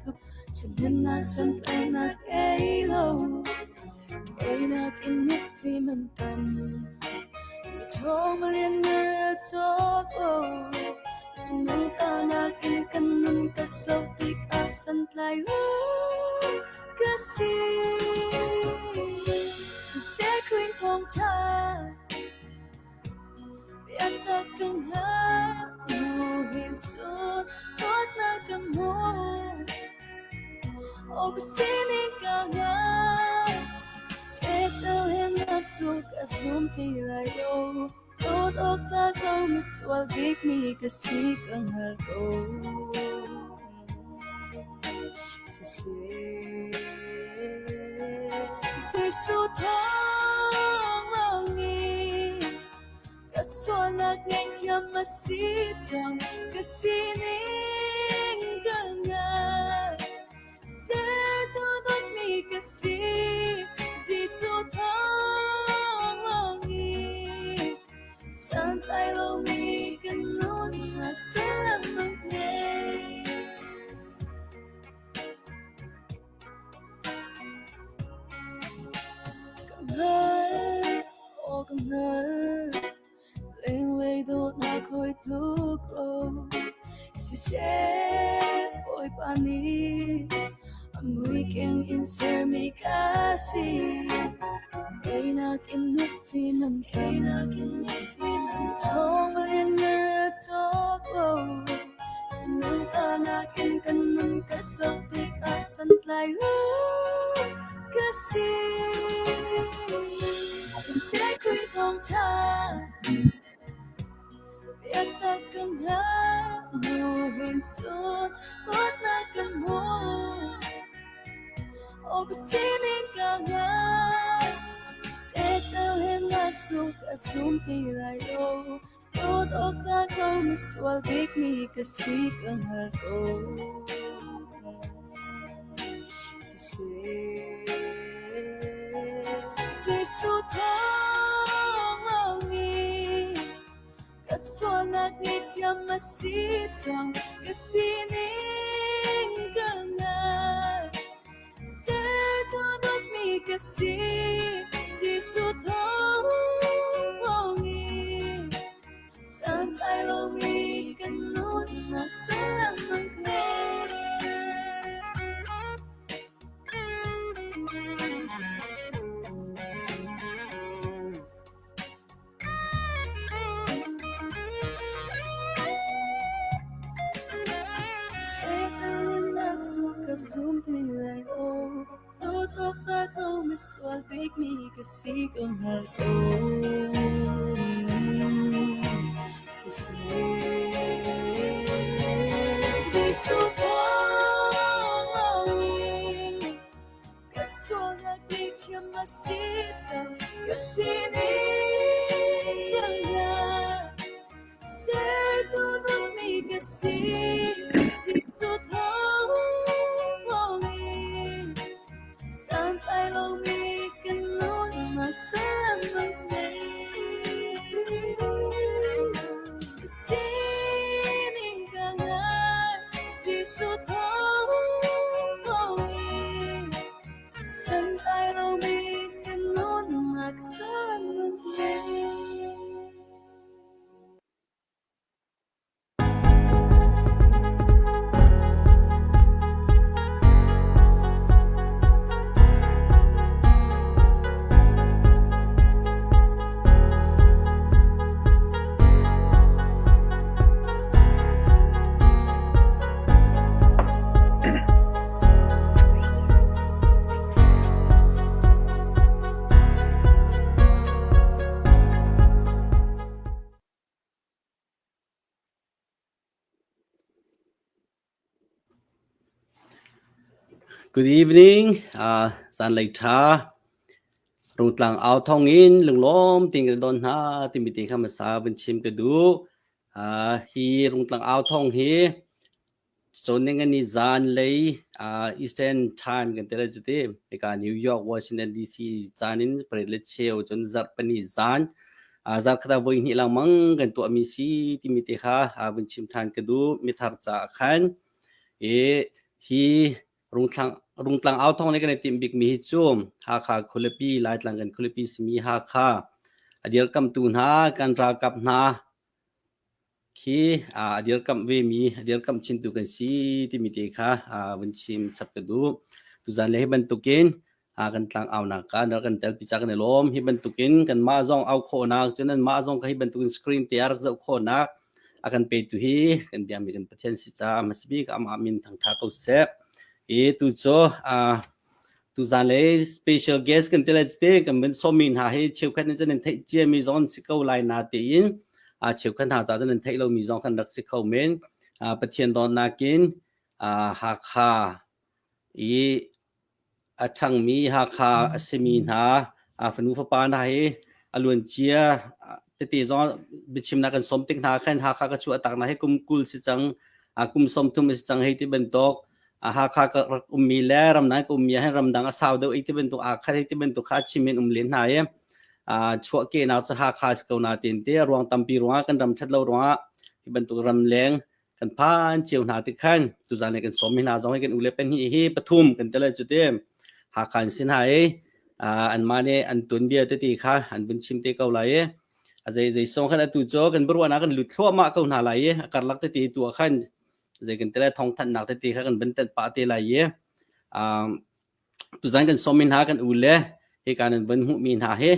tluk Ṭhahnemnak santlaihnak ei lo Einak in mifim an tam Miṭhawng milian na rel cawk lo Minung tanak in kan nun ka zoh tikah santlai lo ka si. Siseh Khrih thawngṭha Biatak ka hngalh hin cun dawtnak ka hmu. Aw ka sining ka ngai Setal he na cu ka zum ti lai lo. Dawt awk tlak lo misual bikmi ka si ka hngal ko. Siseh Jesuh thawng lawngin ka sualnak ngaihthiam a si cang ka sining ka ngai Sertu dawtmi ka si Jesuh thawng lawngin santlai lomi ka nunnak sullam a ngei. Ka hngal, aw ka hngal, lenglei dawtnak hawi tluk lo. Siseh, Bawipa nih a muikeng in sermi ka si. Einak in mifim an tam, miṭhawng in na rel cawk lo. Minung ta nakin kan nun ka zoh tikah santlai lo ka si. Siseh Khrih thawngṭha biatak ka hngalh hnu hin cun luatnak ka hmu. Aw ka sining ka ngai, setal he na cu ka zum ti lai lo. Dawt awk tlak lo misual bikmi ka si ka hngal ko. Siseh, Jesuh thawng lawngin ka sualnak ngaihthiam a si cang ka sining ka ngai. Sertu dawtmi ka si, Jesuh thawngin santlai lomi ka nunnak sullam a ngei. Satan cu ka zum ti lai lo. Dawt awk tlak lo misual bikmi ka si ko hngal ko. Siseh, Jesuh thawngin Ka sualnak ngaihthiam a si cang, ka sining ka hngal. Sertu dawtmi ka si, Jesuh thawngin. Santlai lomi ka nunnak sullam a ngei. Ka sining ka ngai, Jesuh thawngin. Santlai lomi ka nunnak sullam a ngei. Good evening. Zanlei ṭha. Rungtlang au thawng in lunglawm tein kan don hna timi te kha hmasa vun chim ka duh. Hi rungtlang au thawng hi Cawnning zanlei Eastern Time kan ti lai cu ti. Hika New York, Washington DC caan in pariat le cheu cun zarhpini zan zarkhat ah voi hnih lengmang kan tuahmi si timi te kha vun chim than ka duh. Mithar caah khan i Hi Rungtlang Rungtlang au thawng nih kan i timh bikmi hi cu Hakha khualipi, Laitlang kan khualipi simi Hakha a dirkamtu hna, kan ralkap hna khi a dirkamh vemi, a dirkamh chintu kan si timi te kha vun chim chap ka duh. Tuzan le hi bantukin kan tlang aunak ka rak kan telpi ca kan i lawm. Hi bantukin kanmah zong au khawhnak, cun nanmah zong kha hi bantukin screen te ah rak zoh khawhnak a kan petu hi kan biami kan Pathian si caah hmasa bik amah min thangtha ko seh. I tu cu tuzan le special guest kan ti lai te kan min sawmi hna hi cheukhat nih cun an theih ciami zong an si ko lai na tiin cheukhat hna ca cun an theih lomi zong kan rak si kho men. Pathian dawtnak in Hakha i a ṭhangmi Hakha a simi hna fanu fapa hna hi a luancia tete zong biachimnak kan sawm tik hna khan Hakha ka chuah tak hna hi kum 20 si cang, kum 30 si cang hei ti bantuk Hakha ka rak ummi le ramdang ka ummi ah hin ramdang a sau deuh i ti bantuk aa khat hei ti bantuk kha a chim in um len hna i chuahkehnak cu Hakha si ko na tin te ruang tampi ruangah kan ram ṭhat lo ruangah hi bantuk ramleng kan phan cio hna ti khan tuzan le kan sawm hna zong hi kan ule pahnih hi pathum kan tele cu te Hakha an sin hai an ma nih an tuanbia te ti kha an vun chim te ko lai i a zei zei song khan atu cu kan biaruahnak kan lut thluahmah ko hna lai i a karlak te ti tu ah khan zei kan tele thong thanhnak te ti kha kan vun tanh pah te lai i Tuzan kan sawmmi hna kan u le hika nan van hmuhmi hna hi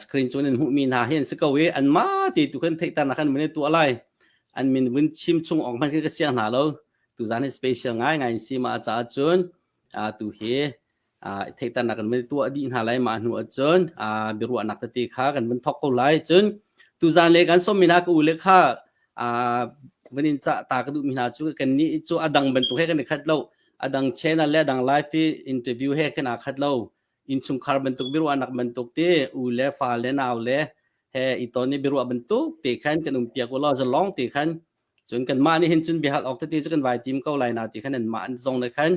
screen cung nan hmuhmi hna hi an si ko i anmah te tu khan theihternak khan mun tuah lai. An min vun chim chung awk hmanh khin ka siang hna lo. Tuzan hi special ngaingai in si ma caah cun tu hi theihternak kan vun tuah dih hna lai mah hnu ahcun biaruahnak tete kha kan vun thawk ko lai. Cun tuzan le kan sawmmi hna ka u le kha van in cah ta ka duhmi hna cu kannih cu a dang bantuk he kan i khat lo. A dang channel le a dang live i interview he khin aa khat lo. Innchungkhar bantuk biaruahnak bantuk te u le fa le nau le he i ton i biaruah bantuk te khan kan um piak u law zalong te khan cun kanmah nih hin cun biahal awk tete cu kan vai tim ko lai na ti khan anmah zong nih khan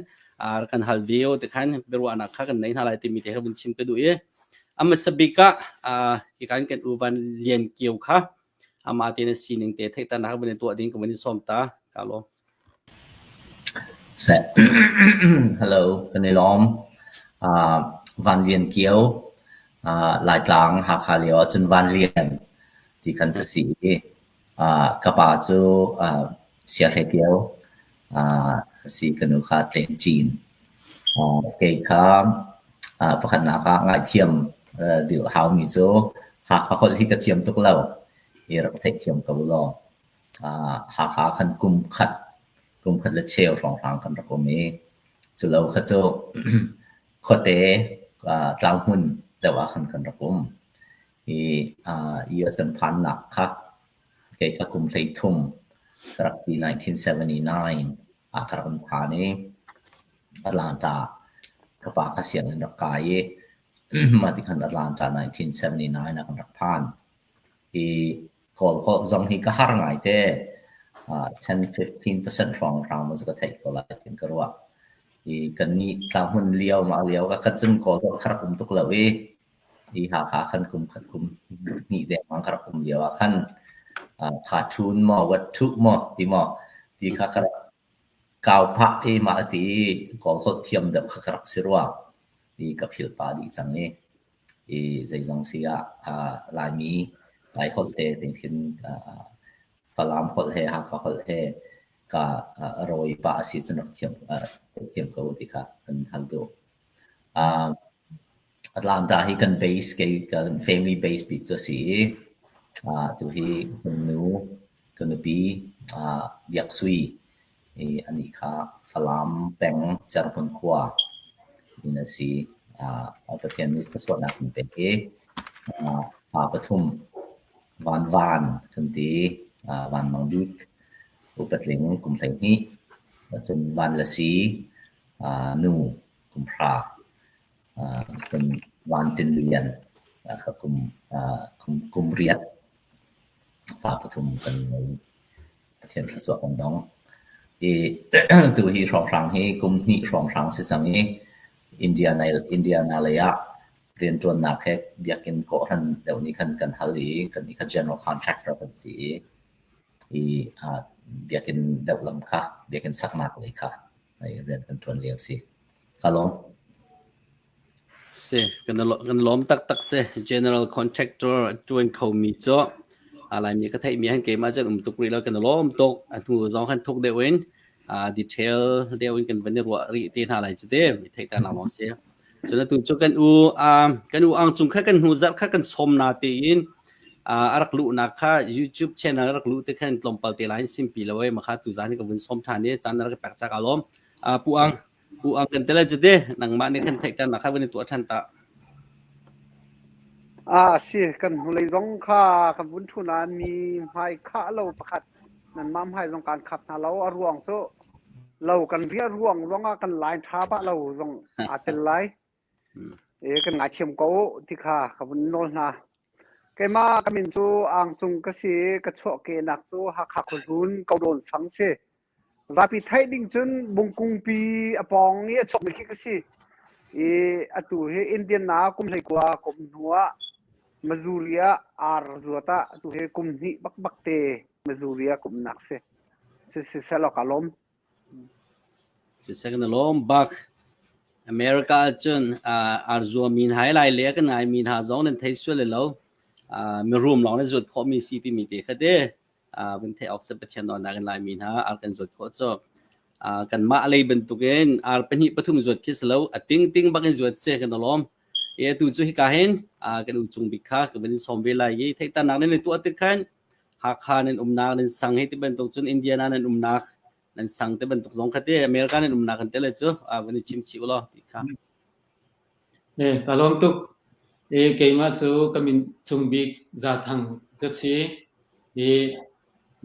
kan hal video te khan biaruahnak kha kan nei hna lai timi te kha vun chim ka duh i a hmasa bik ah hi kan kan u Van Lian Kio kha amah te na sining te theihternak van in tuah ding ka van in sawm ta ka lawm. Seh. Hello, kan i lawm. Van Lian Kio, Laitlang Hakha lio ahcun Van Lian ti khan ka si i ka pa cu Siahle Kio a si, ka nu kha Tleng Cin. Kei kha pakhatnak ah ngaihthiam dil haumi cu Hakha holh hi ka thiam tuk lo i rak theihthiam ko law. Hakha khan kum khat, kum khat le cheu hrawnghrang kan rak um i culo kha cu khuate tlanghmun deuh ah khan kan rak um. I US kan phannak kha kei kha kum 13 ka rak ti 1979 ah ka rak um phan i Atlanta ka pa kha sianginn rak kai i mah ti khan Atlanta 1979 ah kan rak phan. Hi Kawl holh zong hi ka har ngaite. 10-15% hrawnghrang maw cu ka theih ko lai tiin ka ruah. I kannih tlahmun lio mah lio ka khat cun Kawl holh kha rak um tuk lo i hi Hakha khan kum khat kum hnih dengmang ka rak um lio ah khan cartoon maw what thuh maw ti maw ti kha ka rak kau phah i mah ti i Kawl holh thiam deuh kha ka rak si rua. I ka philh pah dih cang i i zeizong si ah Laimi Laiholh te ding khin Falam holh he Hakha holh he ka rawi pah a si cun rak thiam thiam ko ti kha kan hal duh. Atlanta hi kan base kei kan family base bik cu a si i tu hi kan nu ka nupi Biak Sui i anih kha Falam peng Cerhmun khua in a si. Pathian nih thluachuahnak in pek i fa pathum Van Van kan ti. Van Mang Bik, upa tling kum 12, cun Van Lasi nu kum 10, cun Van Tin Lian kha kum 8. Fa pathum kan ngei. Pathian thluachuah kan dong. I tu hi hrawnghrang hi kum hnih hrawnghrang si cang i Indiana Indiana lei ah rianṭuannak he biakinn kawhhran deuh nih khan kan hal i kan nih kha general contractor kan si i i biakinn deuh lam kha biakinn saknak lei kha. Hei rian kan ṭuan lio si. Ka lawm. Si, kan kan lawm taktak si. General contractor a ṭuan khomi cu a Laimi ka theihmi han keimah cun um tuk rih lo kan lawm tuk. A hnu zong khan thuk deuh in detail deuh in kan van i ruah rih te hna lai cu te. Mi theih ta nak lawng si. Cun atu cu kan u kan u Ang Cung kha kan hnu zarh kha kan sawm na tein a rak luhnak kha YouTube channel a rak luh te khan tlawmpal te lai in simpi lo ei makha tu zan hi ka vun sawm than i caan na rak pek ca ka lawm. Pu Ang Pu Ang kan tele cu te nangmah nih khan theihter nak kha vun i tuah than ta. Ah si kan hnulei zong kha kan vun thu nain mi hmai khah lo pakhat nanmah hmai zong kan khap hna lo a ruang cu lo kan riah ruang zongah kan line ṭha pah lo zong aa tel lai. E kan ngaithiam ko ti kha ka vun nawl hna. Keimah ka min cu Ang Cung ka si i ka chuahkehnak cu Hakha Khuahlun Kodawn sang si. Zapi theih ding cun Bungkungpi a pawng i a chuakmi khi ka si. I atu hi Indian ah kum 19 kum hnu ah Missouri ah ar zuat ah atu hi kum hnih bakbak te Missouri ah kumnak si. Siseh law ka lawm. Siseh kan lawm bak. America ahcun arzuami hna hi lai le kan ngaimi hna zong nan thei sual lo. Mirum lawng nan zuat khawhmi si timi te kha te vun theih awk si Pathian nawlnak in Laimi hna ar kan zuat khawh cu. Kanmah lei bantukin ar pahnih pathum zuat khi si lo a ting ting bak in zuat si kan lawm. E atu cu hika hin kan u cung bik kha ka van in sawm ve lai i theihternak nan i tuah tik khan Hakha nan umnak nan sang hi ti bantuk cun Indiana nan umnak nan sang te bantuk zong kha te America nan umnak kan te le cu van i chim chih ulaw ti kha. Eh, ka lawm tuk. Eh, keimah cu ka min cung bik Za Thang ka si. Eh,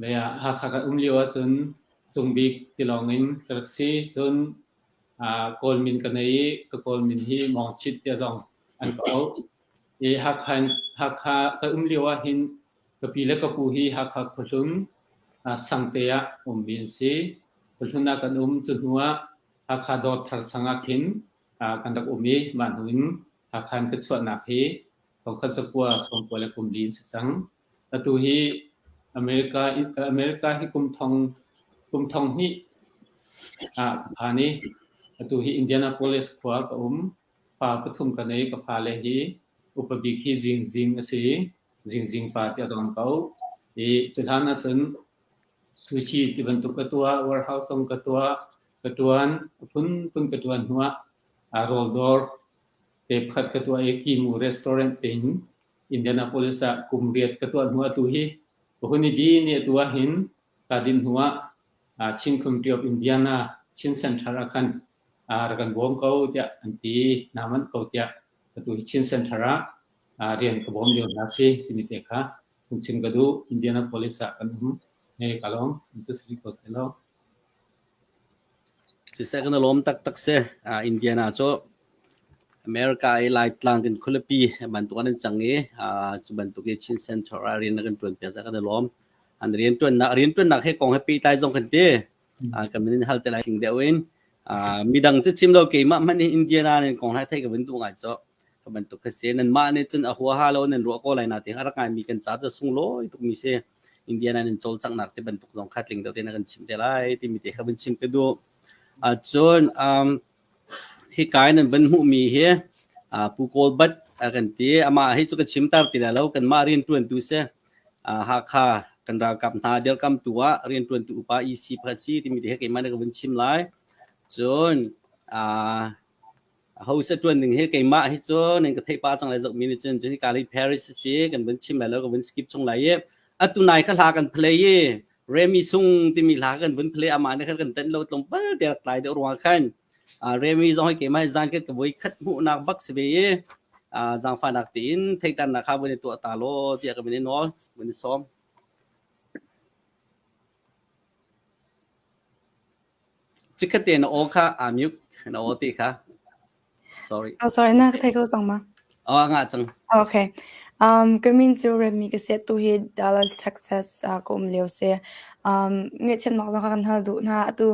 lei ah Hakha ka um lio ahcun cung bik ti lawng in ka rak si. Cun Kawl min ka nei i ka Kawl min hi Mawng Chit tiah zong an ka auh. Eh, Hakha, Hakha ka um lio ahhin Ka pi le ka pu hi Hakha khuahlun Sangte ah ummi an si. Khuahlun ah kan um. Cu hnu ah Hakha Dawrthar sang ah khin kan rak um i mah hnu in Hakha in ka chuahnak hi thongkhat zakua sawmkua le kum li in si cang. Atu hi America, America hi kum thong kum thong hnih ah ka phan i atu hi Indianapolis khua ka um. Fa pathum ka nei. Ka fale hi upa bik hi Zingzing a si. Zingzing pa tiah zong an ko. I cu hlan ahcun sushi ti bantuk ka tuah, warehouse zong ka tuah, ka tuan, a phunphun ka tuan hnuah rawl dawr te pakhat ka tuah i Kimu restaurant tein Indianapolis ah kum riat ka tuah hnu atu hi ka hun i din i atu ahhin kaa dinh hnuah Chin Committee of Indiana Chin Center ah khan rak kan bawm ko tiah an ti, naa manh ko tiah atu hi Chin Center ah rian ka bawm lio hna si timi te kha hun chim ka duh. Indianapolis ah kan um. Hei ka lawm. Cu si ko seh law. Siseh kan lawm taktak si. Indiana cu America i Laitlang kan khualipi bantuk an cang i cu bantuk i Chin Center ah rian na kan ṭuan piak caah kan i lawm. An rian ṭuannak rian ṭuannak he kong he pehtlai zong kan ti. Kan min hal te lai tling deuh in. Midang cu chim lo keimah hmanh hi Indiana nin kong hai thei ka vun duh ngai cu. Ka bantuk ka si. Nan mah nih cun a huaha lo nan ruah ko lai na ti a rak ngaimi kan ca cu sunglawi tukmi si. Indiana nin cawlcanghnak ti bantuk zong kha tling deuh te na kan chim te lai timi te kha vun chim ka duh. Cun hika in nan van hmuhmi hi Pu Kawl Bat a kan ti. Amah hi cu ka chim tar ti lai lo. Kanmah rianṭuantu si. Hakha kan ralkap hna dirkamtu ah rianṭuantu upa EC pakhat si timi te hi keimah nih ka vun chim lai. Cun ho sa ṭuan ding hi keimah hi cu nan ka theih pah cang lai zohmi nih cun cun hika hi Paris a si kan vun chim lai lo ka vun skip chung lai i atu nai kha hla kan play i Remy Sung timi hla kan vun play amah nih khan kan tenh lo tlawmpal te rak tlai deuh ruangah khan Remy zong hi keimah hi zan ka voi khat hmuhnak bak si ve i zaangfahnak tein theihternak kha vun i tuah ta law tiah ka vun i nawl vun i sawm. Chikkhat te na aw kha aa mute na aw te kha. Sorry. Oh, sorry, na ka thei kho cang ma? Oh, nga cang. Okay. Um, ka min cu Remy ka si tu hi Dallas, Texas uh, ka um lio si. Um, ngaihchiatnak zong kha kan hal duh hna. Atu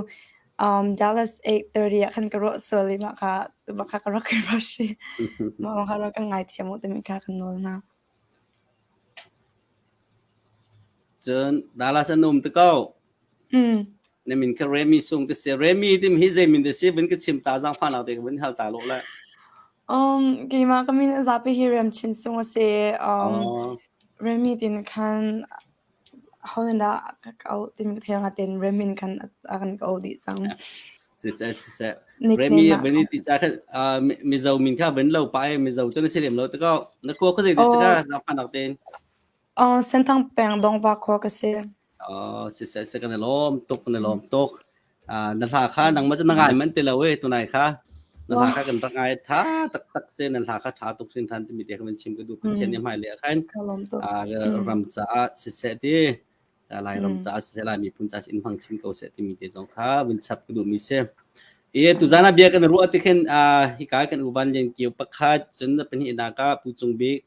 um, Dallas 8:30 ah khan ka ruah sual i mah kha mah kha ka rak i rush i mah kha rak ka ngaithiam u timi kha kan nawl hna. Cun Dallas an um te ko. Mm. Na min kha Remy Sung te si. Remy tim hi zei min te si vun ka chim ta zang fa nak te ka vun hal ta lo la. Keimah ka min zapi hi Rem Chin Sung a si. Remy tin khan ho nan dah ka auh timi ka thei nga ten Remy in khan a kan ka auh dih cang. Si seh si seh. Remy vun ti cha khan Mizo min kha vun lo pa e Mizo cu na si lem lo te ko. Na khua kha zei ti si ka zang fa nak ten. Senthang peng Dongva khua ka si. Siseh seh kan i lawm tuk kan i lawm tuk. Na hla kha nangmah cu na ngai manh ti lo e tunai kha. Na hla kha kan rak ngai tha taktak se nan hla kha tha tuk sin than timi te kha van chim ka duh Pathian nih hmailei ah khan ram caah siseh ti Lairam caah siseh Lai miphun caah in hmang chin ko seh timi te zong kha vun chap ka duhmi si. E tuzan ah bia kan ruah ti khin hika kan u Van Lian Kio pakhat cun pahnihnak ah Pu Cung Bik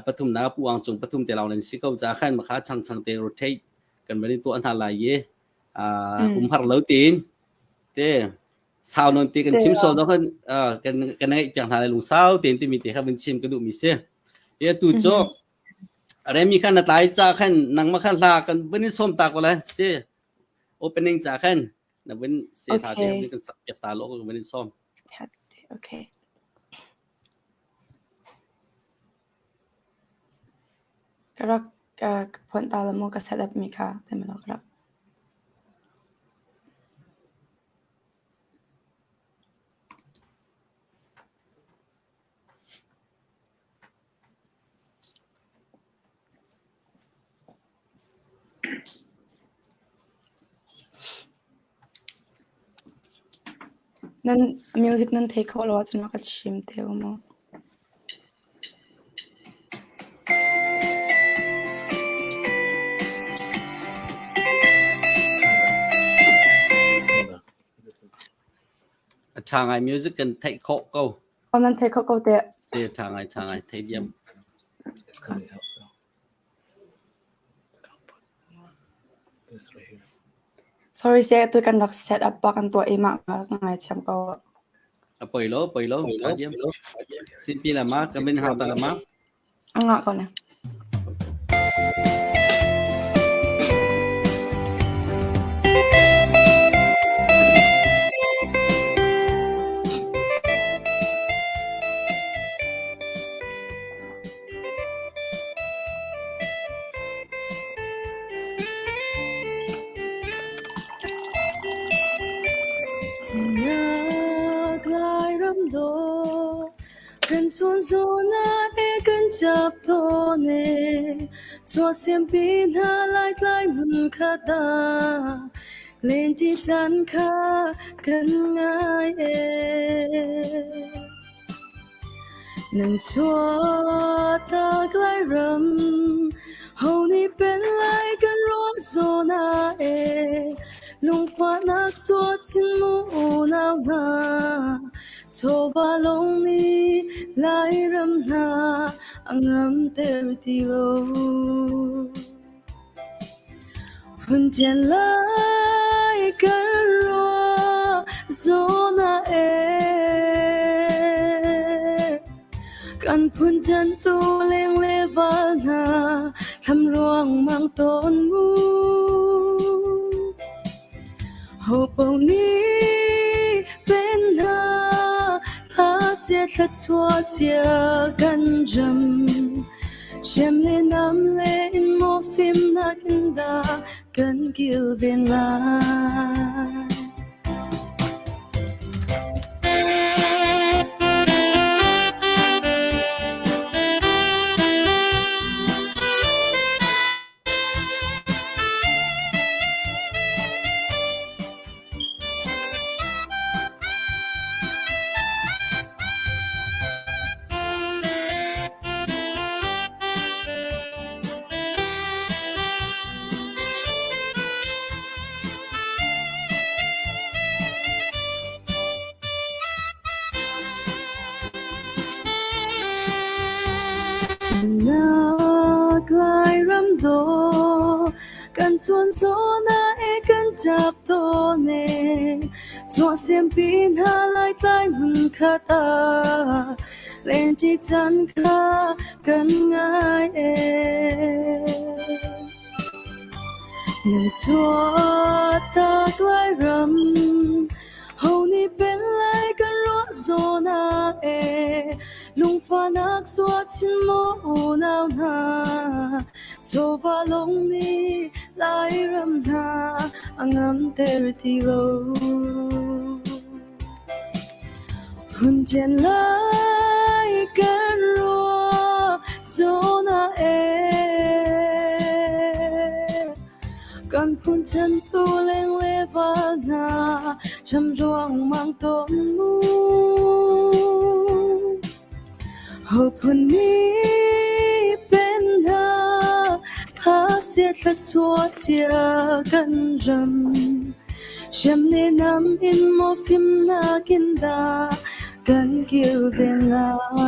pathumnak Pu Ang Cung pathum te lawng nan si ko ca khan makha chang chang te rotate kan van in tuah hna lai i umhar lo tiin te sau non ti kan chim sol do khan kan kan ngeih piak hna lai lung sau tein timi te kha van chim ka duh mi si. Ti tu cu Remi khan na tlai ca khan nangmah khan hla kan van in som ta ko lai si opening ca khan na vun se hla te kan sak piak ta lo kan van in som. Okay. Ka rak ka phuan ta la maw ka set up mi kha te maw ka rak. Nan music nan thei kho lo ahcun rak ka chim te u mu. A ṭha ngai music kan theih khawh ko. Aw nan thei kho ko teh. Si ṭha ngai ṭha ngai thei diam. It's coming out though. This right here. Sorry seh tu kan rak set up bak an tuah i mah rak ngai thiam ko. A poi lo poi lo ṭha diam. Sinpi lama ka min hau ta lama. A ngah ko ne. Sinak Lairam dawh Kan cawn zawn ah e kan ṭap tawn e, chuahsempi hna laitlai hmun khat ah lenṭi caan kha kan ngai e. Nan chuahtak Lairam, ho nih pen lai kan ruah zawn ah e, lungfahnak chuah chin mu unau hna. Chawva lawng nih Lairam hna a ngamter ti lo. Phunṭian lai kan ruah zawn ah ee. Kan phunṭian tu leng le val hna hlam ruangmang tawn mu. Ho nih pen hna hla seh thluachuah cia kan ram. Hrem le nam le in maw fimnak in dah kan kilven lai. Sinak Lairam dawh kan chuan zawn ah e kan ṭap tawn e chuahsempi hna laitlai hmun khat ah lenṭi caan kha kan ngai e. Nan chuah. Chuahtak Lairam Ho nih pen lai kan ruah zawn ah ee Lungfahnak zuah chin maw unau hna Chawva lawng nih Lairam hna a ngamter ti lo. Hun ṭian lai kan ruah zawn ah ee Kan phun ṭhentu leng le val hna ram ruangmang tawn mu. Ho phun nih pen hna hla sia thluachuah cia kan ram. Hriam le nam in maw fimnak in dah kan kilven lai.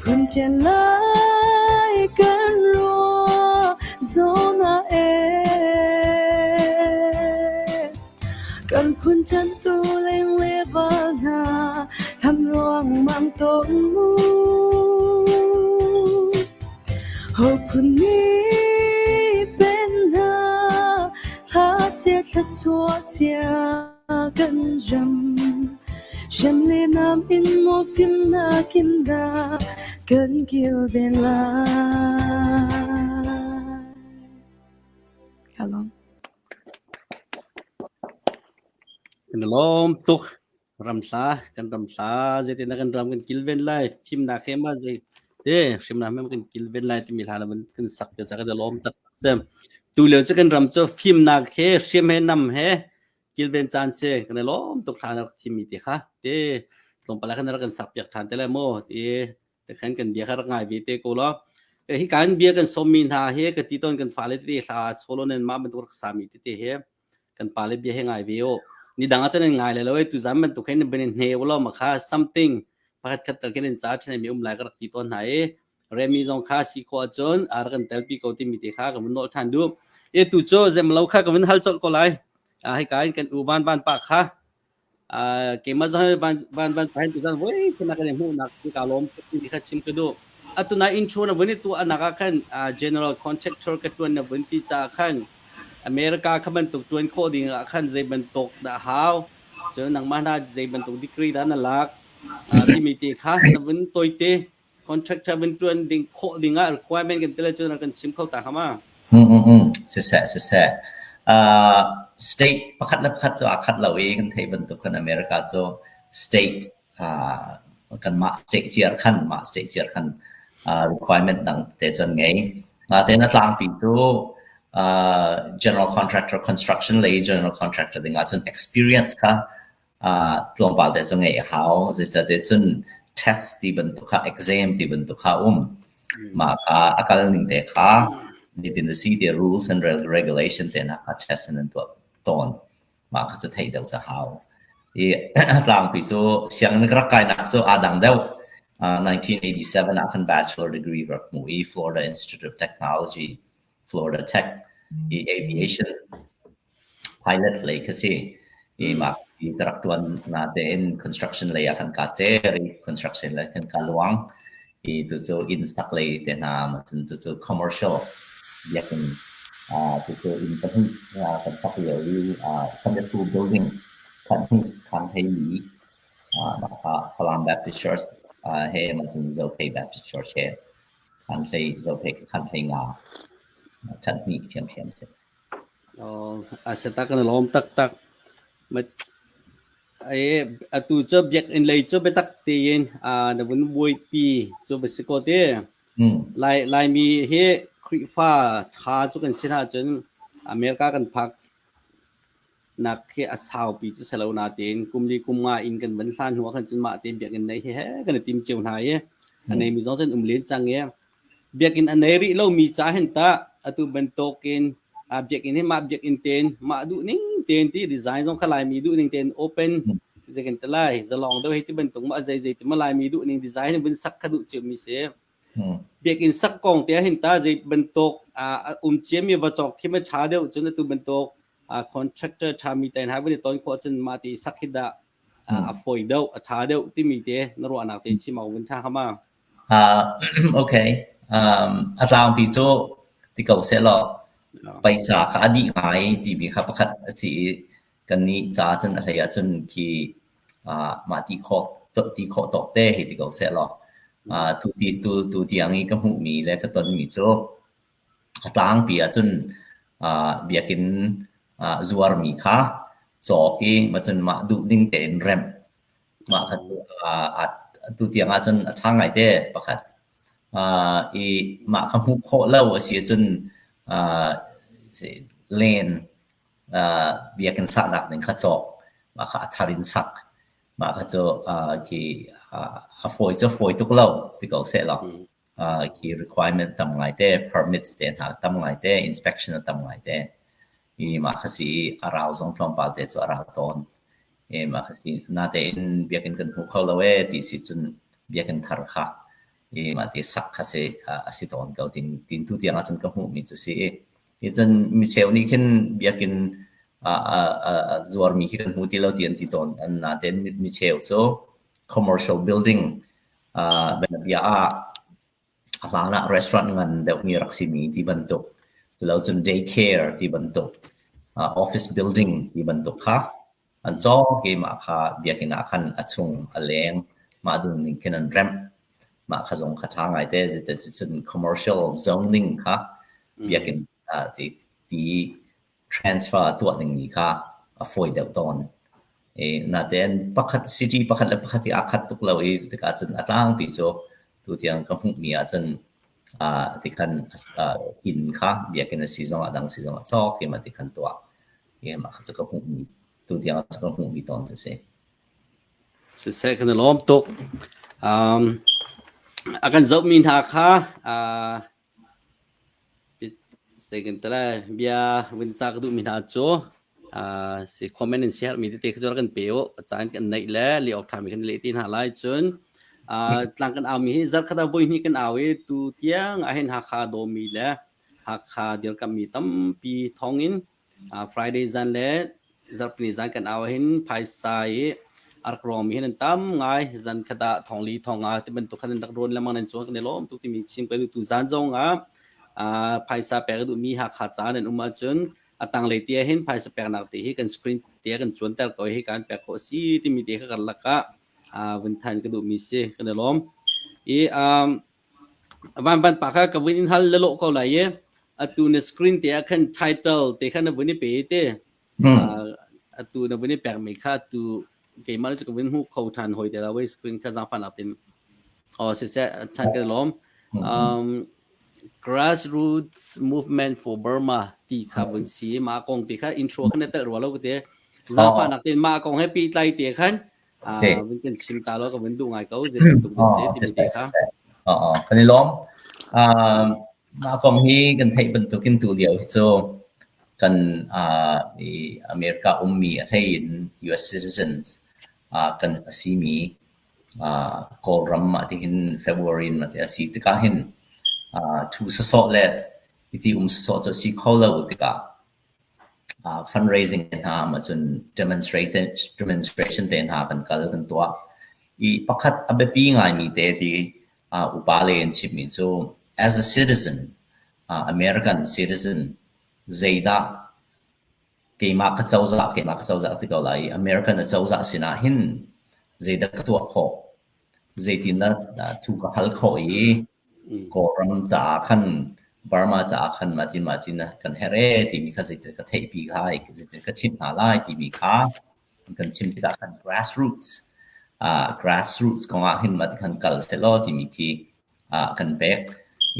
Phun ṭian lai kan ruah zawn ah ee Kan phun ṭanhtu leng le val hna hlam ruangmang tawn mu. Ho phun nih pen hna hla seh thluachuah cia kan ram. Hrem le nam in maw fimnak in dah kan kilven lai. Hello. Kan lawm tuk. Ramhla kan ramhla zeitin dah kan ram kan kilven lai thimnak he ma zei te hrimnam he kan kilven lai timi hla na kan sak te ca kan lawm tak sem tu lio cu kan ram cu fimnak he hriam he nam he kilven caan si kan i lawm tuk hla na rak thimmi te kha te tlawmpal ah khan rak kan sak piak than te lai mu ti te khan kan bia kha rak ngai ve te ko law hi kan bia kan sawmmi hna hi ka ti tawn kan fale tete hla solo nan mah bantuk rak sami tete he kan pale bia he ngai ve o ni dang ah cun ngai le lo e tu zan bantuk he bin hne lo ma kha something pakhat khat tal khin in ca chen mi um lai ka rak ti tawn hna i Remi zong kha si khawh ahcun a rak kan telpi ko timi te kha ka vun nawl ṭhan duh. E tu cu zemlo kha ka vun hal colh ko lai. A hika in kan u van van pa kha keimah zong van van van pa hin tuzan voi khana kan i hmuhnak si ka lawm timi kha chim ka duh. Atu na intro na vun i tuah nak ah khan general contractor ka ṭuan na vun ti caah khan America kha bantuk ṭuan khawh ding ah khan zei bantuk dah hau cun nangmah hna zei bantuk degree dah na lak timi te kha na vun toite contractor vun ṭuan ding khawh ding ah requirement kan tele cu kan chim kho ta hama. Siseh siseh. Uh, state pakhat le pakhat cu aa khat lo i kan theih bantuk khan America cu state uh, kan mah state ciar khan mah state ciar khan uh, requirement dang te cun ngei. Natein a tlangpi cu uh, general contractor construction lei general contractor ding ahcun experience kha tlawmpal te cu ngeih a hau. Zeicahtiah cun test ti bantuk kha exam ti bantuk kha um. Mah kha a kal ning te kha zeitin a si ti rules and regulation te hna kha test in an tuah tawn. Mah kha cu theih deuh cu a hau. I tlangpi cu sianginn ka rak kainak cu aa dang deuh. 1987 ah khan bachelor degree rak hmu i Florida Institute of Technology Florida Tech i aviation pilot lei kha si. I mah hi ka rak ṭuan natein construction lei ah khan kaa cer i construction lei khan kaa luang. I tucu inn sak lei te hna cun tucu commercial biakinn tucu inn pahnih kan sak lio i Thunderpool building khat hnih khaan hleili mah kha Falam Baptist Church he cun Zophei Baptist Church he khaan hlei Zophei khaan hlei nga khat hnih ṭhiamṭhiam a si. A si tak kan lawm taktak. Atu cu biakinn lei cu biatak tein na vun buaipi cu va si ko te. Lai Laimi hi Khrihfa ṭha cu kan si hna cun America kan phak nak khi a saupi cu si lo natein kum li kum nga in kan van hlan hnu ah khan cun mah te biakinn nei hi he kan i tim cio hna i a neimi zong cun um len cang i Biakinn a nei rih lomi ca hin tah atu bantukin biakinn hi mah biakinn tein mah duh ning tein ti design zong kha Laimi duh ning tein open zei kan ti lai zalong deuh hei ti bantuk ma zei zei ti ma Laimi duh ning design vun sak kha duh ciomi si. Biakinn sak kong te hin ta zei bantuk um ciami va cawk khi ma ṭha deuh cun atu bantuk contractor ṭhami te hna vun i ton khawh cun mah ti sak hi dah a fawi deuh a ṭha deuh timi te na ruahnak te chim awk vun ṭha hama. Okay. A tlangpi cu ti ko sehlaw. Paisa kha a dih ngai timi kha pakhat a si i kannih ca cun a hlei ahcun khi mah ti khawh ti khawh tawk te hei ti ko seh law tu ti tu tu tiang i ka hmuhmi le ka tonmi cu a tlangpi ahcun biakinn zuarmi kha cawk i macun mah duh ning tein remh mah kha tu tiang ahcun a ṭha ngai te pakhat. I mah kha hmuh khawh lo a si ahcun len biakinn sahnak ding kha cawk, mah kha a thar in sak. Mah kha cu khi a fawi cu a fawi tuk lo ti ko seh law. Khi requirement tam ngai te, permits te hna tam ngai te, inspection a tam ngai te. I mah kha si i a rau zong tlawmpal te cu a rau tawn. I mah kha si natein biakinn kan hmu kho lo ee ti si cun biakinn thar kha i mah ti sak kha si a si tawn ko tin tin tu tiang ahcun ka hmuhmi cu si i hi cun micheu nih khin biakinn a a a zuarmi khi kan hmu ti lo ti an ti tawn. Natein micheu cu commercial building bianabia ah a hlan ah restaurant ngan deuhmi rak simi ti bantuk, culo cun daycare ti bantuk, office building ti bantuk kha an cawk i mah kha biakinn ah khan a chung a leng mah duh ning khin an remh. Mah kha zong kha ṭha ngaite zeticun commercial zoning kha biakinn ti ti transfer tuah dingmi kha a fawi deuh tawn. I natein pakhat city pakhat le pakhat hi aa khat tuk lo i tikah cun a tlangpi cu tutiang ka hmuhmi ahcun tikhan inn kha biakinn a si zongah dang si zongah cawk i mah tikhan tuah. I mah kha cu ka hmuhmi tutiang ah ka hmuhmi tawn cu si. Siseh kan i lawm tuk. Um, a kan zohmi hna kha Bia vun ca ka duhmi hna cu si comment in siaherhmi tete kha cu rak kan pe u. A caan kan neih le leh awk ṭhami kan leh ti hna lai. Cun tlang kan aumi hi zarkhat ah voihnih kan au i tu tiang ahhin Hakha dawmi le Hakha dirkamhmi tampi thawngin Friday zan le zarhpini zan kan au ahhin phaisa i a rak ruangmi hin an tam ngai. Zan khat ah thongli thonga ti bantuk khan an rak rawn lengmang nan cuang kan i lawm tuk timi chim ka duh. Tu zan zong ah phaisa pek a duhmi Hakha ca nan um ahcun a tanglei te ahhin phaisa peknak te hi kan screen te kan cuanter ko hi kan pek khawh si timi te kha karlak ah vun than ka duhmi si kan i lawm. I Van van pa kha ka vun in hal lelawh ko lai i atu na screen te ah khan title te kha na vun i pe te. Atu na vun i pekmi kha atu keimah cu ka vun hmu kho ṭhan hoi te lo wei screen kha zaangfahnak in. Oh siseh chan kan lawm. Grassroots Movement for Burma ti kha vun si mah kong te kha intro kha na telh rua lo ka te. Zaangfahnak tein mah kong he pehtlai te khan Vun kan chim ta law ka vun duh ngai ko zei bantuk na si timi te kha. Kan i lawm. Mah kong hi kan theih bantukin tu lio hi cu kan i America ummi a hlei in US citizens kan a simi Kawlram ah tihin February in a si tikah hin thu sawsawh le hiti um sawsawh cu a si kho lo tikah fundraising te hna ahcun demonstration te hna kan kal kan tuah. I pakhat a biapi ngaimi te ti upa lei an chimmi cu as a citizen, American citizen zeidah keimah ka cozah keimah ka cozah ti ko lai i American a cozah sinah hin zeidah ka tuah khawh zeitindah thu ka hal khawh i Kawlram caah khan Burma caah khan mah tin mah tin kan herh ee timi kha zeitin ka theihpi lai, zeitin ka chimh hna lai timi kha kan chim tikah khan grassroots grassroots kongah hin mah ti khan kal sehlaw timi khi kan pek.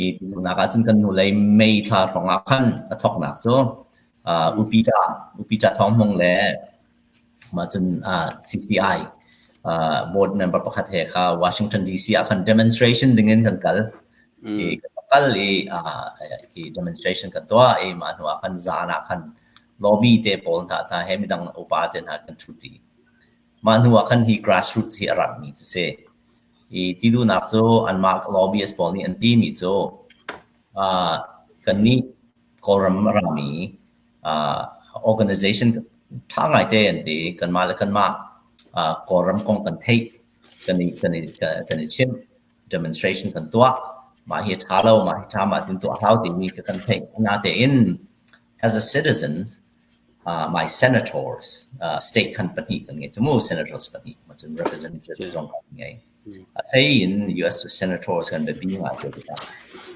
I nak ahcun kan hnulei May thla hrawng ah khan a thawknak cu Upi Ca Upi Ca Thawng Hmung le mah cun CCI board member pakhat he kha Washington DC ah khan demonstration ding in kan kal. I kan kal i i demonstration kan tuah i mah hnu ah khan zan ah khan lobby te pawl hna hna he midang upa te hna kan ṭhu ṭi. Mah hnu ah khan hi grassroots hi a ratmi cu si. I ti duhnak cu anmah lobbyist pawl nih an timi cu kannih Kawlram a rami organization ṭha ngaite an ti. Kanmah le kanmah Kawlram kong kan theih, kan i, kan i, kan i chimh, demonstration kan tuah. Mah hi ṭha lo, mah hi ṭha, mah tin tuah hau timi kha kan theih. Natein. As a citizens, my senators, state khan pahnih kan ngei cu mu, senators pahnih, cun representatives zong kan ngei. A hlei in US senators kan biapi ngai te tikah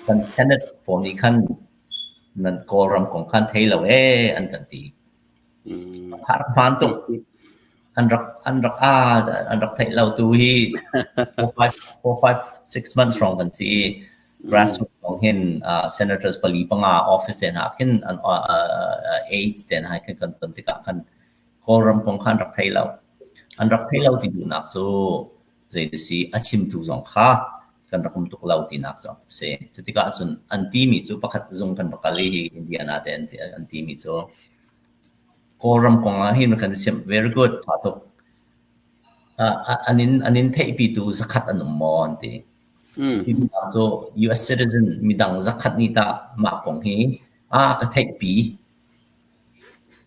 kan Senate pawl nih khan nan Kawlram kong khan thei lo ee an kan ti. Har hmaan tuk. An rak an rak a an rak theih lo tu hi 4 5 4 5 6 months rong kan si i grassroots kong hin senators pali panga office te hna khin an aides te hna khin kan ton tikah khan Kawlram kong kha an rak thei lo. An rak thei lo ti duhnak cu zei si a chimtu zong kha kan rak um tuk lo tinak zong a si. Cutikah cun an timi cu pakhat zung kan va kal i hi Indiana te an timi cu Kawlram kong ah hin kan siam very good tha tuk. An in an in theihpitu zakhat an um maw an ti. Hi cu US citizen midang zakhat nih tah mah kong hi a ka theihpi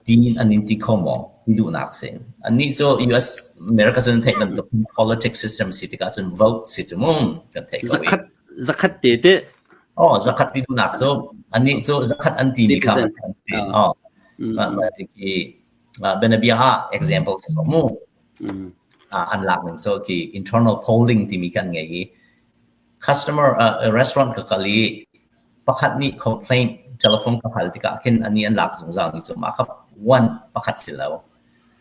Tiin an in ti kho maw? Ti duhnak si. Annih cu US America cun theih bantuk politics system si tikah cun vote si cu mu kan theih ko i. Zakhat zakhat te te. Oh, zakhat ti duhnak cu annih cu zakhat an timi kha an ti. Oh. Mah ki bianabia ah example so mu. An lak ning so ki internal polling timi kan ngei i customer restaurant ka kal i pakhat nih complaint telephone ka hal tikah khin ani an lak zungzal mi cu mah kha one pakhat si lo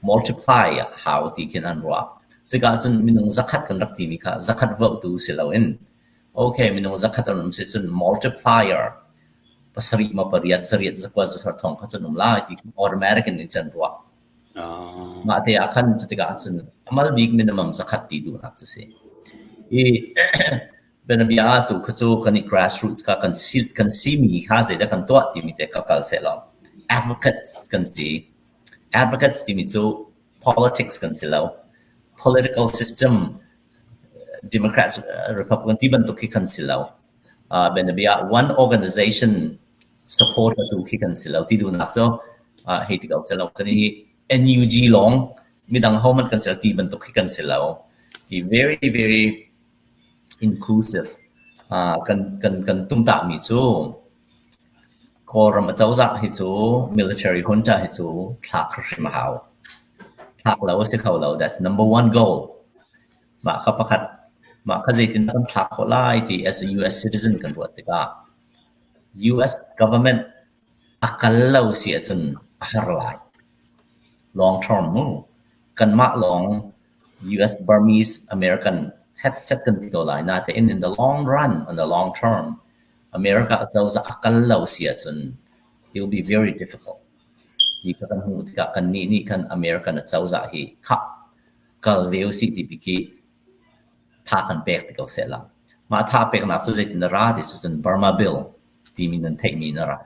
multiply hau ti khin an ruah. Cuka cun minung zakhat kan rak timi kha zakhat vote tu si loin okay minung zakhat an um si cun multiplier pasarih ma pariat zariat zakua zasar thong kha cun um lai ti automatic in can ruah. Mah te ah khan cutikah cun amal bik minimum zakhat ti duhnak cu si. I bianabia ah tu kha cu kan i grassroots kha kan si kan simi kha zeidah kan tuah timi te kha kal seh law advocates kan si. Advocates timi cu politics kan si lo. Political system Democrats, Republican ti bantuk khi kan si lo. Bianabia ah one organization supporter tu khi kan si lo ti duhnak cu hei ti ko si lo. Kan hi NUG lawng midang hohmanh kan si lo ti bantuk khi kan si lo. Hi very very inclusive kan kan kan tumtahmi cu Kawlram acozah hi cu military junta hi cu thlak hrim a hau. Thlak lo a si kho lo. That's number one goal. Mah kha pakhat mah kha zeitin kan thlak khawh lai ti as a US citizen kan ruat tikah US government a kal lo si ahcun a har lai. Long term mu. Kanmah lawng US Burmese American hetchet kan ti ko lai. Natein in the long run, in the long term, America acozah a kal lo si ahcun it will be very difficult. Ti kha kan hmuh tikah kannih nih khan American acozah hi khah kal ve usih ti khi tha kan pek ti ko seh la. Mah tha peknak cu zeitin a ra ti cun Burma Bill timi nan theihmi in a ra.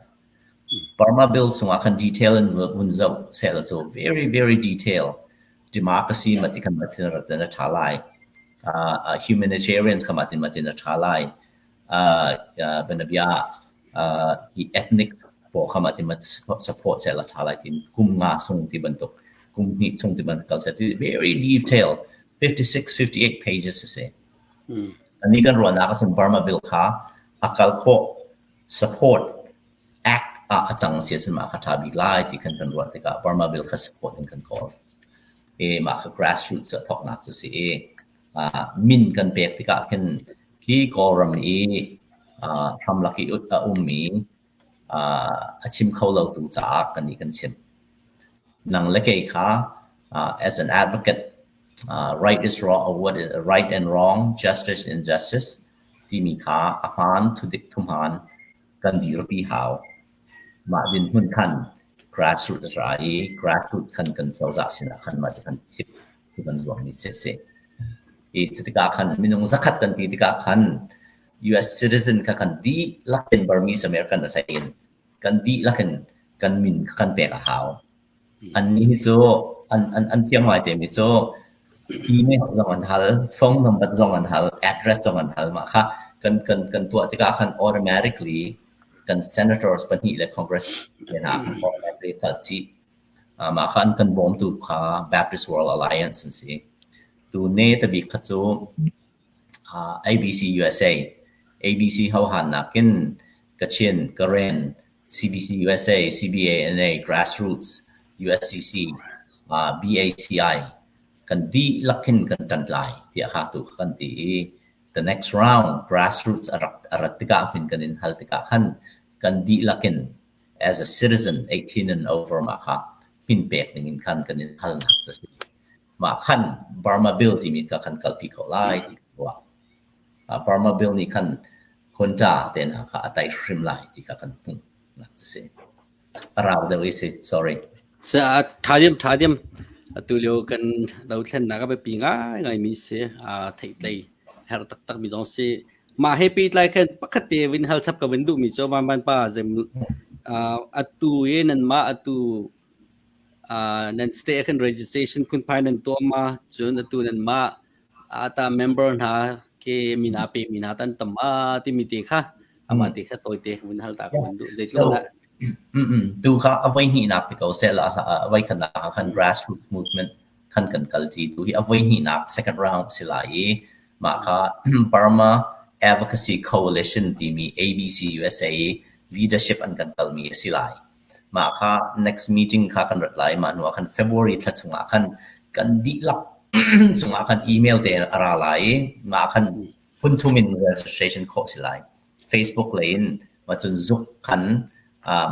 Burma Bill chungah khan detail in vun zoh seh la cu very very detail democracy mati khan matin rat na tha lai. Humanitarians kha matin matin a tha lai. Bianabia hi ethnic pawl kha mah ti support seh la ṭha lai ti kum nga sung ti bantuk kum hnih chung ti bantuk kal seh ti very detailed 56 58 pages a si. Ani kan ruahnak ahcun Burma bill kha a kal khawh support act ah a cang si ahcun mah kha ṭha bik lai ti khan kan ruah tikah Burma bill kha support in kan kawl. E mah kha grassroots a thawknak cu si i min kan pek tikah khin khi Kawlram i hramlak i a ummi a chim kho lotu caah kannih kan chim. Nang le kei kha as an advocate right is wrong what is right and wrong justice injustice timi kha a hmaan thudik thuhmaan kan dirpi hau. Mah dinhmun khan grassroots a ra i grassroots khan kan cozah sinah khan mah ti khan thip ti kan zuammi si a si. I cutikah khan minung zakhat kan ti tikah khan US citizen kha kan dihlak in Burmese American a hlei in kan dihlak in kan min kha kan pek a hau. Annih hi cu an, an, an thiam ngai temi cu email zong an hal, phone number zong an hal, address zong an hal. Mah kha kan, kan, kan tuah tikah khan automatically kan senators pahnih le congress te hna automatically kal chih. Mah kha an kan bawmtu kha Baptist World Alliance an si. Tu ne tabik kha cu ABC USA, ABC hohan nakin Kachin, Karen, CBC USA, CBANA, Grassroots, USCC, uh, BACI kan dihlak hin kan ṭan lai tiah kha tu kan ti i the next round grassroots a rak a rat tikah hin kan in hal tikah khan kan dihlak in as a citizen 18 and over ma kha min pek ding in khan kan in halnak cu si. Mah khan Burma Bill timi kha kan kalpi ko lai ti ruah. Burma Bill nih khan junta te hna kha a tai hrim lai ti kha kan hmuh nak cu si. A rau deuh i si, sorry. Sa tha diam tha diam atu lio kan dothlennak a biapi ngai ngai mi si a theihtlei herh taktak mi zong si mah he pehtlai khan pakhat te vin hal chap ka vin duh mi cu van van pa zem atu i nan mah atu nan state khan registration phunphai nan tuah ma cun atu nan mah ata member hna ke mina pe mina tan tam ma timi te kha ama te kha toite vun hal ta ka vun duh zeitluk dah Tu kha a voi hnihnak ti ko seh la a voi khatnak ah khan grassroots movement khan kan kal ci tu hi a voi hnihnak second round si lai i mah kha Burma Advocacy Coalition timi ABC USA leadership an kan kalmi a si lai. Mah kha next meeting kha kan rat lai. Mah hnu ah khan February thla chungah khan kan dihlak chungah khan email te a ra lai i mah khan phun thum in registration khawh si lai. Facebook lei in ma cun zuk khan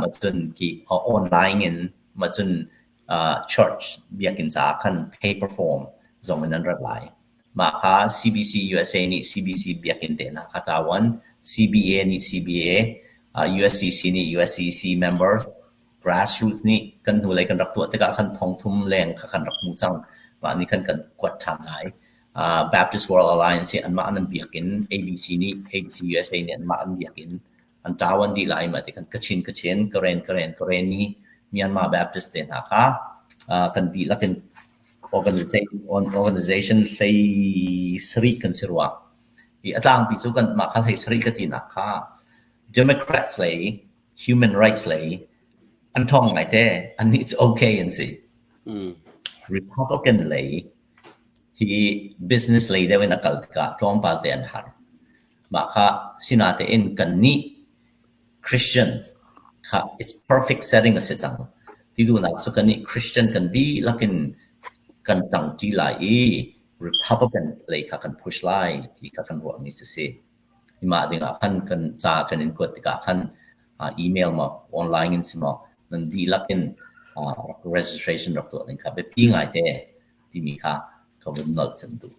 ma cun ki online in ma cun church biakinn caah khan paper form zong in an rat lai. Mah kha CBC USA nih CBC biakinn te hna kha tawan, CBA nih CBA, USCC nih USCC members, grassroots nih kan hnulei kan rak tuah tikah khan thongthum leng kha kan rak hmu cang. Mah nih khan kan kuat ṭhan lai. Baptist World Alliance hi anmah an biakinn, ABC nih ABC USA nih anmah an biakinn an tawan dih lai mah ti khan Kachin Kachin, Karen Karen, Kareni, Myanmar Baptist te hna kha kan dihlak in organization hlei sarih kan si rua. I a tlangpi cu kan mah kha hlei sarih ka tinak kha Democrats lei human rights lei an ṭhawng ngai te annih cu okay an si. Republican lei hi business lei deuh in a kal tikah tlawmpal te an har. Mah kha sinatein kannih Christians kha it's perfect setting a si cang. Ti duhnak cu kannih Christian kan dihlak in kan ṭangṭi lai i Republican lei kha kan push lai ti kha kan ruahmi si si. Mah dingah khan kan ca kan in kuat tikah khan email maw online in si maw nan dihlak in registration rak tuah ding kha biapi ngai te timi kha ka vun nolh cang duh.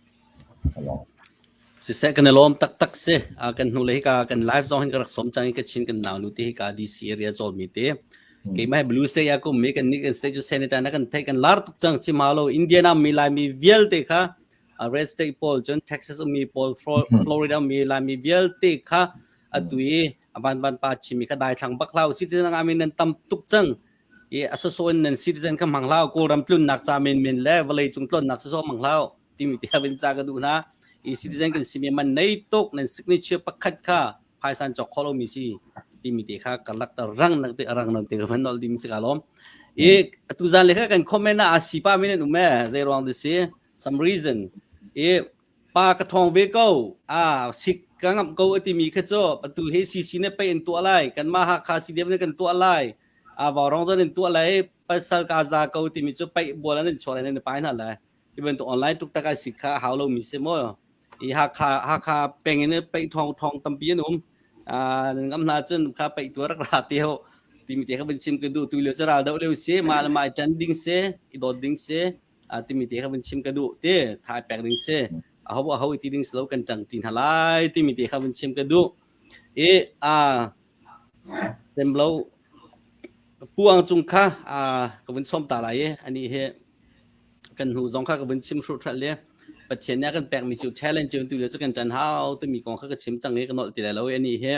Siseh kan i lawm taktak si. Kan hnu le hika kan live zong hin ka rak som cang i ka chin kan nau nu te hika DC area cawl mi te. Keimah Blue State ya kum mi kan ni kan state cu senator na kan thei kan lar tuk cang chim halo Indiana mi lai mi vialte kha Red State pawl cun Texas mi pawl Florida mi lai mi vialte kha atu i van van pa chimi kha dai thlang bak hlau citizen nga min nan tam tuk cang i a soso in nan citizen kha hmang hlau Kawlram tlunnak ca men men le vawlei cung tlonnak soso hmang hlau timi te vin ca ka duh hna i citizen kan simi man nei tuk nan signature pakhat kha phaisan chok kholo mi si timi te kha karlak ta rang nak te arang nan te ka van nol ding si ka lom i atu zan le kha kan comment ah si pa min an um e zei ruang de si some reason i pa ka thong ve ko a sik ka ngam ko ati mi kha cho atu he CC ne pe in tuah lai kan ma ha kha CDF ne kan tuah lai a vau rong zon in tuah lai pasal ka za ko timi cu paih bual an in chuah lai nan pai hna lai ti bantuk online tuk tak ai si kha hau lo mi si mo i Hakha Hakha peng in paih thong thong tampi an um nan ngam hna cun kha paih tu rak ra te ho timi te kha van chim ka duh tu lio cu ral do lio si ma le ma i ṭan ding si i dawt ding si timi te kha van chim ka duh ti thai pek ding si a ho a ho ti ding si lo kan ṭang ṭi hna lai timi te kha van chim ka duh i a Temlo Pu Ang Cung kha ka vun sawm ta lai i anih hi kan hnu zong kha ka vun chim hruhhralh le Pathian nih a kan pekmi cu challenge cu tu lio cu kan ṭan hau timi kong kha ka chim cang i ka nolh ti lai lo i anih hi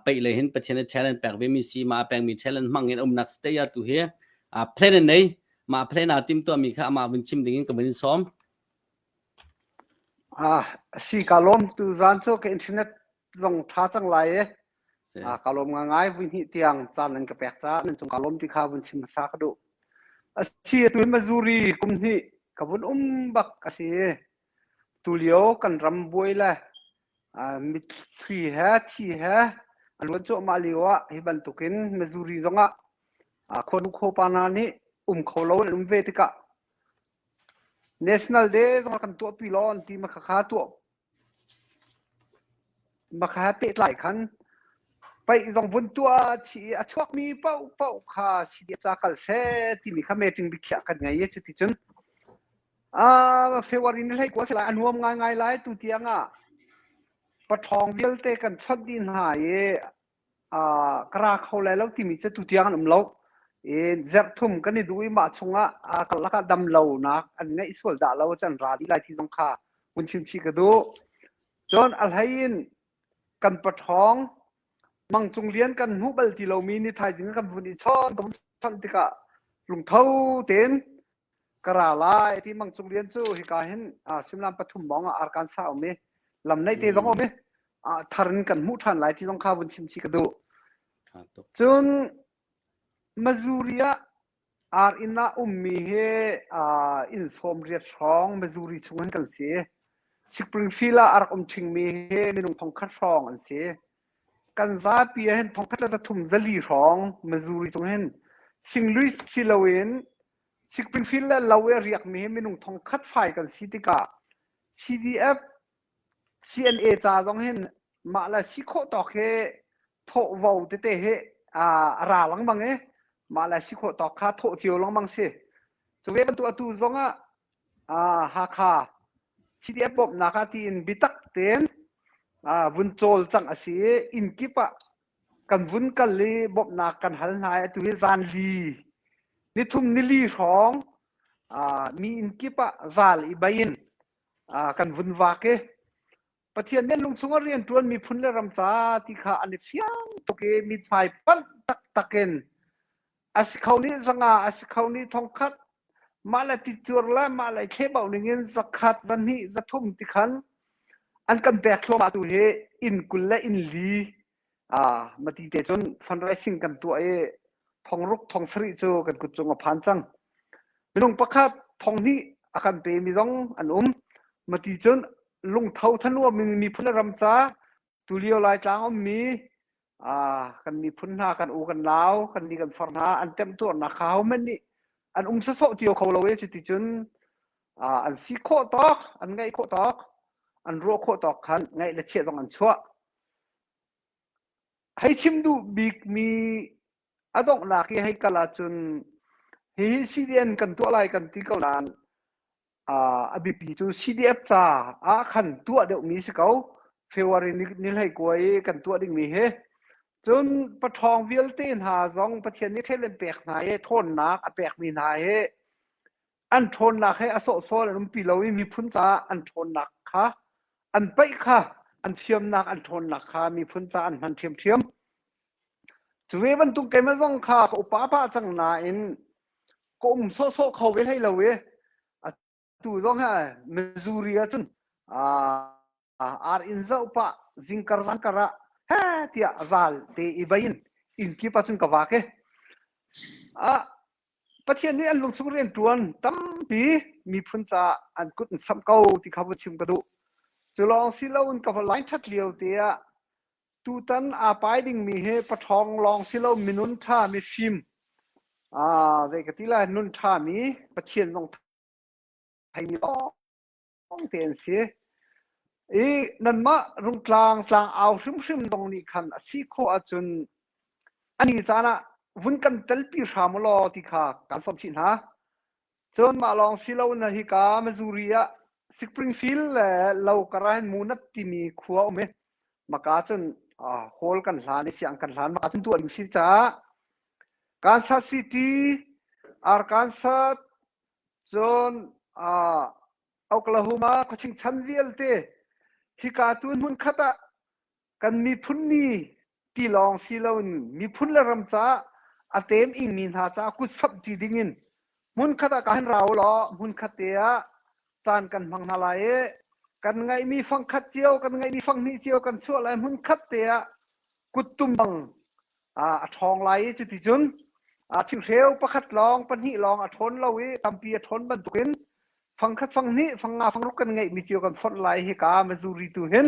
peih lei hin Pathian nih challenge pek ve mi si mah a pekmi challenge hmang in umnak state ah tu hi plan an nei mah plan aa timtuahmi kha amah vun chim ding in ka vun in sawm. Ah, si ka lawm tu zan cu ka internet zong ṭha cang lai i ka lawm ngai vui hnih tiang caan nan ka pek caah nan cung ka lawm ti kha vun chim hmasa ka duh. Asi atu hi Missouri kum hnih ka vun um bak a si. Tulio kan ram buai le mitthli he thi he. A luan cuahmah lio ah hi bantukin Missouri zongah khuanu khuapa hna nih um kho lo an um ve tikah National Day zong kan tuahpi law an ti ma khakha tuah ma kha pehtlai khan paih zong vun tuah chih i a chuakmi paohpaoh kha CDF ca kal seh timi kha meeting biakhiah kan ngei i cuticun February ni 19 a si lai a nuam ngaingai lai tu tiang ah paṭhawng vialte kan chawnh dih hna i ka ra kho lai lo timi cu tu tiang an um lo. I zarh thum kan i duh i mah chungah karlak ah dam lonak an ngeih sual dah lo cun ra dih lai ti zong kha vun chim chih ka duh. Cun a hlei in kan paṭhawng Mang Cung Lian kan hmuh bal ti lomi ni thaizing kan vun i chawn kan vun chawnh tikah lungtho tein ka ra lai ti Mang Cung Lian cu hika hin suimilam pathum mawng ah Arkansas um i lam naih te zong um i thar in kan hmuh ṭhan lai ti zong kha vun chim chih ka duh. Cun Missouri ah ar inn ah ummi hi inn 80 hrawng Missouri chung hin kan si. Springfield ah a rak um ṭhingmi hi minung 1000 hrawng an si. Kan zapi ah hin 1304 hrawng Missouri chung hin St. Louis si loin Springfield le lo i a riakmi hi minung 1000 fai kan si tikah CDF CNA ca zong hin mah le si khawh tawk hi thawhvo tete hi a ra lengmang i mah le si khawh tawk kha thawh cio lengmang si. Cu ve bantuk atu zong ah Hakha CDF bawmhnak ah tiin biatak tein vun cawlcangh a si i inn kip ah kan vun kal i bawmhnak kan hal hna i atu hi zanli nithum nili hrawng mi inn kip ah zal i bei in kan vun vak i Pathian nih lungchung ah rianṭuan miphun le ram ca ti kha an i fiang tuk i mithmai panh taktak in a si kho nih zanga a si kho nih thongkhat mah le ticuar le mah le thlebauh ning in zakhat zahnih zathum ti khan an kan pek thluahmah tu hi inn 20 le inn li mati te cun fundraising kan tuah i 6000 7000 cu kan kut cung a phan cang. Minung pakhat 2000 a kan pe mi zong an um. Mati cun lungtho thanuam in miphun le ram ca tulio Laitlang ummi kan miphun hna kan u kan nau kan ni kan far hna an temtuarnak kha hohmanh nih an um sawsawh cio kho lo i cuticun an si khawh tawk an ngaih khawh tawk an ruah khawh tawk khan ngaih le chiah zong an chuah. Hei chim duh bikmi a donghnak i hei kal ahcun hihi CDN kan tuah lai kan ti ko nain a biapi cu CDF ca ah khan tuah deuhmi si ko. February ni 21 i kan tuah dingmi hi. Cun paṭhawng vialte hna zong Pathian nih ṭhel an pek hna i ṭhawnnak a pekmi hna hi an ṭhawnnak he a sawhsawh an umpi lo i miphun caah an ṭhawnnak kha an paih kha an thiamnak an ṭhawnnak kha miphun caah an hman ṭhiamṭhiam. Cu ve bantuk keimah zong kha ka upa pah cang nain ka um sawhsawh kho ve hlei lo i atu zong hi Missouri ah cun ar inn zoh pah zingkar zangkar ah he tiah zal te i bei in inn kip ah cun ka vak i Pathian nih an lungchung rianṭuan tampi miphun caah an kut in samh ko ti kha va chim ka duh. Cu lawng si loin ka va line ṭhat lio te ah tutan aa pai dingmi hi paṭhawng lawng si lo minun ṭha mifim zei ka ti lai nun ṭhami Pathian zong theimi lawng te an si. I nanmah Rungtlang tlangau hrimhrim zong nih khan a si khawh ahcun ani caan ah vun kan telpi hram u law ti kha kan sawm chih hna. Cun mah lawng si lo na hika Missouri ah Springfield le lo kar ah hin Munat timi khua um i maka cun hall kan hlan i siang kan hlan maka cun tuah ding si caah Kansas City, Arkansas, cun Oklahoma khuaching chan vialte hika tu hmun khat ah kan miphun ni ti lawng si loin miphun le ram caah a tem ingmi hna caah kut samh ti dingin hmunkhat ah ka hin ra u law hmunkhat te ah caan kan hmang hna lai i kan ngeihmi fangkhat cio kan ngeihmi fanghnih cio kan chuah lai hmunkhat te ah kuttum bang a ṭhawng lai i cuticun thinghreu pakhat lawng pahnih lawng a ṭhawn lo i tampi a ṭhawn bantukin fangkhat fanghnih fangnga fangruk kan ngeihmi cio kan fonh lai hika Missouri tu hin.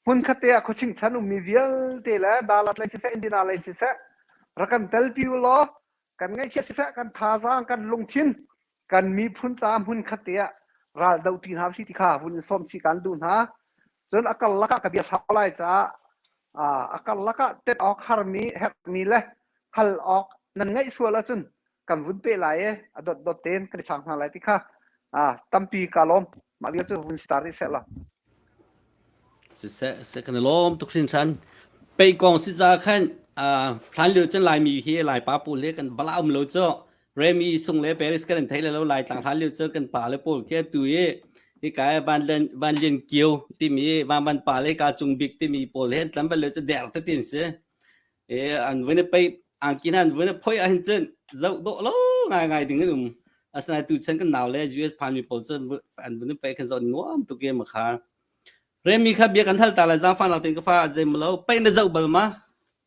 Hmunkhat te ah khuaching chan ummi vialte le Dalat lei siseh, Indiana lei siseh, rak kan telpi u law kan ngaihchiat siseh, kan thazaang, kan lungthin, kan miphun caah hmunkhat te ah ral do ti hna usih ti kha vun in sawm chih kan duh hna. Cun a karlak ah ka bia sau lai caah a karlak ah tet awk harmi, herhmi le hal awk nan ngaih sual ahcun kan vun pe lai i a dot dot tein kan i sang hna lai ti kha tampi ka lawm. Mah vial cu vun star rih seh law. Siseh, seh kan i lawm tuk hringhran. Pei kong si ca khan hlan lio cun Laimi hi Laipa pawl he kan bala um lo cu Remi sung le Paris kan in thei le lo Lai tlang hlan lio cu kan pa le pawl khi tu i hi kai van len van lian kio timi van van pa le ka cung bik timi pawl he tlam bal lo cu der te tin si e an vun pei angki hna an vun phoi ahhin cun zoh dawh lo ngai ngai ding an um asinain tu chan kan nau le US phan mi pawl cun an vun pei khan zoh nuam tuk e makha Remi kha bia kan hal ta lai zaangfah nak tein ka fa zei lo pei na zoh bal ma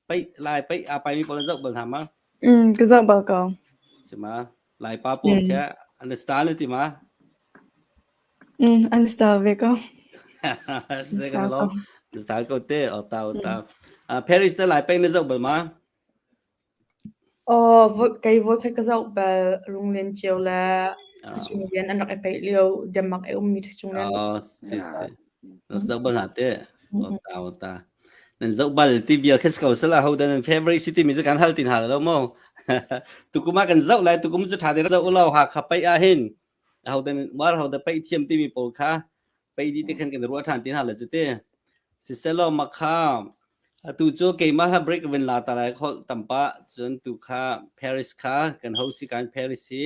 pei lai pei a pai mi pawl na zoh bal hna ma Mm, ka zoh bal ko. sima lai pa pawl Mm. kha an style ti ma Mm, an style ve ko. An Se kan style lo ko. style ko te o ta o ta Paris te lai pei na zoh bal ma Aw, kei voikhat ka zoh bal Runglen cio le Thachung Lian an rak i peih lio Denmark i ummi Thachung Lian. Oh, si si. Zoh bal hna te. O ta o ta. Nan zoh bal ti bia khes ko sala ho dan favorite city mi cu kan hal tin hal lo mo. Tukum ah kan zoh lai tukum cu tha te zoh lo ha kha pai ah hin ho dan war ho da pai thiam ti mi pawl kha pei di te khan kan ruah ṭhan ti hna le cu te siselaw makha atu cu keimah ha break vin la ta lai khol tampa cun tu kha Paris kha kan ho si kan Paris hi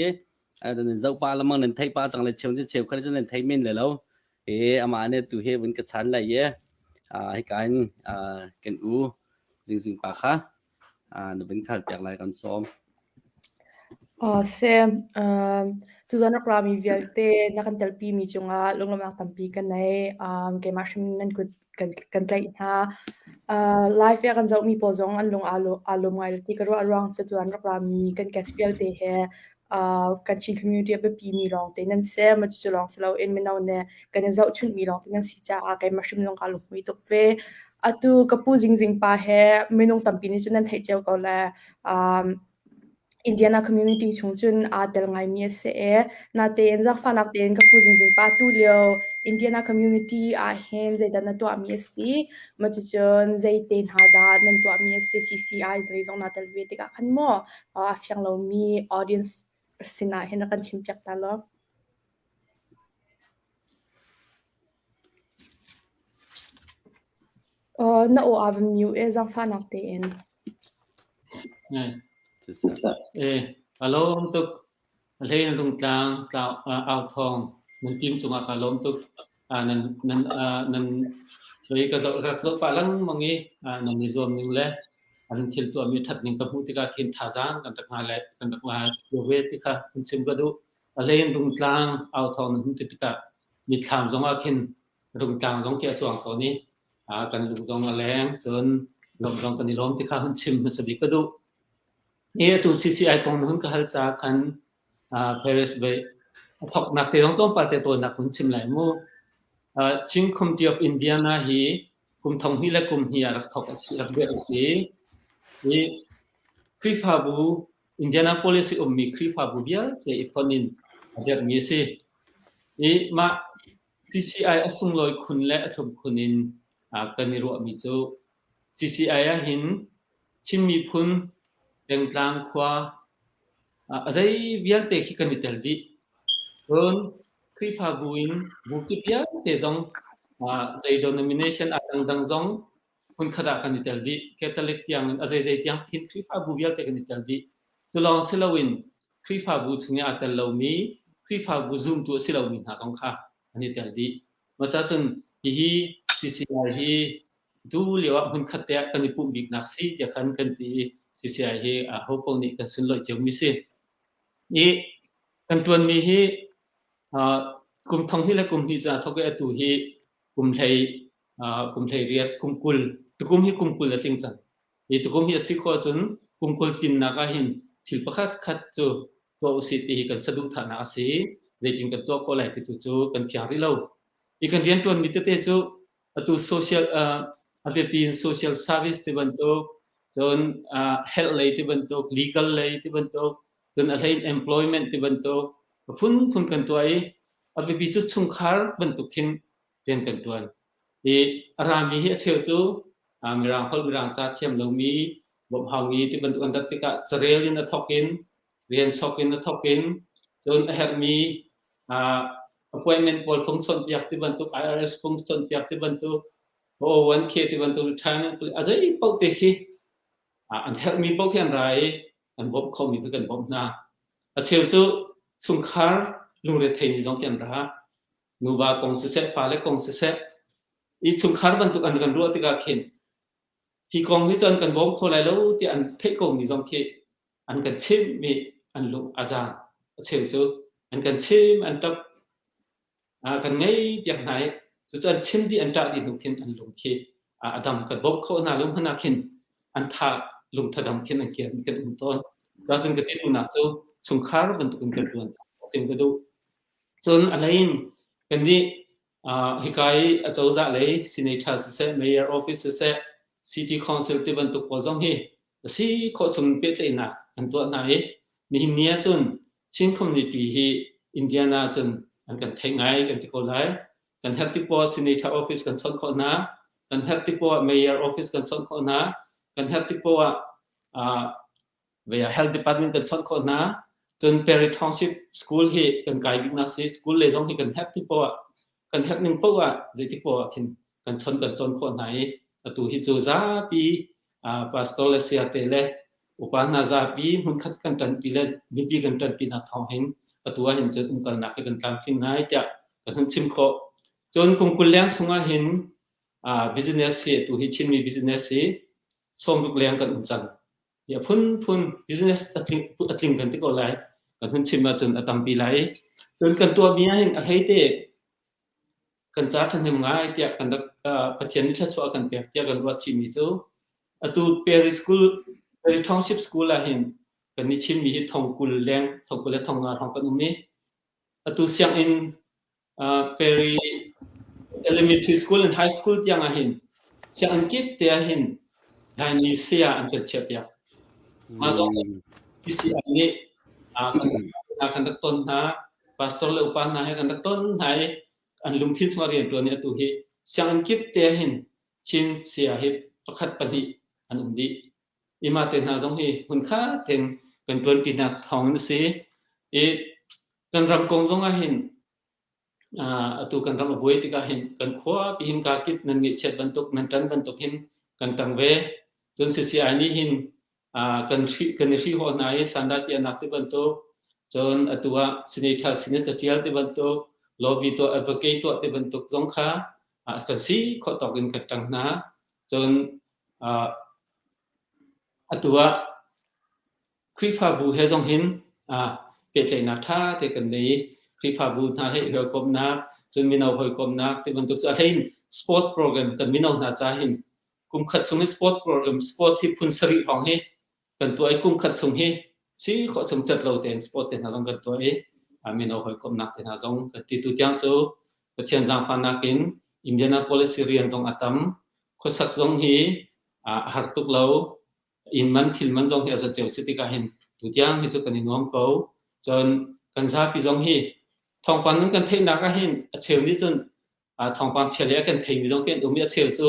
nan zoh pa lamang nan thei pa cang le cheu cu cheu khan cun nan thei men le lo e ama ne tu he vun ka chan lai ye hi kan kan u jing jing pa kha na vun khal piak lai kan sawm. Aw se, tuzan rak rami vialte na kan telpi mi cungah lunglawmhnak tampi ka nei. Keimah hrim nan kut kan, kan tlaih hna. Live ah kan zohmi pawl zong an lung aa lawm ngai ti ka ruah ruang cu tuzan rak rami kan guest vialte he kan Chin community a biapi mi lawngte nan si. Mah cucu lawng si loin mino nih kan i zohchunh mi lawngte nan si caah keimah hrim zong kaa lunghmui tuk ve. Atu ka pu Zingzing pa he minung tampi nih cun nan theih cio ko le um, Indiana community chung cun aa tel ngaimi a si i natein zaangfahnak tein ka pu Zingzing pa tu lio Indiana community ah hin zeidah na tuahmi a si? Mah cucun zeite hna dah nan tuahmi a si? CCI lei zong naa tel ve tikah khan maw a fiang lomi audience sinah hin rak kan chimpiak ta law. Na aw aa van mute ee zaangfahnak tein. Eh, ka lawm tuk. A hlei in Rungtlang tlau au thawng nan team cungah ka lawm tuk. Nan nan nan soi ka zoh rak zoh pah lengmang i nan i zuam ning le an thil tuahmi ṭhat ning ka hmuh tikah khin thazaang kan rak ngah le kan rak ngah ve ti kha hun chim ka duh. A hlei in Rungtlang au thawng nan hun ti tikah mitthlam zongah khin Rungtlang zong khi a cuang tawn i kan lung zong a leng cun lawmh zong kan i lawm ti kha hun chim hmasa bik ka duh. Hi atu CCI kong na hun ka hal caah khan Paris Bay a thawknak te zong tlawmpal te tawinak hun chim lai mu. Chin Committee of Indiana hi kum thong hnih le kum hnih ah rak thawk a si, rak dirh a si. Hi Khrihfabu Indianapolis i ummi Khrihfabu vialte i fonh in a dirhmi a si. Hi mah CCI a sunglawi khun le a thlum khun in kan i ruahmi cu CCI ah hin Chin miphun pengtlang khua a zei vialte khi kan i tel dih. Cun Khrihfabu in bu kip vialte zong zei denomination a dangdang zong hmunkhat ah kan i tel dih. Catholic tiang in a zeizei tiang khin Khrihfabu vialte kan i tel dih. Cu lawng si loin Khrihfabu chung i aa tel lomi, Khrihfabu zumtu a si lomi hna zong kha an i tel dih. Mah cun hihi CCI hi tu lio ah hmunkhat te ah kan i pumh biknak si tiah khan kan ti i CCI hi aho paoh nih kan sunlawih ciomi si. I kan ṭuanmi hi kum thong hnih le kum hnih ca thawk i atu hi kum hlei kum hlei riat kum 20 tukum hi kum 20 a tling cang. Hi tukum hi a si khawh ahcun kum 20 tlinnak ah hin thil pakhat khat cu tuah usih ti hi kan saduhthahnak a si. Zeitin kan tuah khawh lai ti tu cu kan fiang rih lo. Hi kan rianṭuanmi tete cu. Atu social a biapi in social service ti bantuk, cun health lei ti bantuk, legal lei ti bantuk, cun a hlei in employment ti bantuk, a phunphun kan tuah i a biapi cu chungkhar bantuk khin rian kan ṭuan. I a rami hi a cheu cu Mirang holh Mirang ca thiam lomi, bawmh haumi ti bantuk an rat tikah carel in a thawk in, rian sok in a thawk in, cun a herhmi appointment pawl fung chawnhpiak ti bantuk, IRS fung chawnhpiak ti bantuk, 401k ti bantuk, retirement plan, a zei paoh te khi an herhmi paoh khi an ra i an bawmh khomi khi kan bawmh hna. A cheu cu chungkhar lungretheimi zong khi an ra. Nuva kong siseh, fale kong siseh, i chungkhar bantuk an kan ruah tikah khin hi kong hi cu an kan bawm kho lai lo tiah an theih komi zong khi an kan chimh i an lung a zaang. A cheu cu an kan chim, an ṭap, kan ngei piak hna i cucu an chim dih, an ṭah dih hnu khin an lung khi a dam. Kan bawmh khawh hna lo hmanh ah khin an tha lung thadam khin an kir kan um tawn. Cuahcun ka ti duhnak cu chungkhar bantuk in kan ṭuan chim ka duh. Cun a hlei in kannih hika i acozah lei senator siseh, mayor office siseh, city council ti bantuk pawl zong hi a si khawh chung pehtlaihnak an tuah hna i nihin ni ahcun Chin community hi Indiana cun an kan theih ngai kan ti ko lai. Kan herh tik poah senator office kan chawnh khawh hna, kan herh tik poah mayor office kan chawnh khawh hna, kan herh tik poah vei ah health department kan chawnh khawh hna. Cun Perry Township School hi kan kai biknak si. School lei zong hi kan herh tik poah kan herh ning poah ah zeitik poah ah khin kan chawnh kan ton khawh hna i atu hi cu zapi pastor le sayate le upa hna zapi hmunkhat kan ṭanpi le mipi kan ṭanpi nak thawng hin atu ah hin cun umkalnak hi kan tlamtling ngai tiah kan hun chim khawh. Cun kum 20 leng chungah hin business hi atu hi Chinmi business hi 60 leng kan um cang. Hi a phunphun business a tling, a tling kan ti ko lai. Kan hun chim ahcun a tampi lai. Cun kan tuahmi ah hin a hleite kan ca ṭhahnem ngai tiah kan rak Pathian nih thluachuah a kan pek tiah kan ruah chihmi cu atu Perry School, Perry Township School ah hin kan i Chinmi hi thong 20 leng, thong 20 le thong nga hrawng kan um i atu sianginn Perry Elementary School and High School tiang ah hin sianginn kip te ah hin Laimi saya an kan chiahpiak. Mah zong PCI nih kan rak ton hna, pastor le upa hna he kan rak ton hna i an lungthin chungah rianṭuan i atu hi sianginn kip te ah hin Chin saya hi pakhat pahnih an um dih. Ima te hna zong hi hmunkhat tein kan ṭuanṭinak thawng in a si. I kan ram kong zong ah hin atu kan ram a buai tikah hin kan khua pi hin kaa kip nan ngeihchiat bantuk nan ṭan bantuk hin kan ṭang ve. Cun CCI nih hin kan hri kan i hrihhawh hna i sandah piahnak ti bantuk cun atu ah senator sin i caṭial ti bantuk lobby tuah advocate tuah ti bantuk zong kha kan si khawh tawk in kan ṭang hna. Cun atu ah Khrihfabu he zong hin pehtlaihnak ṭha te kan nei i Khrihfabu hna he i hawikomhnak, cun mino hawikomhnak ti bantuk cu a hlei in sport program kan mino hna ca hin kum khat chung i sport program sport hi phun sarih hrawng hi kan tuah i kum khat chung hi si khawh chung cat lo tein sport te hna zong kan tuah i mino hawikomhnak te hna zong kan ti tu tiang cu Pathian zaangfahnak in Indianapolis rian zong a tam khuasak zong hi a har tuk lo inn man thil man zong hi a zaceo si tikah hin tutiang hi cu kan i nuam ko. Cun kan zapi zong hi thawngpang nan kan theihnak ah hin a cheu nih cun thawngpang chia le a kan theimi zong khi an um i a cheu cu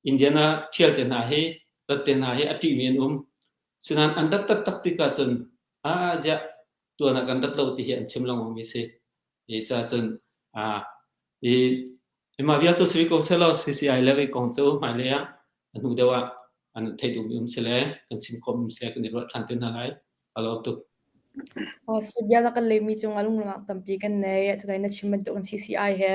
Indiana thial te hna hi rat te hna hi a ṭihmi an um. Sinain an rat taktak tikah cun a ziah tuan ah kan rat lo ti hi an chim lengmang mi si. Hi ca cun i mah vial cu si ko selaw CCI level kong cu hmailei ah a hnu deuh ah an theih duhmi um sile kan chim khawhmi sile kan i ruah ṭhan te hna lai. Ka lawm tuk. Bia na kan lehmi cungah lunglawmhnak tampi kan nei. Tunai na chim bantuk in CCI he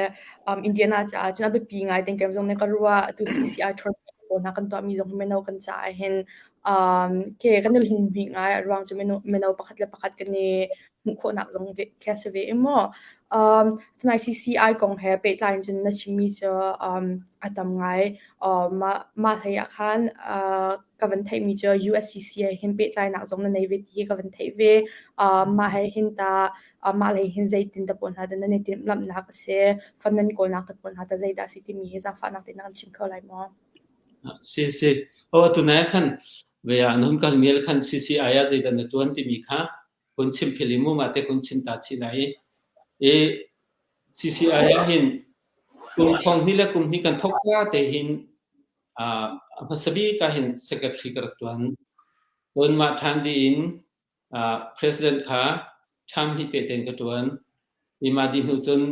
um, Indiana caah cun a biapi ngai ting kem zong nih ka ruah. Atu CCI tournament pawl hna kan tuahmi zong hi mino kan caah hin um ke kan i lunghmuih ngai. A ruang cu mino mino pakhat le pakhat kan i hmuh khawhnak zong ve khi a si ve i mu. Um tunai CCI kong he pehtlai in cun na chimmi cu um a tam ngai. Uh, mah mah hlei ah khan uh, ka van theihmi cu USCC he hin pehtlainak zong na nei ve ti hi ka van theih ve. Uh, mah he hin ta uh, mah lei hin zeitin ta pawl hna dah nan i timhlamhnak a si, fund nan kawlnak ta pawl hna ta zeidah a si timi hi zaangfahnak tein na kan chim kho lai maw? Si si. O atu nai khan ve ah nan kal mial khan CCI ah zeidah na tuan timi kha kun chim phil i mu ma te kun chim ta chi lai i CCI ah hin kum thong hnih le kum hnih kan thok ka te hin a hmasa bik ah hin secretary ka rak tuan. Cun mah ṭhan dih in president kha ṭham hi pe tein ka ṭuan. I mah dih hnu cun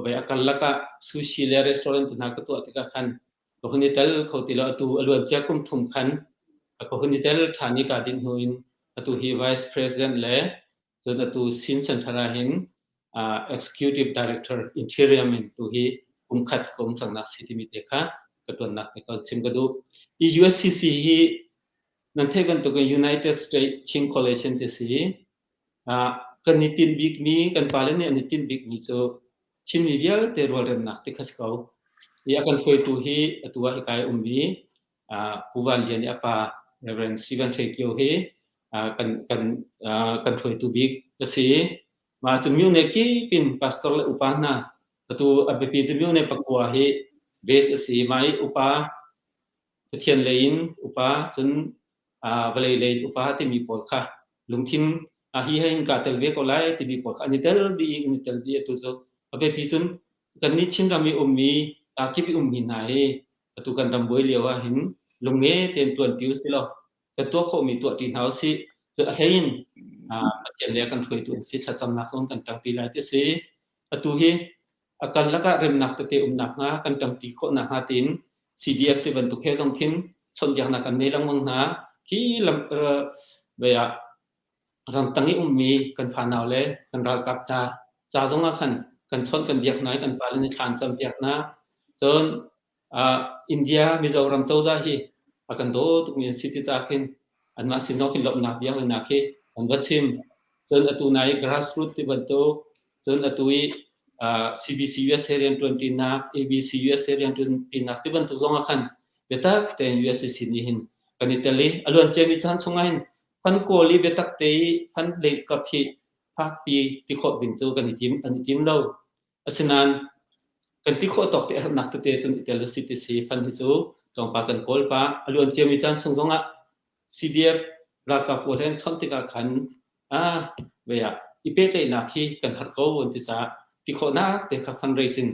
ve a karlak ah sushi le restaurant hna ka tuah tikah khan ka hun i tel kho ti lo. Atu a luancia kum thum khan ka hun i tel ṭhan i kaa dinh hnu in atu hi vice president le cun atu Sin Center ah hin executive director interior in tu hi kum khat ka um cangnak si timi te kha ka ṭuannak te ka chim ka duh. Hi USCC hi nan theih bantukin United States Chin Coalition ti si. Kan i tinh bikmi, kan pale nih an i tinh bikmi cu Chinmi vialte rualremnak ti kha si ko. I a kan hruaitu hi atu ah hika i ummi Pu Van Lian i a pa Reverend Stephen Hre Kio hi kan kan kan hruaitu bik a si. Mah cu myone kip in pastor le upa hna atu a biapi cu myone pakua hi base a si. Mah i upa Pathian lei in upa cun vawlei lei in upa timi pawl kha lungthin hi he hin kaa tel ve ko lai timi pawl kha an i tel dih i an i tel dih atu cu a biapi cun kannih Chinram i ummi kip i ummi hna hi atu kan ram buai lio ah hin lungnge tein ṭuanṭi usih law kan tuah khawhmi tuahṭi hna usih. Cun a hlei in Pathian le a kan hruaitu an si thlacamnak zong kan ṭangpi lai ti a si. Atu hi a karlak ah remnak tete umnak hnga kan ṭangṭi khawh nakhnga tiin CDF ti bantuk he zong khin chawnhbiaknak kan nei lengmang hna. Khi lam vei ah ramtang i ummi kan fanau le kan ralkap hna ca zong ah khan kan chawnh kan biak hna i kan pale nih thla an campiak hna. Cun India Mizoram cozah hi a kan daw tukmi an si ti caah khin anmah sin zong khin lawmhnak bia ngeihnak hi an va chim. Cun atu nai grassroots ti bantuk cun atu i CBC USA rianṭuanṭinak, ABC USA rianṭuanṭinak ti bantuk zong ah khan biatak tein USCC nih hin kan i tel i a luan ciami caan chungah hin fund kawl i biatak te i fund lei kap hi fakpi ti khawh ding cu kan i tim an i tim lo. Asinain kan ti khawh tawk te a herhnak tete cun i tel usih ti si fund hi cu tlawmpal kan kawl pah. A luan ciami caan chung zongah CDF ralkap pawl he an chawnh tikah khan ah vei ah i pehtlaihnak hi kan harh ko an ti caah ti khawhnak te kha fundraising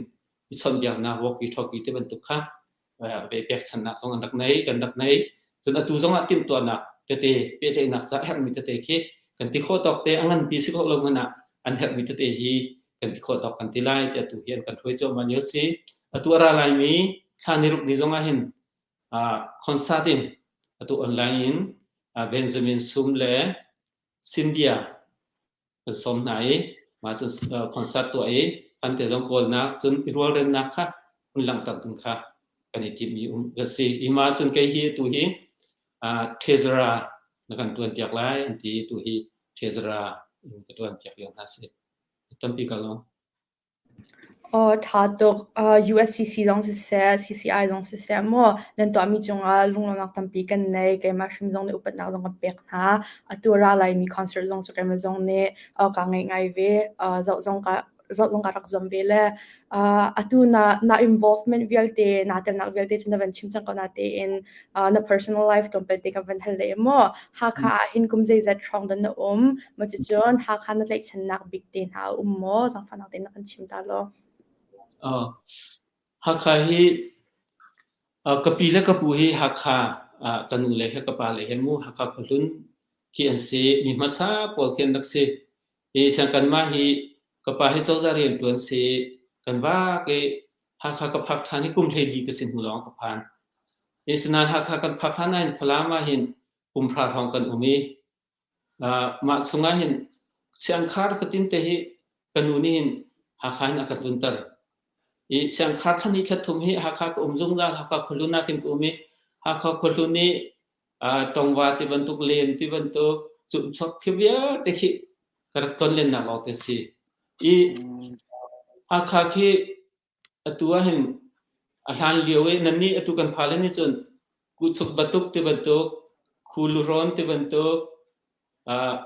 i chawnhbiaknak walkie talkie ti bantuk kha ve pekchanhnak zong an rak nei kan rak nei. Cun atu zongah timhtuahnak tete pehtlaihnak ca herhmi tete khi kan ti khawh tawk te a nganpi si khawh lo hmanh ah an herhmi tete hi kan ti khawh tawk kan ti lai ti atu hi an kan hruai cuahmah lio si. Atu a ra laimi thla ni ruk ni zongah hin concert in atu online in Benjamin Sum le Cynthia kan sawm hna i mah cun concert tuah i kan te zong kawlnak cun i rualremnak kha hun langhter ding kha kan i timhmi um ka si. I mah cun kei hi atu hi treasurer na kan tuan piak lai an ti tu hi treasurer in ka tuan piak lio hna si. Tampi ka lawm. Aw, ṭha tuk. USCC zong siseh, CCI zong siseh maw nan tuahmi cungah lunglawmhnak tampi kan nei. Keimah hrim zong nih upatnak zong kan pek hna. Atu a ra laimi concert zong cu keimah zong nih kaa ngaih ngai ve. Zoh zong ka zoh zong ka rak zuam ve le atu na na involvement vialte naa telnak vialte cu na van chim cang ko natein na personal life tlawmpal te kan van hal le maw Hakha ah hin kum zeizat hrawng dah na um maw cucun Hakha na tlaihchannak bik te hna a um maw zaangfahnak tein na kan chim ta law Uh, Hakha hi uh, ka pi le ka pu hi Hakha uh, ka nu le he ka pa le he mu Hakha khuahlun khi an si mi hmasa pawl khi an rak si hi siang kanmah hi ka pa hi cozah rian ṭuan si kan vak i Hakha ka phak ṭhan i kum 14 ka si hnu lawng ka phan Asinain Hakha kan phak hlan ahhin Falam ahhin kum hra hrawng kan um i mah chungah hin siangkhar fatin te hi ka nu nih hin Hakha hin a ka tlunter. I siangkhar thla hnih thla thum hi Hakha ka um zungzal. Hakha khuahlun ah khin ka um i Hakha khuahlun i tongva ti bantuk len ti bantuk cumhchuak khi vialte khi ka rak ton lennak lawngte a si. I Hakha khi atu ah hin a hlan lio i nannih atu kan fale nih cun kuhchuk batuk ti bantuk, khulurawn ti bantuk,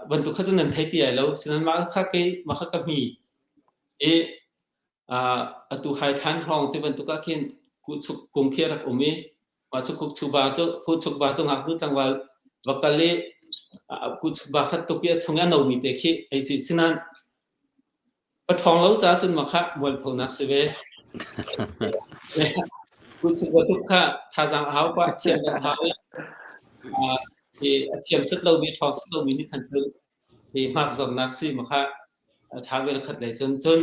bantuk kha cu nan thei ti ai lo. Sinain mah kha kei mah kha ka hmi. I atu haithlan hrawng ti bantuk ah khin kuhchuk kung khi a rak um i mah cu kukchuba cu kuhchukba cu ngaknu tlangval va kal i kuhchukba khat tuk i a chung i a nomi te khi ei si. Sinain Pa ṭhawng lo caah cun makhah mualphonak si ve. Kutsuk tuk kha thazaang a hau pah, thiam a hau i i a thiam set lomi, a ṭhawng set lomi nih khan cun hi hmak zawtnak si makhah a ṭha ve khat lei cun cun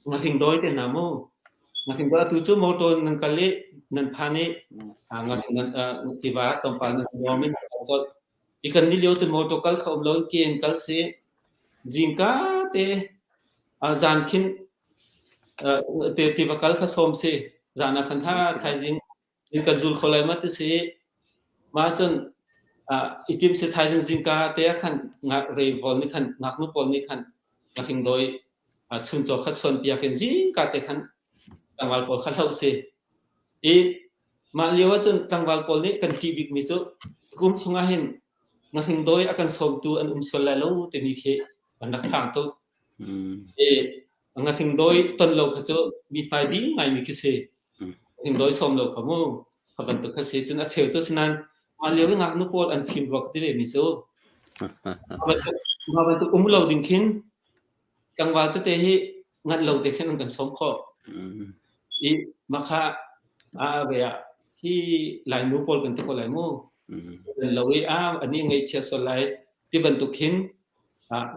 ngahring dawi te hna mu. Ngahring dawi atu cu motor nan kal i nan phan i ngahring nan tiva tlawmpal nan nuam i nan kal colh. I kan ni lio cu motor kal kha um lo in ke in kal si. Zingka te zan khin tiva kal kha sawm si. Zan ah khan ha thaizing in kan zul kho lai ma ti si. Mah cun i tim si thaizing zingka te ah khan ngak rei pawl nih khan ngaknu pawl nih khan ngahring dawi chuncaw kha chuan piak in zingka te khan tlangval pawl kha hloh si. I Mah lio ahcun tlangval pawl nih kan ṭih bikmi cu kum chungah hin ngahring dawi a kan sawmtu an um sual lai lo timi khi kan rak phang tuk. I ngahring dawi ton lo kha cu mi hmai bi ngaimi khi si. Ngahring dawi sawm lo kha mu kha bantuk kha si. Cun a cheu cu sinain mah lio i ngaknu pawl an fim rua ka ti vemi cu mah bantuk um lo ding khin tlangval tete hi nganh lo te khin an kan sawm khawh. I makha a ve ah hi Lainu pawl kan ti ko lai mu. Lo i a ani ngaihchia sual lai ti bantuk khin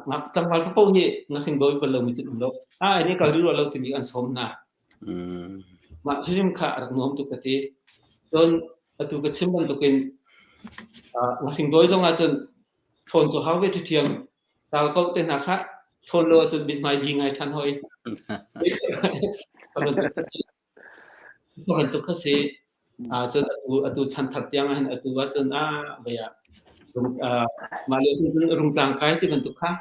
ngak tlangval paoh hi ngahring dawi bal lomi cu um lo. A ani kal rih lo timi an sawm hna. Mah hrim kha a rak nuam tuk ka ti. Cun atu ka chim bantukin ngahring dawi zong ahcun ṭhawn cu hau ve ṭhiṭhiam. Tal ko te hna kha ṭhawn lo ahcun mithmai bi ngai ṭhan hoi. Ka bantuk kha si. Cun atu atu chan thar tiang ahhin atu ahcun a vei ah mah lio cun rungtlang kai ti bantuk kha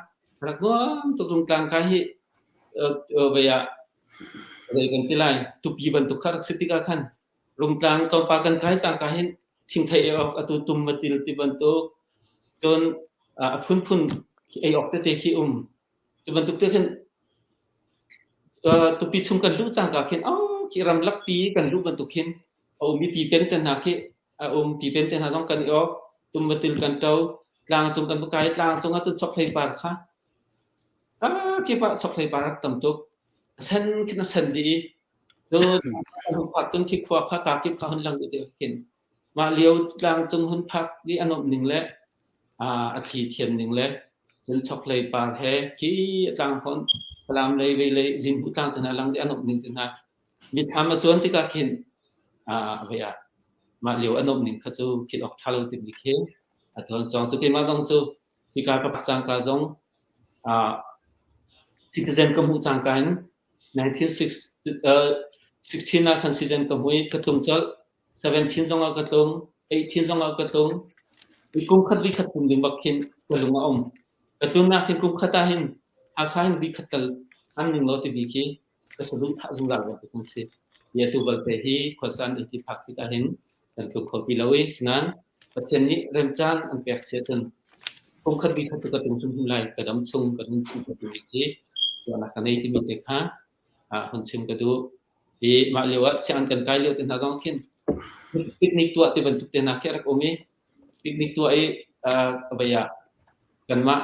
rak nuam tuk rungtlang kai hi vei ah zei kan ti lai tupi bantuk kha rak si tikah khan Rungtlang tlawmpal kan kai cangka hin thingthei ei awk atu tum matil ti bantuk cun a phunphun ei awk tete khi um. Cu bantuk te khin tupi chung kan luh cangka khin oh khi ramlak pi kan luh bantuk khin a um i pipen te hna khi a um pipen te hna zong kan i awk tum matil kan to tlang cung kan va kai tlang cung ahcun chokhlei par kha kip ah chokhlei par a tam tuk a sen khin a sen dih i Cun hun phak cun khi khua kha kakip kha hun lang dih khin mah lio tlangcung hun phak i a nuamh ning le a thli thiam ning le cun chokhlei par he khi a tlang hon Falam lei vei lei Zinhu tlang te hna lang dih a nuamh ning te hna mithlam a cuan tikah khin vei ah mah lio a nuamh ning kha cu philh awk ṭha lo timi khi a tuan cawng cu keimah zong cu hika ka pak cangka zong citizen ka hmuh cangka in 1916 ah khan season ka hmu i ka tlung colh. 17 zongah ka tlung, 18 zongah ka tlung. I kum khat vi khat tlung ding bak khin ka lung a um. Ka tlunnak hin kum khat ah hin Hakha hin vi khat tal an ning law timi khi ka saduhthah zungzal bak kan si. Hi atu balte hi khuasan in ti phak tik ahhin kan tlung kho ti lo i sinain Pathian nih remcaan an pek si ahcun kum khat vi khat cu ka tlung hrimhrim lai, ka dam chung ka nun chung ka timi khi ruahnak ka nei timi te kha hun chim ka duh. I mah lio ah sianginn kan kai lio te hna zong khin picnic tuah ti bantuk te hna khi a rak um i picnic tuah i vei ah kanmah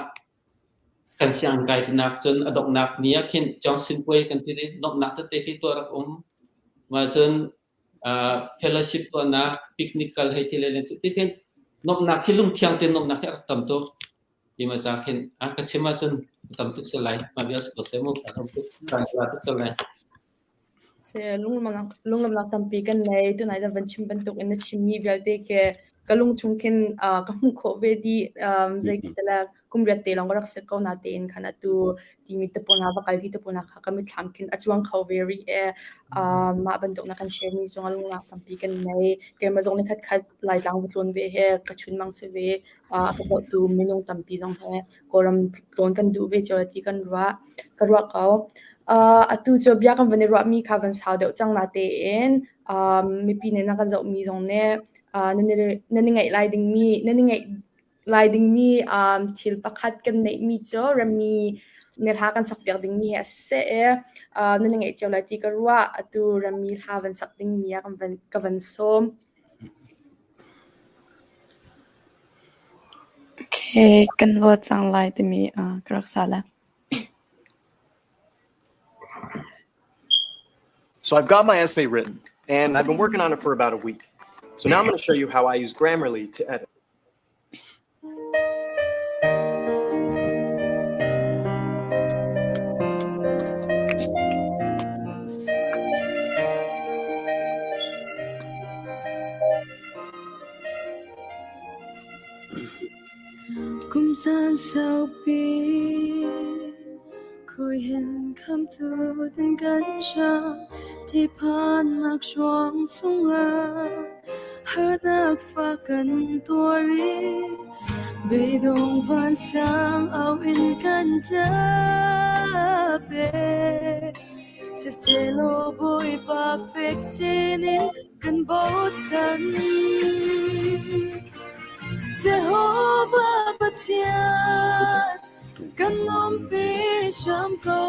kan sianginn kai tinak cun a donghnak ni ah khin Johnson puai kan ti i donghnak tete khi tuah rak um. Mah cun fellowship tuahnak, picnic kal hei ti le len cu ti khin nuamhnak khi lungthiang tein nuamhnak hi a rak tam tuk. Ti ma ca khin a ka chim ahcun a tam tuk sel lai. Mah vial si ko seh mu, a tam tuk, caan ka la tuk sel lai. Se lunglawmhnak tampi kan nei. Tunai na van chim bantuk in na chimmi vialte khi ka lung chung khin ka hmuh khawh ve dih. Zei tala Kum riat te lawng ka rak si ko na tein khan atu timi te pawl hna va kal ti te pawl hna kha ka mitthlam khin a cuang kho ve rih e. Mah bantuk na kan share mi zong a lungnak tampi kan nei. Keimah zong ni khat khat Laitlang va tlawn ve he ka chunmang si ve. A ka zohtu minung tampi zong he Kawlram tlawn kan duh ve cio ti kan ruah. Ka ruah ko. Atu cu bia kan van i ruahmi kha van sau deuh cang na tein mipi nih na kan zohmi zong nih nan i ngaih lai dingmi nan i ngaih lai dingmi thil pakhat kan neihmi cu rammi ne hla kan sakpiak dingmi hi a si i nan i ngaih cio lai ti ka ruah. Atu rammi hla van sak dingmi ah ka van sawm. Okay, kan luat cang lai timi ka rak sa lai. So I've got my essay written, and I've been working on it for about a week. So now I'm going to show you how I use Grammarly to edit. Kum caan saupi Khui hin khamtu din kan hram Ṭihphannak hruang chungah Harnak fak kan tuar i Beidong vansang au in kan ṭap e Siselaw Bawipa fek chin in kan bochan. Jehovah Pathian kan umpi hram ko.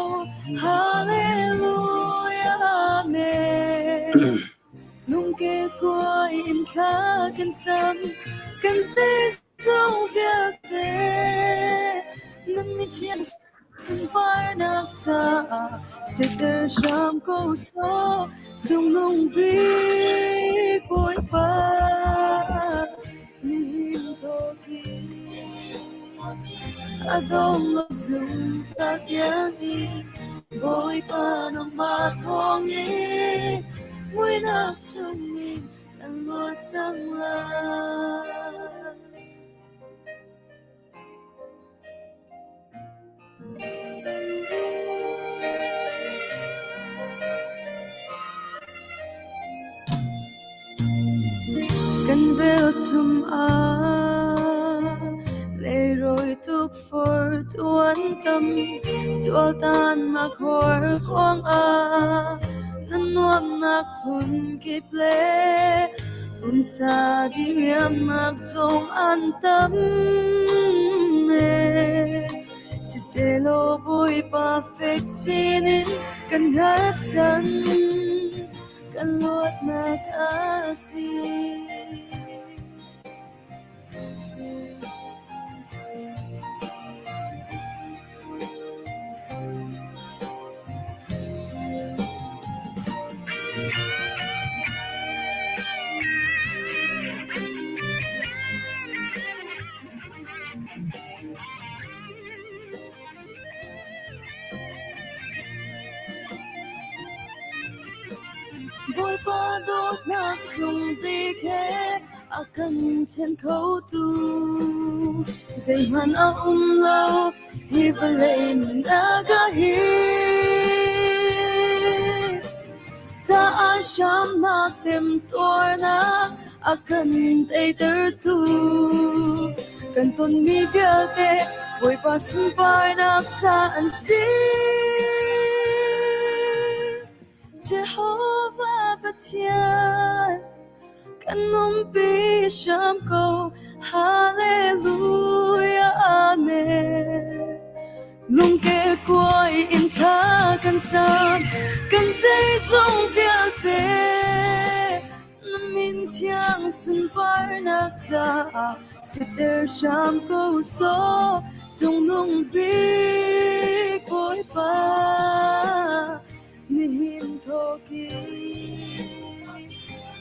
Hallelujah Amen. Lungke kuai in thla kan cam kan zeizong vialte na mithiang Sunparnak caah siter hram ko sawh, cungnung bik Bawipa nihin thawkin a dong lo zungzal tiangin Bawipa nangmah thawngin muihnak chungin kan luat cang lai. Kan velchum ah leirawi tukforh tuan tam sualtannak horkuang ah na nuamnak phun kip le pumsa diriamnak zong an tam e. Siselaw Bawipa fek sinin kan hngatchan kan luatnak a si. Bawipa dawtnak sung bik he a kan ṭhen khotu zeihmanh a um lo hi vawlei nunnak ah hin. Caah hramnak temtuarnak a kan teitertu kan tonmi vialte Bawipa sunparnak ca an si. Jehovah Pathian kan umpi hram ko. Hallelujah Amen. Lungke kuai in thla kan sam kan zeizong vialte na min thiang sunparnak caah siter hram ko sawh cungnung bik Bawipa Nihin thawkin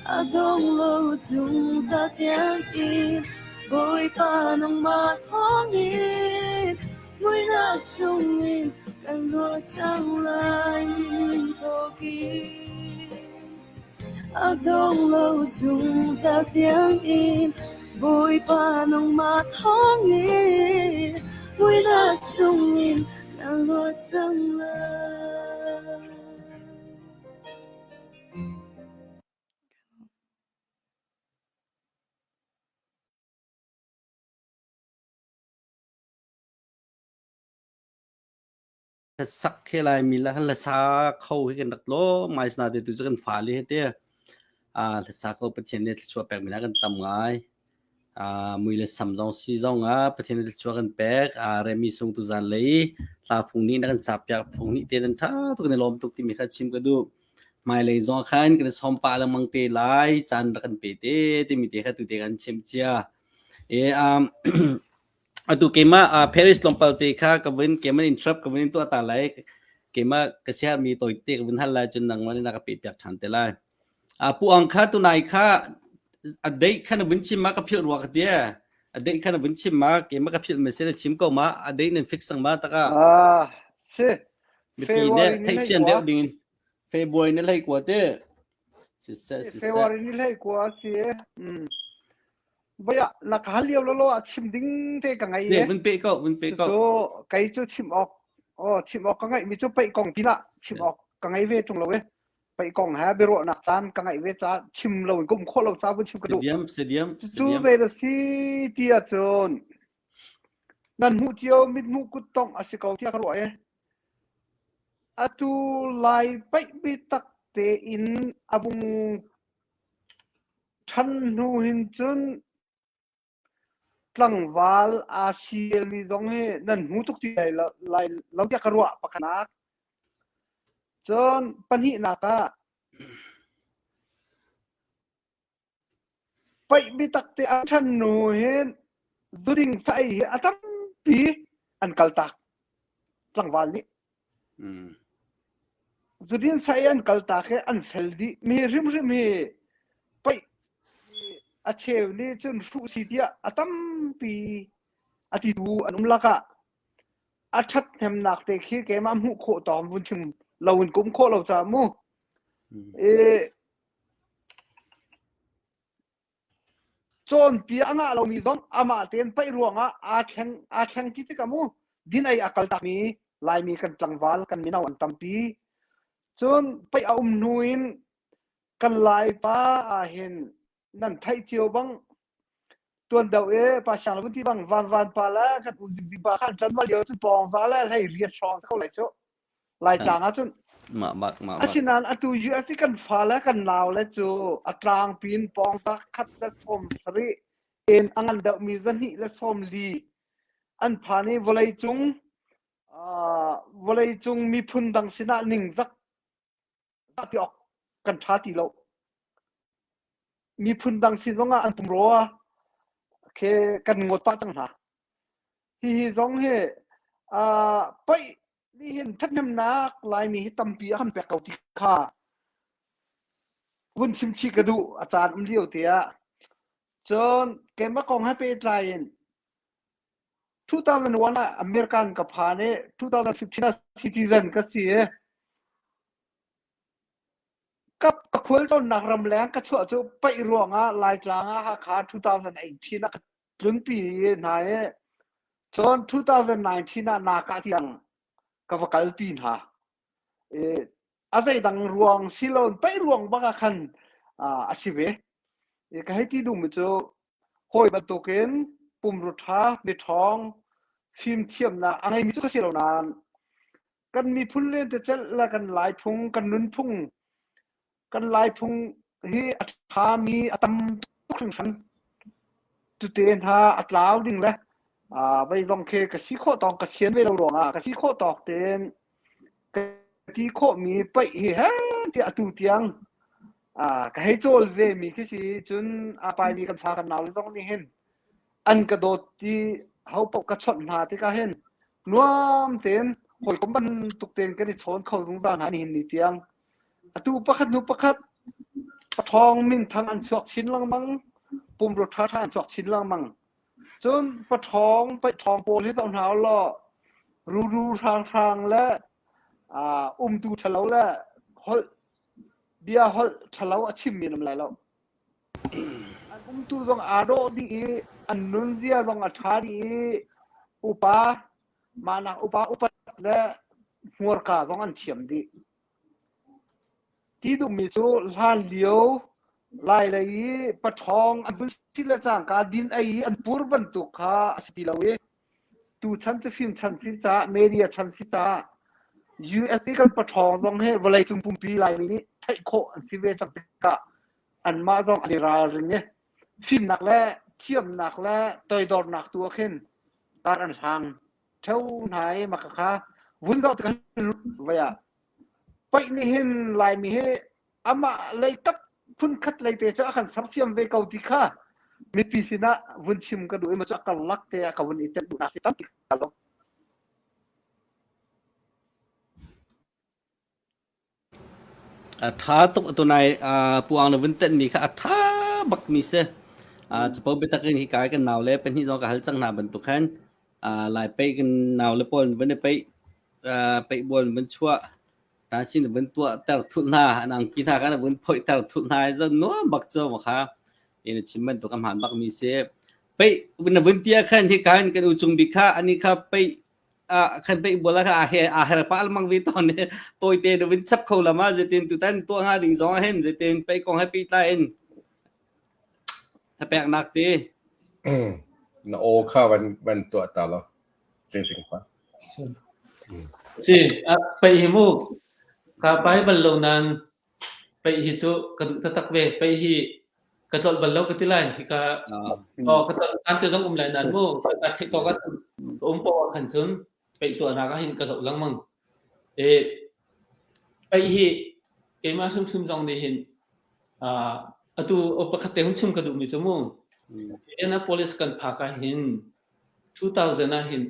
a dong lo zungzal tiangin Bawipa nangmah thawngin muihnak chungin kan luat cang lai nihin thawkin a dong lo zungzal tiangin Bawipa nangmah thawngin. Muihnak chungin na luat cang lai. Sak he Laimi le hlasa kho hi kan rak tlawm ngai nain tu cu kan fale hi te hlasa kho Pathian nih thluachuah pekmi hna kan tam ngai. Mui le sam zong si zong ah Pathian nih thluachuah kan pek. Remi sung tuzan lei hla fung nih na kan sap piak fung nih te nan tha tuk kan i lawm tuk timi kha chim ka duh. Hmailei zong khan kan i sawm pah lengmang te lai caan rak kan pe te timi te kha tu te kan chim cia. E, um, Atu keimah Paris tlawmpal te kha ka vun keimah interrupt ka vun in tuah ta lai. Keimah ka siarmi tawite ka vun hal lai cun nangmah nih na ka pehpiak ṭhan te lai. Pu Ang kha tunai kha a date kha na vun chim ma ka philh rua ka ti. A date kha na vun chim ma keimah ka philh me se na chim ko ma a date nan fix sang ma taka. Ah, si. Mipi ne February ni hlei theihfian kua. deuh ding in February ni hlei kua te. Siseh siseh. February ni hlei kua si. Mm. Voi ah na ka hal lio lawlaw ah chim ding te ka ngei Ne, i vun pe ko, vun pe ko. cucu kei cu chim awk aw chim awk ka ngeihmi cu paih kong pinah chim awk ka ngei ve ṭung lo i paih kong he biaruahnak caan ka ngeih ve caah chim lo in ka um khawh lo caah vun chim ka duh. Stadium, stadium, Cucu stadium. zei na si ti ahcun nan hmuh cio mithmuh kuttongh a si ko tiah ka ruah i atu lai paih biatak tein a vung Ṭhan hnu hin cun tlangval aa sialmi zong hi nan hmu tuk ti lai lo, lai lo tiah ka ruah pakhatnak. Cun pahnihnak ah paih biatak te an ṭhan hnu hin zuding sa ei hi a tampi an kaltak tlangval nih. Zudin sa i an kaltak i an fel dih mi hrimhrim hi paih a cheu nih cun hruh si tiah a tampi a titu an um lakah a ṭhathnemnak te khi keimah hmuh khawh tawng vun chim lo in kum khawh lo caah mu. I Cawnpiak a ngah lomi zong amah tein paih ruangah aa thleng aa thleng ti tikah mu din ei a kaltakmi Laimi kan tlangval kan mino an tampi. Cun paih a um hnu in kan Laipa ah hin nan theih cio bang tuan deuh i pa siang lo ti bang van van pa le kan u zingzing pa khan ṭan lio cu pawng za le hlei riat hrawng ko lai cu. Laitlang ahcun Mah bak, mah bak. Asinain atu US i kan fale kan naule cu a tlangpi in pawng za khat le 70 in a ngan deuhmi 240 an phan i vawleicung uh, vawleicung miphun dang sinah ningzak ti awk kan ṭha ti lo. Miphun dang sin zongah an pumrua khi kan ngawt pah cang hna. Hihi zong hi uh, paih nih hin ṭhathnemnak Laimi hi tampi a kan pek ko ti kha vun chim chih ka duh a caan um lio te ah. Cun keimah kong he pehtlai in 2001 ah American ka phan i 2015 ah citizen ka si i ka ka khualtlawnnak ramleng ka chuah cu paih ruangah Laitlang ah Hakha 2018 ah ka tlunpi hna i cun 2019 ah Naka tiang ka va kalpi hna. I a zeidang ruang siloin paih ruang bak ah khan a si ve. I ka hei ti duhmi cu hawi bantukin pumru ṭha, miṭhawng, fimthiamnak a ngeimi cu ka si lo nain kan miphun lentecelh le kan laiphung, kan nunphung, kan laiphung hi a ṭhami a tam tuk hringhran. Cute hna a tlau ding le vei zong khi ka si khawh tawk ka sian ve lo ruangah ka si khawh tawk tein ka ti khawhmi paih hi he tiah atu tiang ka hei cawl ve mi khi si cun a paimi kan fa kan nau le zong nih hin an ka dawt ti ho paoh ka chawnh hna tikah hin nuam tein hawikom bantuk tein kan i chawn kho zungzal hna nihin ni tiang atu pakhat hnu pakhat paṭhawng minthang an chuak chin lengmang pumrua ṭhaṭha an chuak chin lengmang cun paṭhawng paihṭhawng pawl hi zoh hna ulaw ruru hranghrang le umtu ṭhalo le holh bia holh ṭhalo a chimmi an um lai lo An umtu zong aa dawh dih i an nunzia zong a ṭha dih i upa. Mah nak upa upat le hmurka zong an thiam dih. Ti duhmi cu hlan lio Lai lei i paṭhawng an vun si le cangka din ei i an pur bantuk kha a si ti lo i tuchan cu fim chan si caah media chan si caah US i kan paṭhawng zong hi vawleicung pumpi Laimi nih theih khawh an si ve cang tikah anmah zong an i ralring i fimnak le thiamnak le toidornak tu ah khin kar an hlang ṭheo hna i maka kha vun zoh tikah vai ah paih nih hin Laimi hi amah lei tak phunkhat lei te cu a kan sersiam ve ko ti kha mipi sinah vun chim ka duh i ma cu a karlak te ah ka vun i telh duhnak si tampi ka lo. A ṭha tuk tunai puang na vun tenhmi kha a ṭha bakmi si. Capo biatak in hika kan nau le pahnih zong ka hal cang hna bantuk khan Lai peih kan nau le pawl vun i peih peih bual vun chuah ta sin vun tuah ter thulh hna an angki hna kha vun phoih ter thulh hna i zan nuam bak cu ma kha in chim bantuk a hmaan bakmi si. Peih na vun tia khan hika hin kan u cung bik kha ani kha peih khan peih bual kha a he a her pa almang vi ton ne toite na vin chap kho lama zetin tutan tuah nga ding zong hin zetin pei kong he pi ta in thapek nak ti Na aw kha van van tuah ta lo sing sing pa. Si, pei hi mu ka pai bal lo nan pei hi cu ka duh taktak ve. Pei hi ka tlolh bal lo ka ti lai. Hika oh ka tlolh an te zong um lai nan mu ka theih tawk ah cun ka um poah khan cun pei tuahnak ah hin ka zoh lengmang. E pei hi keimah hrimhrim zong nih hin atu pakhat te hun chim ka duhmi cu mu Indianapolis kan phak ah hin 2000 ah hin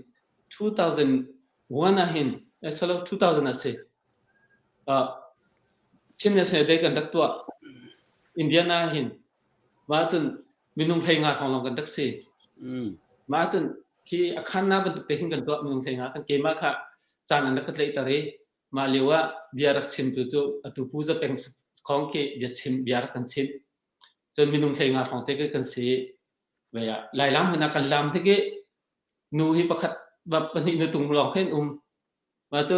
2001 ah hin salo 2000 ah si Chin National Day kan rak tuah. Indiana hin mah cun minung 15 hrawng lawng kan rak si. Mah cun khi a khanna bantuk te hin kan tuah minung 15 kan keimah kha caan an rak ka tlaihter i mah lio ah bia rak chimtu cu atu Pu Za Peng Khong khi bia chim bia rak kan chim. Cun minung 15 hrawng te kan si. Vei ah Lailam hmun ah kan lam tik i nu hi pakhat pahnih nu tung lawng khin um. Mah cu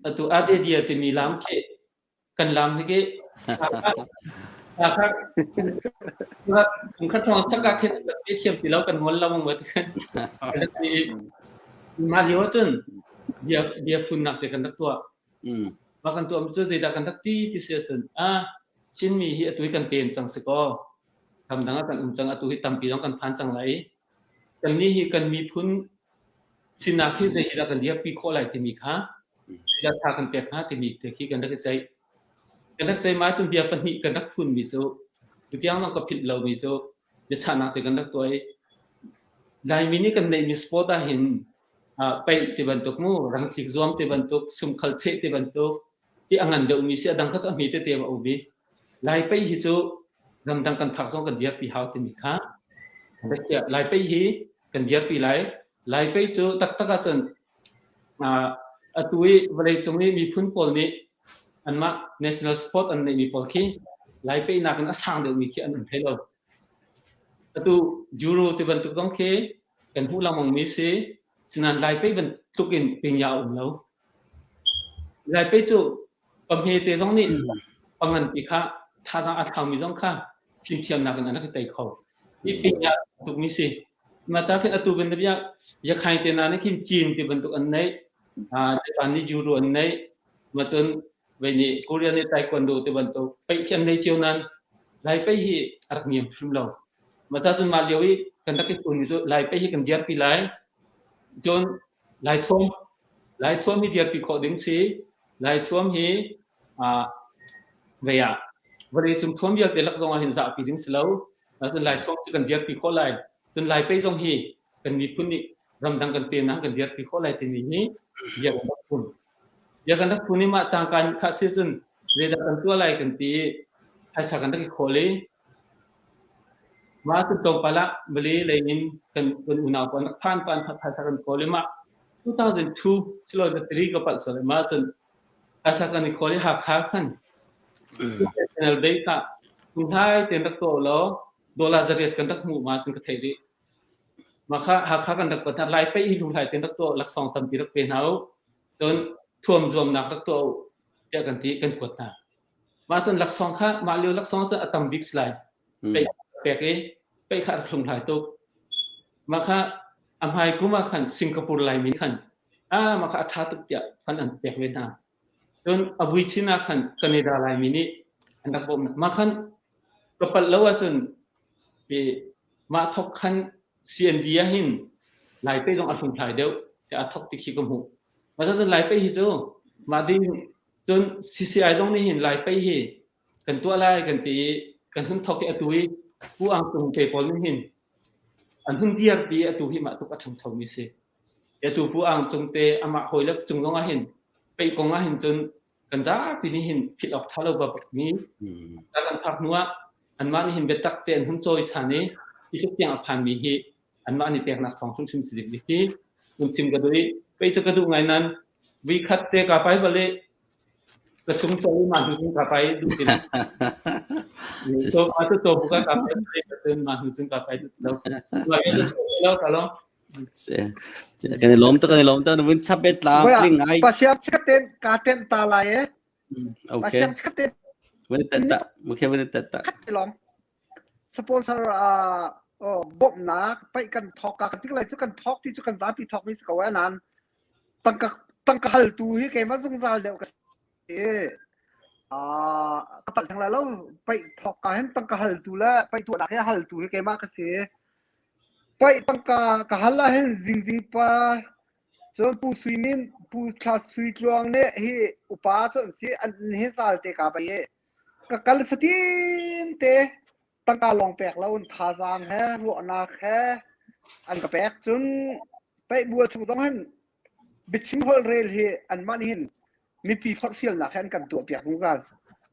atu Adedia timi lam khi kan lam hi khi kha kum khat thong sak ah khin kan pe thiam ti lo kan ngol lo ma ti khan mah lio cun bia bia funnak te kan rak tuah mah kan tuah mi cu zeidah kan rak ti ti si ahcun a Chinmi hi atu hi kan pem cang si kaw ramdang ah kan um cang atu hi tampi zong kan phan cang lai Kannih hi kan miphun sinak hi zei hi dah kan dirpi khawh lai timi kha zeidah tha kan pek hnga timi te khi kan rak i ceih. Kan rak ceih ma cun bia pahnih kan rak phunmi cu tutiang zong ka philh lomi cu biachahnak te kan rak tuah i Laimi nih kan neihmi sport ah hin paih ti bantuk mu, rangtlik zuam ti bantuk, sumkhal cheh ti bantuk hi a ngan deuhmi si a dang kha cu a hme tete a um i Lai paih hi cu ramdang kan phak zong kan dirpi hau timi kha Lai paih hi kan dirpi lai. Lai paih cu taktak ahcun atu i vawleicung i miphun pawl nih anmah national sport an neihmi pawl khi Lai paih nakin a sang deuhmi khi an um hlei lo. Atu Euro ti bantuk zong khi kan hmuh lengmangmi si. Sinain Lai paih bantuk in pinya a um lo. Lai paih cu Pahmete zong nih panganpi kha thazaang a thlaumi zong kha fimthiamnak in an rak i tei kho. Hi pin ah tukmi si. Mah ca khin atu ban bia yakhai te na nih khin cin ti bantuk an neih. Japan nih judo an neih. Ma cun vei nih Korea nih taekwondo ti bantuk paih khi an nei cio nan Lai paih hi a rak niam hrim lo. Mah ca cun mah lio i kan rak i fun mi cu Lai paih hi kan dirpi lai. Cun Lai thuam Lai thuam hi dirpi khawh ding si. Lai thuam hi vei ah vawleicung thuam vialte lak zong ah hin zahpi ding si lo. Cun Lai thuam cu kan dirpi khawh lai. Cun Lai pei zong hi kan miphun nih ramdang kan penak kan dirpi khawh lai timi hi bia kan rak phun. Bia kan rak phun i mah cangka kha si cun zeidah kan tuah lai kan ti i phaisa kan rak i khawl i Mah cu tlawmpal ah Malay lei in kan kan unau pawl an rak phan phan phaisa kan kawl i mah 2002 silo 3 ka palh sual i mah cun phaisa kan i khawl i Hakha khan National Base ah kum hlai tein rak tuah law dollar zariat kan rak hmuh ma cun ka theih rih. Mah kha Hakha kan rak kuat hna. Lai paih hi hlunghlai tein rak tuah laksawng tampi rak pe hna u. Cun thuam zuamnak rak tuah u tiah kan ti kan kuat hna. Mah cun laksawng kha mah lio laksawng cu a tam bik si lai. Paih pek i paih kha a rak hlunghlai tuk. Mah kha a hmai kum ah khan Singapore Laimi khan ah mah kha a ṭha tuk tiah fund an pek ve hna. Cun a vui chin ah khan Canada Laimi nih an rak bawmh. Mah khan ka palh lo ahcun i mah thok khan CND ah hin Laipe zong a hlunghlai deuh tiah a thok ti khi ka hmuh. Mah cun Laipe hi cu mah ding cun CCI zong nih hin Laipe hi kan tuah lai kan ti i kan hun thok i atu i Pu Ang Tung te pawl nih hin an hun dir ti atu hi mah tuk a ṭhangcho mi si. Atu Pu Ang Cung te amah hawi le cung zong ah hin peih kong ah hin cun kan zapi nih hin philh awk ṭha lo bak mi kan phak hnu ah anmah nih hin biatak te an hun cawi san i hi tluk tiang a phan mi hi anmah nih peknak thawng hrimhrim si ding hi kun sim ka duh i pei cu ka duh ngai nan vi khat te ka pai bal i ka sung cho i ma hnu cun ka pai duh ti lo so ma tu to buka ka pai cun ma hnu cun ka pai duh ti lo ma lo ka lo Kan i lawm tuk kan i lawm tuk na vun chap bet tlam tling ngai. Pasiam chikat ka ten ta lai e. Okay. Pasiam chikat ten. Vun tet ta. Okay vun tet ta. Khat long. Sponsor uh oh bawmhnak paih kan thawk ka tik lai cu kan thawk ti cu kan zapi thawk mi si ko e nan tangka tangka hal tu hi keimah zungzal deuh ka si. Ah ka palh thang lai lo paih thawk ka hin tangka hal tu le paih tuahnak hi hal tu hi keimah ka si. Paih tangka ka hal ahhin zingzing pa cun Pu Sui Min, Pu Thla Sui Tluang nih hi upa cu an si an inn hi zal te ka bei i ka kal fatin te tangka lawng pek lo in thazaang he ruahnak he an ka pek cun paih bual chung zong hin biachim holhrel hi anmah nih hin mipi forhfialnak he an kan tuahpiak zungzal.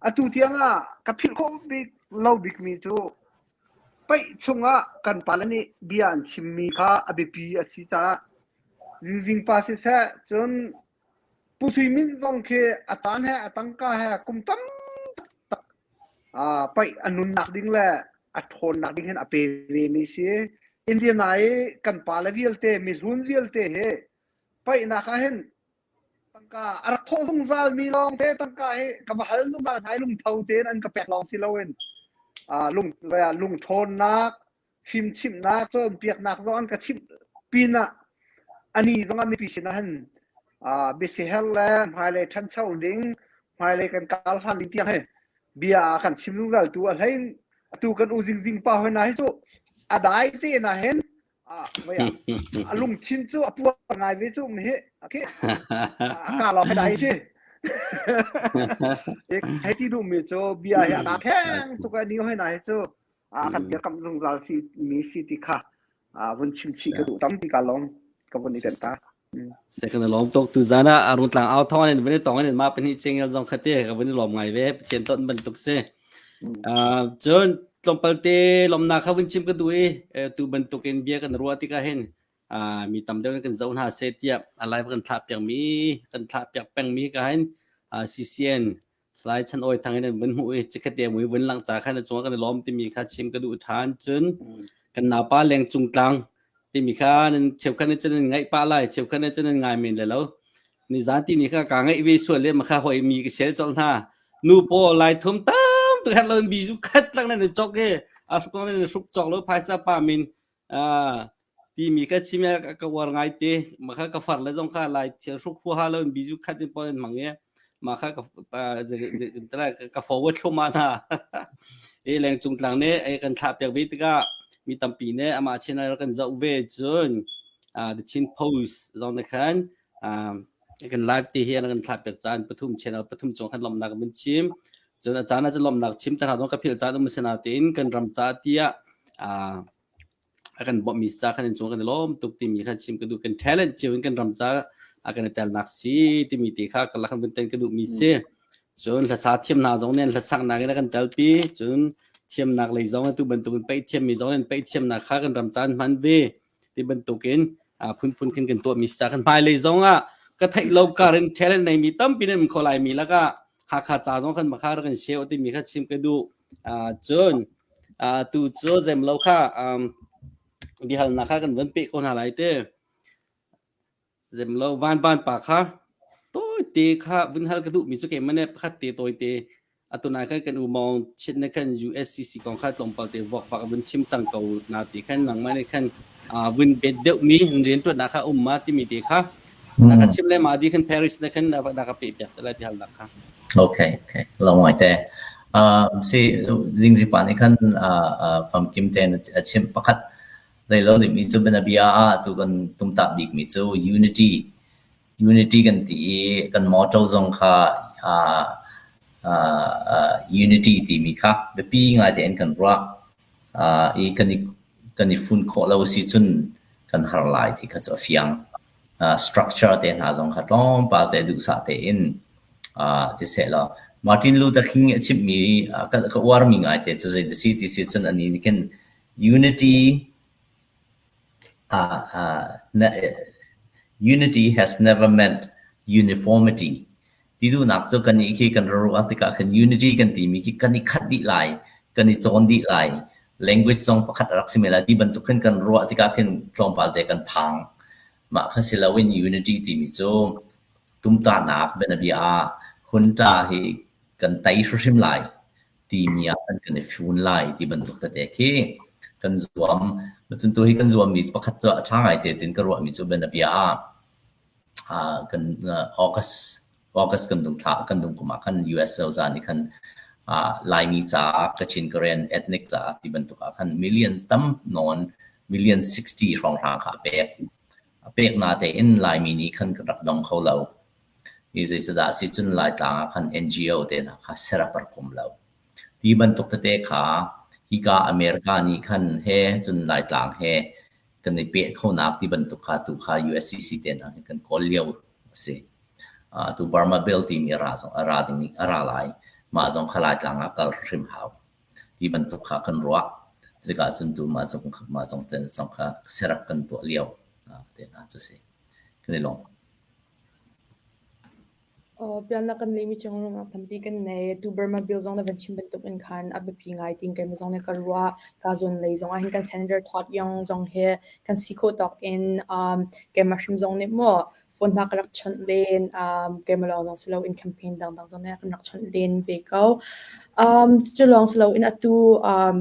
Atu tiang ah ka philh khawh bik lo bikmi cu paih chungah kan pale nih bia an chimmi kha a biapi a si caah zingzing pa siseh cun Pu Sui Min zong khi a caan he a tangka he kum tam tak paih a nunnak ding le a ṭhawnnak ding hin a pe ve mi si. Indiana i kan pale vialte mihlun vialte hi paihnak ah hin Tangka a rak thawh zungzal mi lawng te tangka hi ka va hal zungzal hna i lungtho tein an ka pek lawng si loin lung lungṭhawnnak fimchimhnak cawnpiaknak zong an ka chimh pinah ani zong ah mipi sinah hin biasiher le hmailei ṭhancho ding hmailei kan kal hlan ding tiang hi bia a kan chim zungzal tu a hlei atu kan u zingzing pa hoi na hi cu a dai te na hin Ah, voi ah. A lungthin cu a puar ngai ve cu um hi. Okay. A ka lawng he dai si. Hei ti duhmi cu bia hi a ka pheng tuk a ni hoi na hi cu a kan dirkamh zungzal si mi si ti kha vun chim chih ka duh tampi ka lawm ka vun i tenh ta. Se kan lawm tuk tu zan ah arun tlang au thong in vun tong in ma pahnih chengel zong khate ka vun lawm ngai ve Pathian ton bantuk si. Cun tlawmpal te lawmnak kha vun chim ka duh i tu bantukin bia kan ruah tikah hin mi tam deuh in kan zoh hna seh tiah a live kan thlah piakmi kan thlah piak pengmi ka hin CCN Salai Chan Awi Thang in an vun hmuh i chikkhat te mui vun lang ca khan a cungah kan i lawm timi kha chim ka duh ṭhan. Cun kan naupa leng cung tlang timi kha nan cheukhat nih cun nan ngaih pah lai cheukhat nih cun nan ngai men le lo. Nizan ti ni kha ka ngaih ve sual le makha hoi mi ka share colh hna. Nu paw lai thum tam tu khat lo bi zu khat lang nan chok e a hruk lang nan hruk chok lo phaisa pa min timi ka chim ka uar ngai te ma kha ka far le zong kha lai thil hruk huaha lo in bizu khat in pon mang e ma kha ka ka forward thluma na e leng cung tlang ne e kan thla piak ve tikah mi tampi ne ama channel kan zoh ve cun the Chin Post zong ne khan kan live te hi an kan thla piak caan pathum channel pathum chung khan lomnak mun chim cun a caan ah cun lomnak chim ta hna dong ka phil caan um sena tein kan ram ca tiah a kan bawmhmi sa khan in cung kan i lawm tuk timi kha chim ka duh kan talent cio in kan ram ca a kan i telnak si timi te kha ka lakhan ten ka duhmi si cun hlasa thiam hna zong nih hlasak nak in a kan telpi cun thiamnak lei zong tu bantukin peih thiammi zong in peih thiamnak kha kan ram caan hman ve ti bantukin phunphun khin kan tuahmi sa kan hmailei zong ah ka theih lo kar in talent nei mi tampi nan um kho lai mi lakah Hakha ca zong khan makha kan share timi kha chim ka duh cun tu cu zem lo kha. Biahalnak kha kan van peh ko hna lai te. Zemlo van van pa kha tawite kha vun hal ka duhmi cu keimah nih pakhat te tawite atu nai khan kan u mawng chin ne khan USCC kong kha tlawmpal te vokvak vun chim cang ko na ti khan nangmah nih khan vun bet deuhmi rianṭuannak kha um ma timi te kha na ka chim le ma di khan Paris na khan na ka pe piak te lai ti halnak kha. Okay, okay. Lo ngai te. Si zingzi pa nih khan famkim te a chim pakhat Zeilo timi cu bianabia ah tu kan tumtah bikmi cu unity. Unity kan ti i kan motto zong kha uh, uh, uh, unity timi kha biapi ngai tein kan ruah. Uh, i kan i kan i fun khawh lo si cun kan har lai ti kha cu a fiang. Uh, structure te hna zong kha tlawmpal te duhsah tein uh, ti seh law Martin Luther King a chimmi uh, ka, ka uarmi ngai te cu zei si ti si cun ani nih khin Unity uh, uh, unity has never meant uniformity. Ti duhnak cu kan nih khi kan ruah tikah khan unity kan timi khi kan i khat dih lai, kan i cawn dih lai. Language zong pakhat a rak si men lai. Ti bantuk khin kan ruah tikah khin tlawmpal te kan phang. Mah kha si loin unity timi cu tumtahnak bianabia ah hunta hi kan tei hrimhrim lai. Timi ah kan kan i fun lai ti bantuk tete khi kan zuam. Cun tu hi kan zuammi pakhat cu a ṭha ngai te tin ka ruahmi cu bianabia ah ah kan August August kan dung thla kan dung kum ah khan US cozah nih khan ah Laimi caah Kachin Karen ethnic caah ti bantuk ah khan millions tam nawn million 60 hrawnghrang kha a pek. A pek na tein Laimi nih khan kan rak dong kho lo. Hi zeicadah a si cun Laitlang ah khan NGO te hna kha serap a rak um lo. Hi bantuk tete kha hika America nih khan he cun Laitlang he kan i peh khonak ti bantuk kha tu kha USCC te hna he kan kawl lio a si. Uh, tu Burma Bill timi a ra zong a ra ding a ra lai. Mah zong kha Laitlang ah kal hrim hau. Ti bantuk kha kan ruah. Tikah cun tu mah zong mah zong te zong kha serap kan tuah lio te hna cu si. Kan i lawm. Pialnak kan neihmi cung ruangah tampi kan nei. Tu Burma bill zong na van chim bantuk in khan a biapi ngai tiin keimah zong nih ka ruah. Ka zawn lei zong ah hin kan Senator Todd Young zong hi kan si khawh tawk in um, keimah hrim zong nih maw phone hna ka rak chawnh len, um, keimah lawng zong si loin campaign dangdang zong nih kan rak chawnh len ve ko. Um, cu lawng si loin atu um,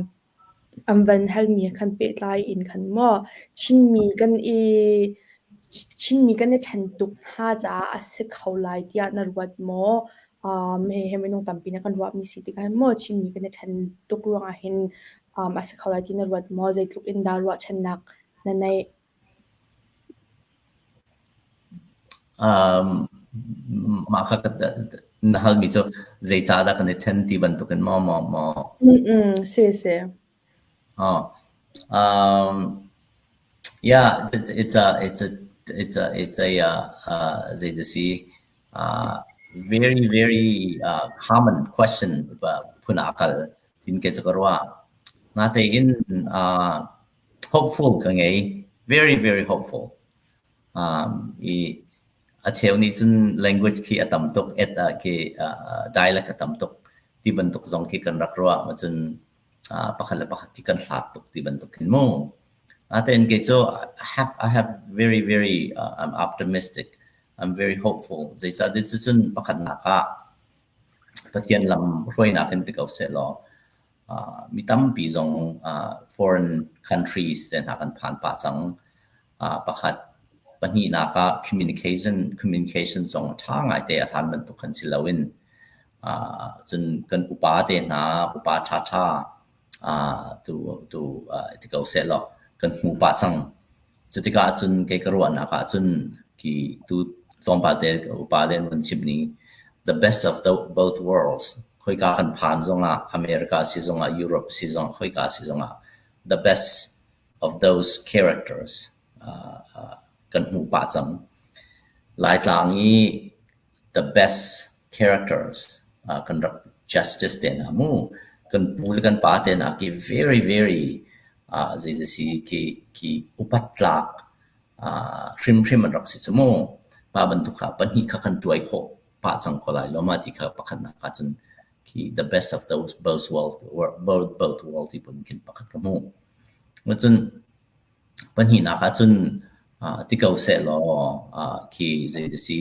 An van halmi khan pehtlai in khan maw Chinmi kan i Chinmi kan i ṭhen tuk hna caah a si kho lai tiah na ruat maw? Um, hihi minung tampi nih kan ruahmi si tikah hin maw Chinmi kan i ṭhen tuk ruangah hin um, a si kho lai ti na ruat maw? Zeitluk in dah ruahchannak na neih? Um, mah kha na halmi cu zeicahdah kan i ṭhen ti bantukin maw maw maw? Mm si si. Oh. Um, yeah, it's, it's a it's a it's a it's a uh, uh, zei dah si uh, very very uh, common question phun ah kal tin ke cu ka ruah. Natein uh, Hopeful ka ngei. Very, very hopeful. Um, i a cheu nih cun language khi a tam tuk, et ah khi uh, dialect a tam tuk ti bantuk zong khi kan rak ruah ma cun uh, pakhat le pakhat khi kan hlat tuk ti bantuk khin mu. Natein kei cu I have I have very very uh, I'm optimistic. I'm very hopeful. Zeicah cun pakhatnak ah Pathian lam hruainak in ti ko seh law mi tampi zong foreign countries te hna kan phan pah cang. Pakhat pahnihnak ah communication communication zong a ṭha ngaite a hlan bantuk khan si loin cun kan upa te hna upa ṭhaṭha tu tu ti ko sehlaw kan hmu pah cang. Cutikah cun kei ka ruahnak ah cun khi tu tlawmpal te upa le an vun chimh ning the best of the both worlds khoika kan phan zongah America si zongah Europe si zongah khoika si zongah the best of those characters uh, uh, kan hmuh pah cang. Laitlang i the best characters uh, kan rak justice te hna mu kan pu le kan pa te hna ki very very uh, zei si ki ki upat tlak uh, hrimhrim an rak si cu mu pa bantuk kha pahnih kha kan tuai khawh pah cang ko lai lo ma ti kha pakhat nak ah cun khi the best of those both world both both world ti pun khin pakhat ka hmu cun. Pahnihnak ahcun ti ko sehlaw khi zei ti si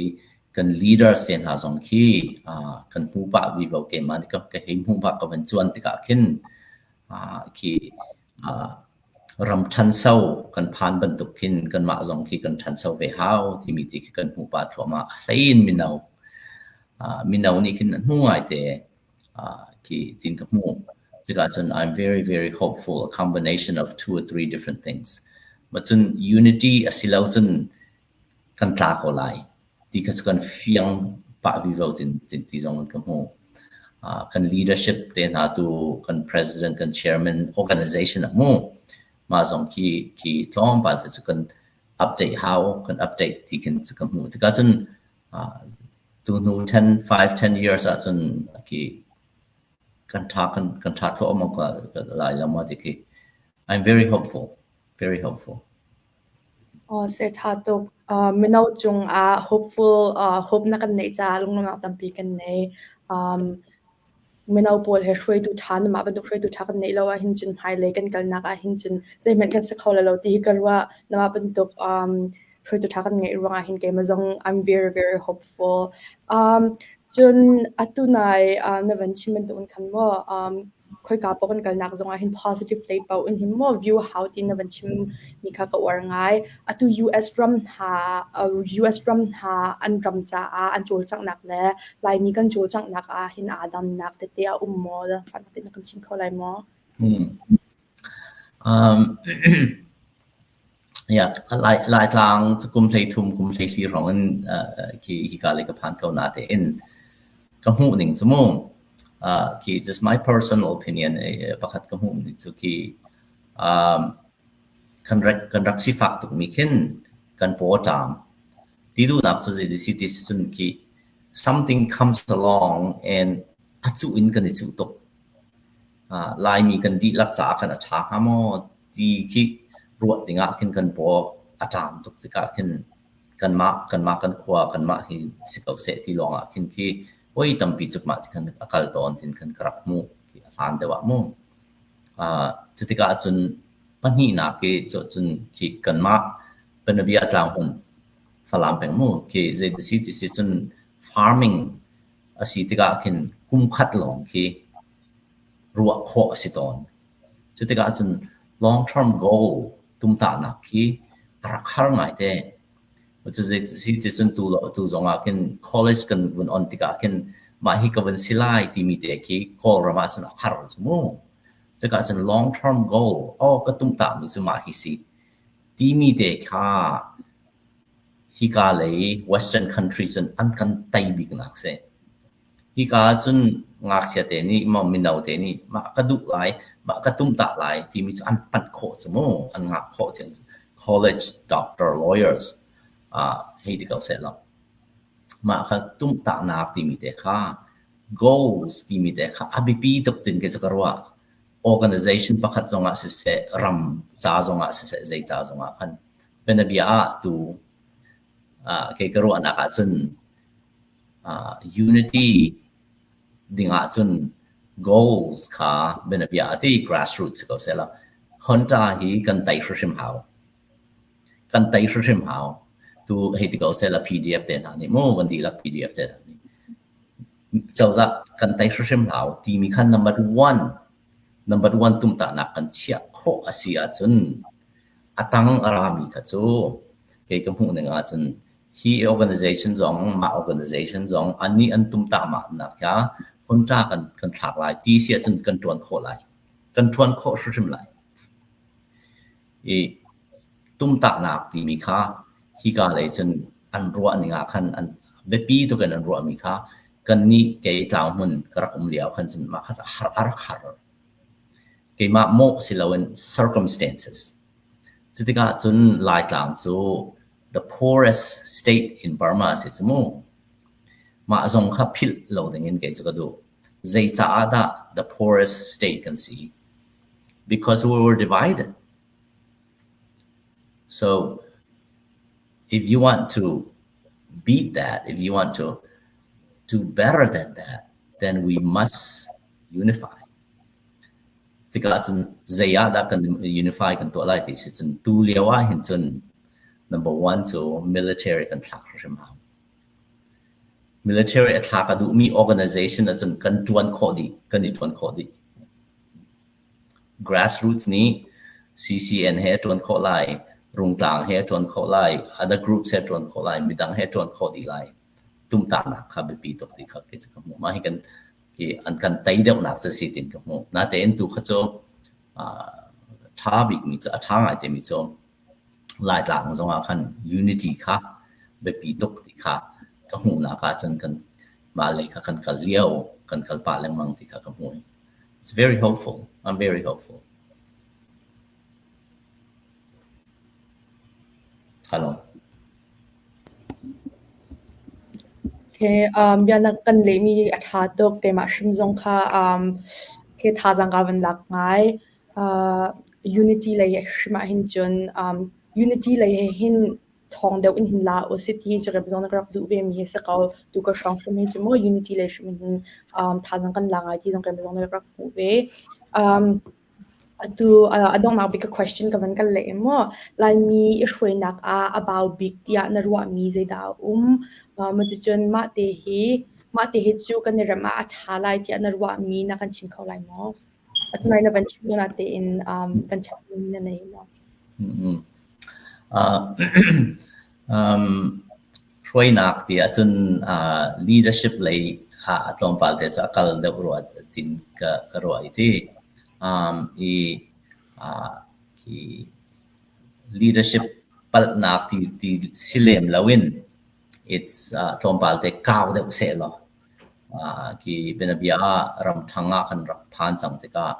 kan leaders te hna zong khi kan hmu pah vivo keimah nih ka hei hmuh pah ka van cuan tikah khin khi ram ṭhanso kan phan bantuk khin kanmah zong khi kan ṭhanso ve hau timi ti khi kan hmuh pah thluahmah. A hlei in mino. Mino nih khin an hmu ngaite khi tin ka hmuh. Tikah cun I'm very very hopeful a combination of two or three different things. Ma cun unity a si lo cun kan tla ko lai ti kha cu kan fiang pah vivo tin ti zong in ka hmu. Kan leadership te hna tu kan president kan chairman organization ah mu mah zong khi khi tlawmpal te cu kan update hau kan update ti khin cu ka hmuh. Tikah cun tu hnu 10 5 10 years ahcun khi kan tha kan kan tha thluahmah ko lai lo ma ti khi I'm very hopeful very hopeful. Aw se tha tuk. Mino cungah hopeful hope na kan neih caah lunglawmhnak tampi kan nei. Mino pawl he hruaitu ṭha namah bantuk hruaitu ṭha kan neih lo ahhin cun hmailei kan kalnak ahhin cun zeihmanh kan si kho lai lo ti hi ka ruah. Namah bantuk hruaitu ṭha kan ngeih ruangah hin keimah zong I'm very very hopeful. Cun atu nai na van chim bantuk in khan maw khoika paoh kan kalnak zongah hin positive lei paoh in hin maw view hau ti na van chim mi kha ka uar ngai. Atu US ram hna US ram hna an ram caah an cawlcanghnak le Laimi kan cawlcanghnak ah hin aa dannak tete a um maw? Fan te na kan chim kho lai maw? Hmm. Um, yeah, Lai Laitlang cu kum 13 kum 14 hrawng in khi hika lei ka phan ko na te in ka hmuh ning cu mu khi just my personal opinion pakhat ka hmuh ning cu khi um, kan rak kan rak sifak tuk mi khin kan paw a ṭam ti duhnak cu zei si ti cun khi something comes along and a cuh in kan i cuh tuk. Laimi kan dihlak caah khan a ṭha hnga maw ti khi ruah dingah khin kan paw a ṭam tuk tikah khin kanmah kanmah kan khua kanmah hi si ko seh ti lawngah khin khi voi tampi cu mah ti khan a kal tawn tin khan ka rak hmuh khi a hlan deuh ah mu. Cu tikah cun pahnihnak i cun khi kanmah Banabia tlanghmun Falam peng mu khi zei ti si ti si cun farming a si tikah khin kum khat lawng khi ruah khawh a si tawn. Cu tikah cun long term goal tumtahnak khi a rak har ngaite. Cu zei si ti cun tu lo tu zong ah khin college kan vun on tikah khin mah hi ka vun si lai timi te khi Kawlram ah cun a har cu mu. Cuka cun long term goal, oh ka tumtahmi cu mah hi si timi te kha hika lei Western country cun an kan tei biknak si. Hika cun ngakchia te nih maw mino te nih mah ka duh lai, mah ka tumtah lai timi cu an panh khawh cu mu, an ngak khawh thiam. College, doctor, lawyers hei ti ko seh law. Mah kha tumtahnak timi te kha goals timi te kha a biapi tuk tin kei cu ka ruah. Organization pakhat zongah siseh, ram ca zongah siseh, zei ca zongah khan bianabia ah tu kei ka ruahnak ahcun unity ding ahcun goals kha bianabia ah ti grassroots si ko seh law Honda hi kan tei hrimhrim hau. Kan tei hrimhrim hau. Tu hei ti ko seh law PDF te hna nih mu kan dihlak PDF te hna nih cozah kan tei hrimhrim hau timi kha number one number one tumtahnak kan chiah khawh a si ahcun a tang a rami kha cu kei ka hmuh ning ahcun hi organization zong mah organization zong annih an tumtah mah nak kha hunṭa kan kan thlak lai ti si ahcun kan ṭuan khawh lai kan ṭuan khawh hrimhrim lai i tumtahnak timi kha hika lei cun an ruah ning ah khan an biapi tuk in an ruahmi kha kannih kei tlanghmun ka rak um lio khan cun mah kha har a rak har keimah mawh si loin circumstances cutikah cun Laitlang cu the poorest state in Burma a si cu mu mah zong kha philh lo ding in kei cu ka duh zeicaah dah the poorest state kan si because we were divided so if you want to beat that if you want to do better than that then we must unify. Tikah cun zei ah dah kan unify kan tuah lai ti si cun tu lio ah hin cun number one cu military kan thlak hrim hau. Military a thlak a duhmi organization ahcun kan ṭuan khawh dih, kan i ṭuan khawh dih. Grassroots nih CCN he a ṭuan khawh lai, Rungtlang he a ṭuan khawh lai, other groups he a ṭuan khawh lai, midang he a ṭuan khawh dih lai. Tumtahnak kha biapi tuk ti kha kei cu ka hmuh. Mah hi kan khi an kan tei deuhnak cu si tiin ka hmuh. Natein tu kha cu ṭha bikmi cu a ṭha ngai timi cu Laitlang zongah khan unity kha biapi tuk ti kha ka hmuhnak ahcun kan mah lei kha kan kal lio, kan kal pah lengmang ti kha ka hmuh. It's very hopeful. I'm very hopeful. Hello. Okay, um, bia na kan lehmi a ṭha tuk. Keimah hrim zong kha um, ke thazaang ka van lak ngai. Uh, unity lei hrim ah hin cun um, unity lei he hin ṭhawng deuh in hin la usih ti cu rem zong na ka rak duh ve mi hi si ko. Tu ka hrawng hrim hi cu mu unity lei hrim in hin um, thazaang kan la ngai ti zong rem zong na rak hmuh ve. Um, atu a donghnak bik ka question ka van kan leh maw Laimi i hruainak ah a bau bik tiah na ruahmi zeidah a um? Um, cucun mah te hi mah te hi cu kan i rem ah a ṭha lai tiah na ruahmi na kan chim kho lai maw? Atu na van chim ko natein um, van chap na nei maw? Mm-hmm. Uh, um, hruainak ti ahcun uh, leadership lei ah tlawmpal te cu a kal deuh rua tin ka, ka ruah i ti. Um, i uh, khi leadership palhnak ti, ti si lem loin it's uh, tlawmpal te kau deuh seh law Khi bianabia ah ramṭhang ah kan rak phan cang tikah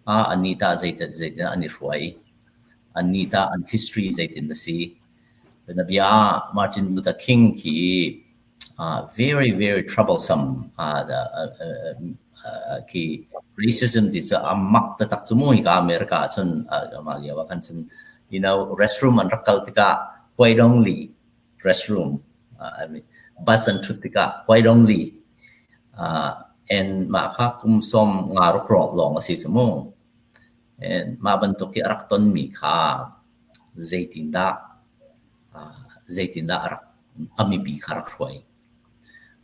ah annih tah zeitin zeitin an i hruai, annih tah an history zeitin a si. Bianabia ah Martin Luther King khi very very troublesome khi racism ti cu a mak taktak cu mu hika America ahcun mah lio ah khan cun you know restroom an rak kal tikah white only restroom uh, bus an ṭhut tikah white only uh, and mah kha kum som nga ruk lawng a si cu mu and mah bantuk hi a rak tonmi kha zeitindah uh, zeitindah a rak a mipi kha rak hruai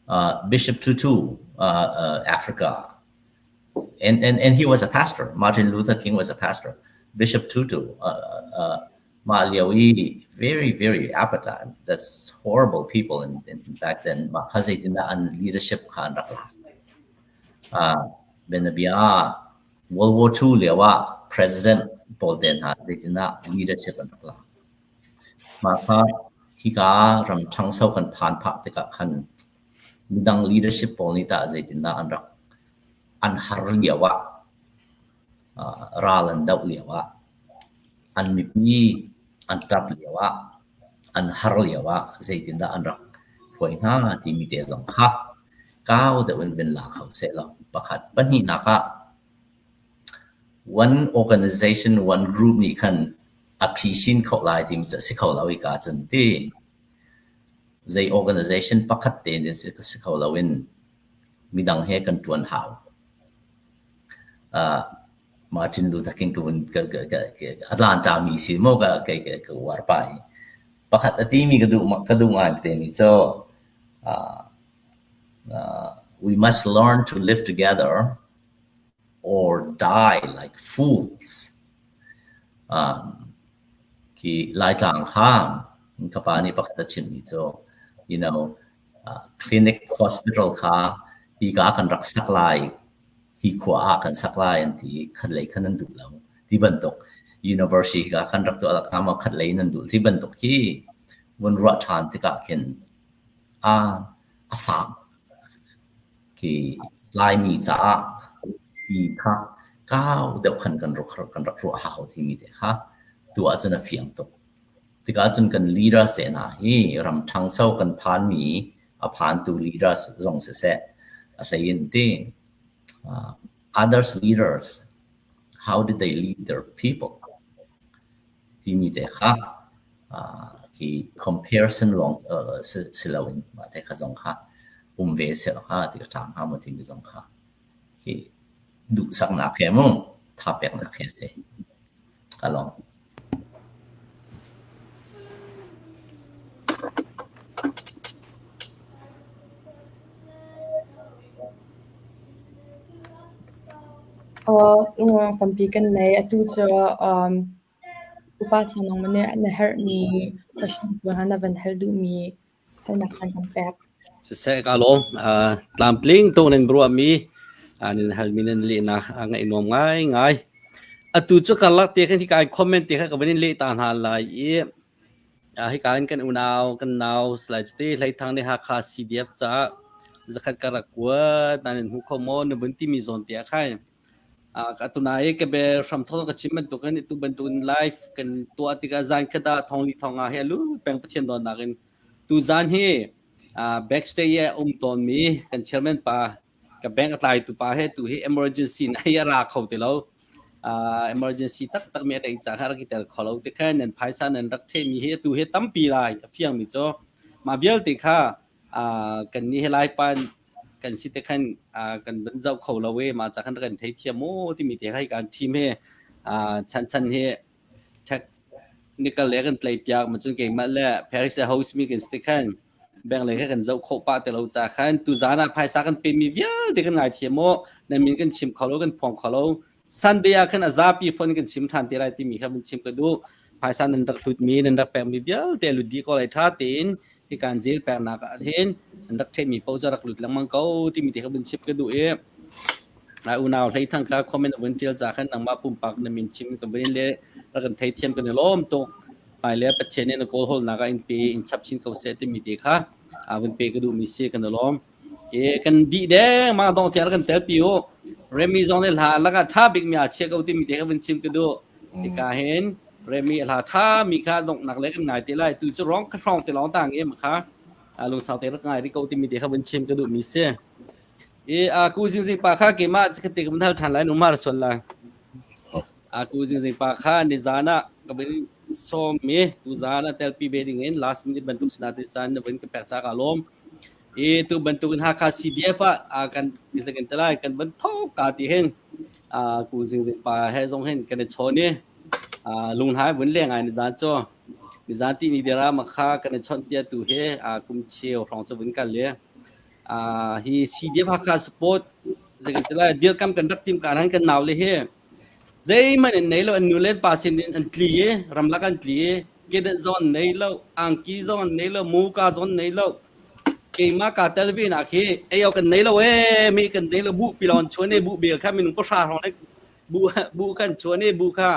uh, Bishop Tutu uh, uh, Africa and, and and he was a pastor Martin Luther King was a pastor Bishop Tutu uh, uh, Mah lio i very very apartheid that's horrible people in, in back then mah kha zeitindah an leadership kha an rak lak. Uh, bianabia ah World War II lio ah president pawl te hna zeitindah leadership an rak lak. Mah kha hika ram ṭhangso kan phan phah tikah khan midang leadership pawl nih tah zeitindah an rak an har lio ah uh, ral an doh lio ah An mipi an ṭap lioah, an har lioah zeitindah an rak hruai hna timi te zong kha kau deuh in vun la kho sehlaw pakhat. Pahnihnak ah one organization, one group nih khan a phisin khawh lai timi cu a si kho lo hika cun ti. Zei organization pakhat te in si kho loin midang he kan ṭuan hau. Uh, Martin Luther King ka vun ka ka ka Atlanta mi si maw ka ka ka ka uar pah i pakhat a timi ka duh ka duh ngai te mi cu uh, uh, we must learn to live together or die like fools. Um, khi Laitlang kha ka pa nih pakhat a chimmi cu you know uh, clinic hospital kha hi ka kan rak sak lai hi khua ah kan sak lai an ti i khatlei khan an duh lo ti bantuk university ka kan rak tuah hnga maw khatlei nan duh ti bantuk hi vun ruah ṭhan tikah khin a a fak khi Laimi caah ti kha kau deuh khan kan rak kan rak ruah hau timi te kha tu ahcun a fiang tuk. Tikah cun kan leaders te hna hi ram ṭhangcho kan phanmi a phantu leaders zong siseh a hlei in ti uh, others leaders how did they lead their people timi te kha uh, khi comparison lawng uh, si, si loin mah te kha zong kha um ve se kha ti ka ṭha hnga maw timi zong kha khi duhsaknak he mu. tha peknak hi a si. Ka lawm. Lungruang tampi kan nei. Atu cu um, upa sanong nih na herhmi question pawl hna na van hal duhmi halnak caan kan pek. Siseh ka lawm. Tlamtling tuk nan ruahmi nan halmi nan lehnak a ngaih nuam ngaingai. Atu cu karlak te khan hika in comment te kha ka van in leh ta hna lai i hika in kan unau kan nau Salai Cite Hlei Thang nih Hakha CDF caah zakhat ka rak kuat nan in hmu kho maw na vun timi zawn te ah khan Atu-nai ka bia hramthawk ka chim bantukin atu bantukin live kan tuah tikah zan khat ah thongli thonga hi a lut peng Pathian dawtnak in. Tuzan hi backstage i a um tawnmi kan chairman pa ka bank a tlaitu pa he tu hi emergency na hi a ra kho ti lo. Emergency taktak mi a neih caah a rak i tel kho lo ti khan nan phaisa nan rak ṭhehmi hi atu hi tampi lai a fiangmi cu mah vialte kha kan nih hi Laipa kan si te khan kan van zoh kho lo i mah ca khan kan thei thiam maw timi te kha kan team he chan chan hi technical le kan tlai piak ma cun keimah le Paris host mi kan si te khan bank le kha kan zoh khawh pah te lo ca khan tu zan ah phaisa kan pe mi vialte kan ngai thiam maw nan min kan chim kho lo kan phuang kho lo Sunday ah khan a zapi phone kan chim ṭhan te lai timi kha vun chim ka duh. Phaisa nan rak hlutmi, nan rak pekmi vialte lut dih ko lai ṭha tein hi kan zel peknak ah hin nan rak ṭhehmi paoh cu rak lut lengmang ko timi te kha vun chim ka duh i unau hlei thang kha comment vun ṭial ca khan nangmah pumpak na min chim ka vun le rak kan theithiam kan i lawm tuk. Hmailei Pathian nih na kawlhawlnak ah in pe in chap chin ko seh timi te kha vun pe ka duhmi si kan i lawm. E kan dih deng ma dong tiang kan tel pi u. Remy zong nih hla laka tha bik mi a chia ko timi te kha vun chim ka duh. Hika hin Remy hla tha mi kha dong nak le kan ngai te lai. Tu cu rong ka hrong te long tang em kha lungsau te rak ngai ri ko timi te kha vun chim ka duh mi si. E a ku jing jing pa kha ke ma ka te kan hal than lai nu mar sol lai. A ku jing jing pa kha ni zana ka bin som mi tu zana tel pi be ding in last minute bantuk sina te chan na vun ka pek cha ka lom. I tu bantukin Hakha CDF ah kan kan te lai kan van thok ka ti hin ku zingzing pa he zong hin kan i chawn i lunghai vun leng ai ni zan cu ni zan ti ni dera ma kha kan i chawnh tia tu he kum cheu hrawng cu vun kal le hi CDF Hakha support zekan te lai dirkam kan rak tim ka han kan nau le hi Zeihmanh an nei lo, an nu le an pa sinin an tli i ramlak an tli i kedenh zong an nei lo, angki zong an nei lo, muka zong an nei lo. Keimah kaa tel ve nak hi ei awk kan nei lo ee, mi kan nei lo, buh pilon chuan i buh bel kha minung pahra hrawng le buh buh kan chuan i buh kha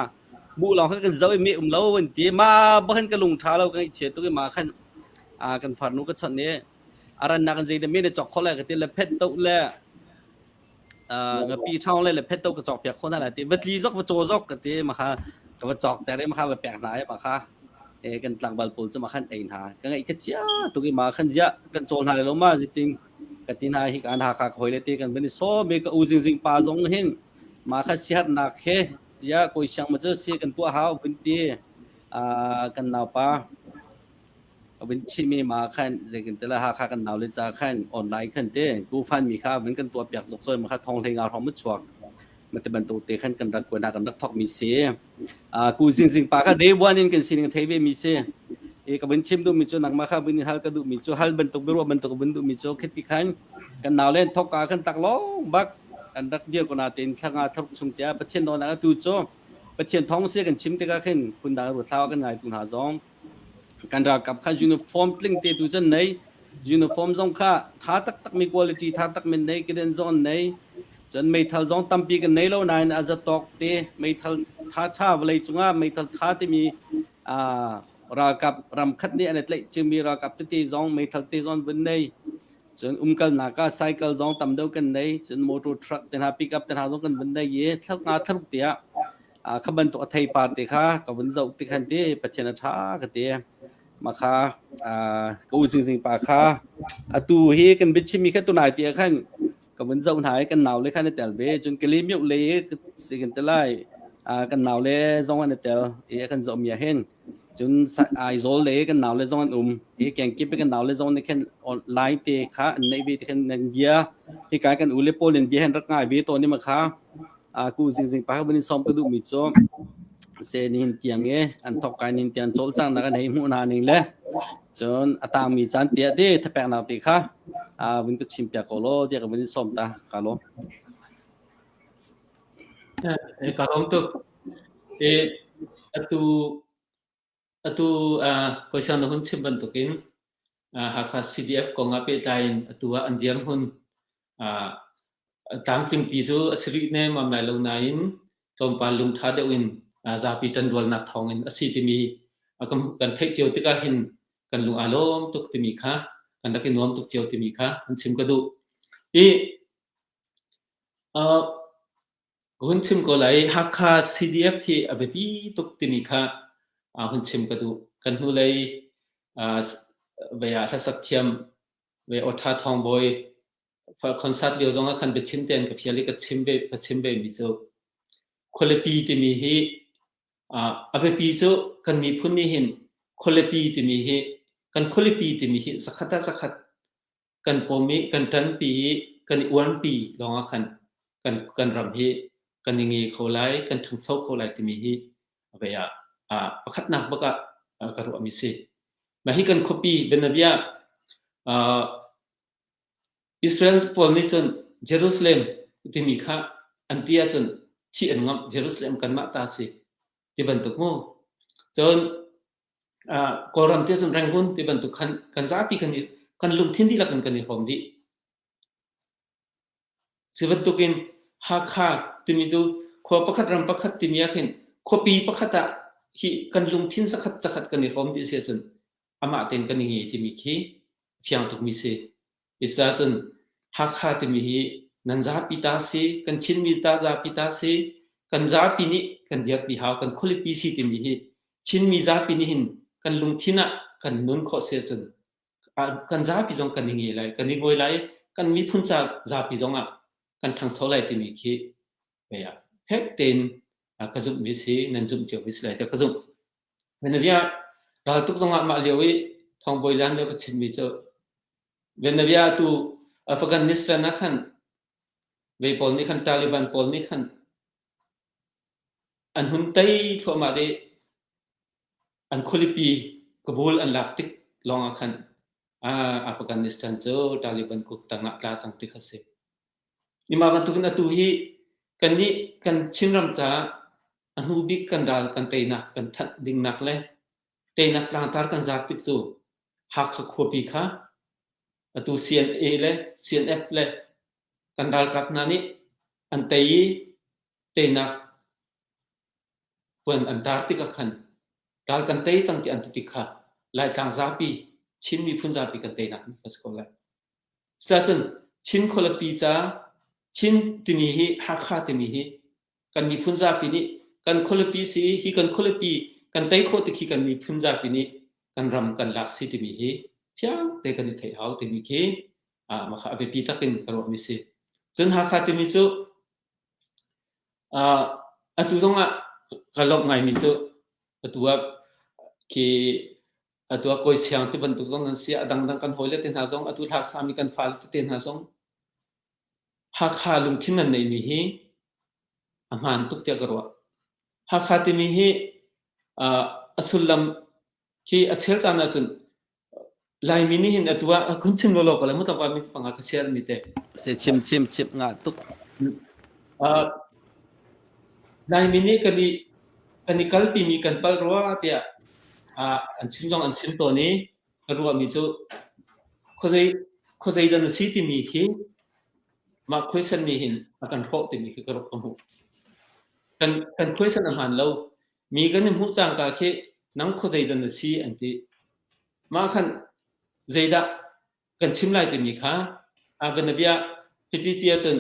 buh lawng kha kan zoh i mi um lo an ti. Mah bak khan ka lung ṭha lo, ka ngaihchia tuk i mah khan kan farnu ka chawnh i a rannak in zeidah mi na cawk khawh lai ka ti le phet toh le ngapi ṭhawng le le phet to ka cawk piak kho hna lai ti va tli zok va caw zok ka ti ma kha ka va cawk ter i ma kha va pek hna i ma kha e kan tlangval pawl cu ma khan ei hna ka ngaih kha chia tuk i ma khan zia kan cawl hna le lo ma zitin ka ti hna hi kan ha kha ka hoi le ti kan van i sawm i ka u zingzing pa zong hin ma kha sihatnak he ya koi siang ma cu si kan tuah hau vun ti kan naupa A vun chimmi ma khan zeitin Hakha kan nau le ca khan online khan te GoFundMe kha vun kan tuah piak zok ma kha thong hlei nga hrawng ma chuak ma te bantuk te khan kan rak kuan kan rak thok mi si ku zing zing pa kha day one in kan sining thei ve mi si e ka vun chim duh mi cu nangmah kha vun hal ka duh mi cu hal bantuk biaruah bantuk vun duh mi cu khiti khan kan nau len thok ka khan tak long bak kan rak dir ko na ten thlanga thok chung tia Pathian nawl na tu cu Pathian thong se kan chim tikah khin phundang ruat thlau kan ngai tu hna zong Kan ralkap kha uniform tling te tu cun nei. Uniform zong kha tha taktak mi quality tha tak min nei keden zong an nei. Cun meithal zong tampi kan nei lo nain a zatawk te meithal tha tha vawlei cungah meithal tha timi ralkap ram khat nih an i tlaih cingmi ralkap tete zong meithal te zong vun nei. Cun umkalnak ah cycle zong tam deuh kan nei. Cun motor truck te hna pickup te hna zong kan vun nei i thla nga thlaruk tiah kha bantuk a theipar te kha ka vun zoh ti khan ti Pathian a ṭha ka ti. Mah kha ka u zingzing pa kha atu hi kan biachimmi kha tunai ti ah khan ka vun zoh hna i kan nau le khan i tel ve cun kali miuk le si kan ti lai kan nau le zong an i tel i a kan zoh mi ah hin cun Aizawl le kan nau le zong an um i kengkip kan nau le zong nih khan online te kha an neih ve ti khan nan bia hika kan u le pawl in bia hin rak ngai ve tawn i ma kha. Ku zingzing pa vun in sawm ka duhmi cu se nihin tiang e an thok kai nihin tiang cawlcang nak an hei hmuh hna ning le cun a tangmi caan tia te thapeknak te kha vun ka chim piak ko law tiah ka vun in sawm ta ka lawm. Ka lawm tuk. E atu atu koisang na hun chim bantukin Hakha CDF kong ah pehtlai in atu ah an dirhmun tlangtlingpi cu a si rih nemam lai lo nain tlawmpal lungtha deuh in zapi ṭanrualnak thawngin a si timi kan theih cio tikah hin kan lung aa lawm tuk timi kha kan rak i nuam tuk cio timi kha an chim ka duh. I Hun chim ko lai. Hakha CDF hi a biapi tuk timi kha hun chim ka duh. Kan hnulei vei ah hlasak thiam ve Awṭha Thawng Bawi concert lio zong ah khan biachim tein ka fial i ka chim ve ka chim ve mi cu khualipi timi hi a biapi cu kan miphun nih hin khualipi timi hi kan khualipi timi hi zakhat ah zakhat kan pom i kan ṭanpi i kan i uanpi lawngah khan kan kan ram hi kan i nge kho lai, kan ṭhangcho kho lai timi hi vei ah pakhatnak bak ah ka ruahmi si. Mah hi kan khuapi bianabia Israel pawl nih cun Jerusalem timi kha an ti ahcun thih an ngamh Jerusalem kanmah ta si ti bantuk mu. Cun Kawlram te cun Rangoon ti bantuk khan kan zapi kan i kan lungthin dihlak in kan i hrawm dih. Cu bantukin Hakha timi tu khua pakhat ram pakhat timi ah khin khuapi pakhat ah hi kan lungthin zakhat zakhat kan i hrawm dih si ahcun amah tein kan i ngei timi khi fiang tukmi si. Isa cun Hakha timi hi nan zapi ta si, kan Chinmi ta zapi ta si, kan zapi nih kan dirpi hau, kan khualipi si timi hi Chinmi zapi nih hin kan lungthin ah kan nun khawh si ahcun kan zapi zong kan i nge lai, kan i ngawi lai, kan miphun ca zapi zong ah kan ṭhangcho lai timi khi fek tein ka zumhmi si, nan zumh cio mi si lai tiah ka zumh. Venavia raltuk zongah mah lio i Thawngbawi Lian lio ka chimmi cu Venavia tu Afghanistan ah khan vei pawl nih khan Taliban pawl nih khan an hun tei thluahmah i an khualipi Kabul an lak tik lawngah khan Afghanistan cu Taliban kut tangah tla cang ti kha si. Mah bantukin atu hi kannih kan Chinram caah a hnu bik kan ral kan teinak kan thanh dingnak le teinak tlangtar kan zar tik cu Hakha khuapi kha atu CNA le CNF le kan ralkap hna nih an tei i teinak puan an tar tikah khan ral kan tei cang ti an ti tik kha Laitlang zapi Chin miphun zapi kan teinak a si ko lai. Cucun Chin khualipi ca Chin timi hi Hakha timi hi kan miphun zapi nih kan khualipi si hi kan khualipi kan tei khawh tik hi kan miphun zapi nih kan ram kan lak si timi hi fiang te kan i theih hau timi khi mah kha a biapi tak in ka ruahmi si. Cun Hakha timi cu atu zong ah ka lawmh ngaimi cu atu ah khi atu ah kawi siang ti bantuk zong nan si a dangdang kan hawile te hna zong atu hla sami kan fale tete hna zong Hakha lungthin nan neihmi hi a hmaan tuk tiah ka ruah. Hakha timi hi a sullam khi a chel caan ahcun Laimi nih hin atu ah kun chim lawlaw ko lai mu tlangval mi panga ka share mi te. Se chim chim chim ngah tuk. Laimi nih kan i kan i kalpi mi kan palh rua tiah an chim zong an chim tawn i ka ruahmi cu khuazei khuazei dah na si timi khi mah khuaisan nih hin a kan hrawh timi khi ka ka hmuh. Kan kan khuaisan a hmaan lo. Mi kan i hmuh cangka khi nang khuazei dah na si an ti. Mah khan zeidah kan chim lai timi kha bianabia hiti ti ahcun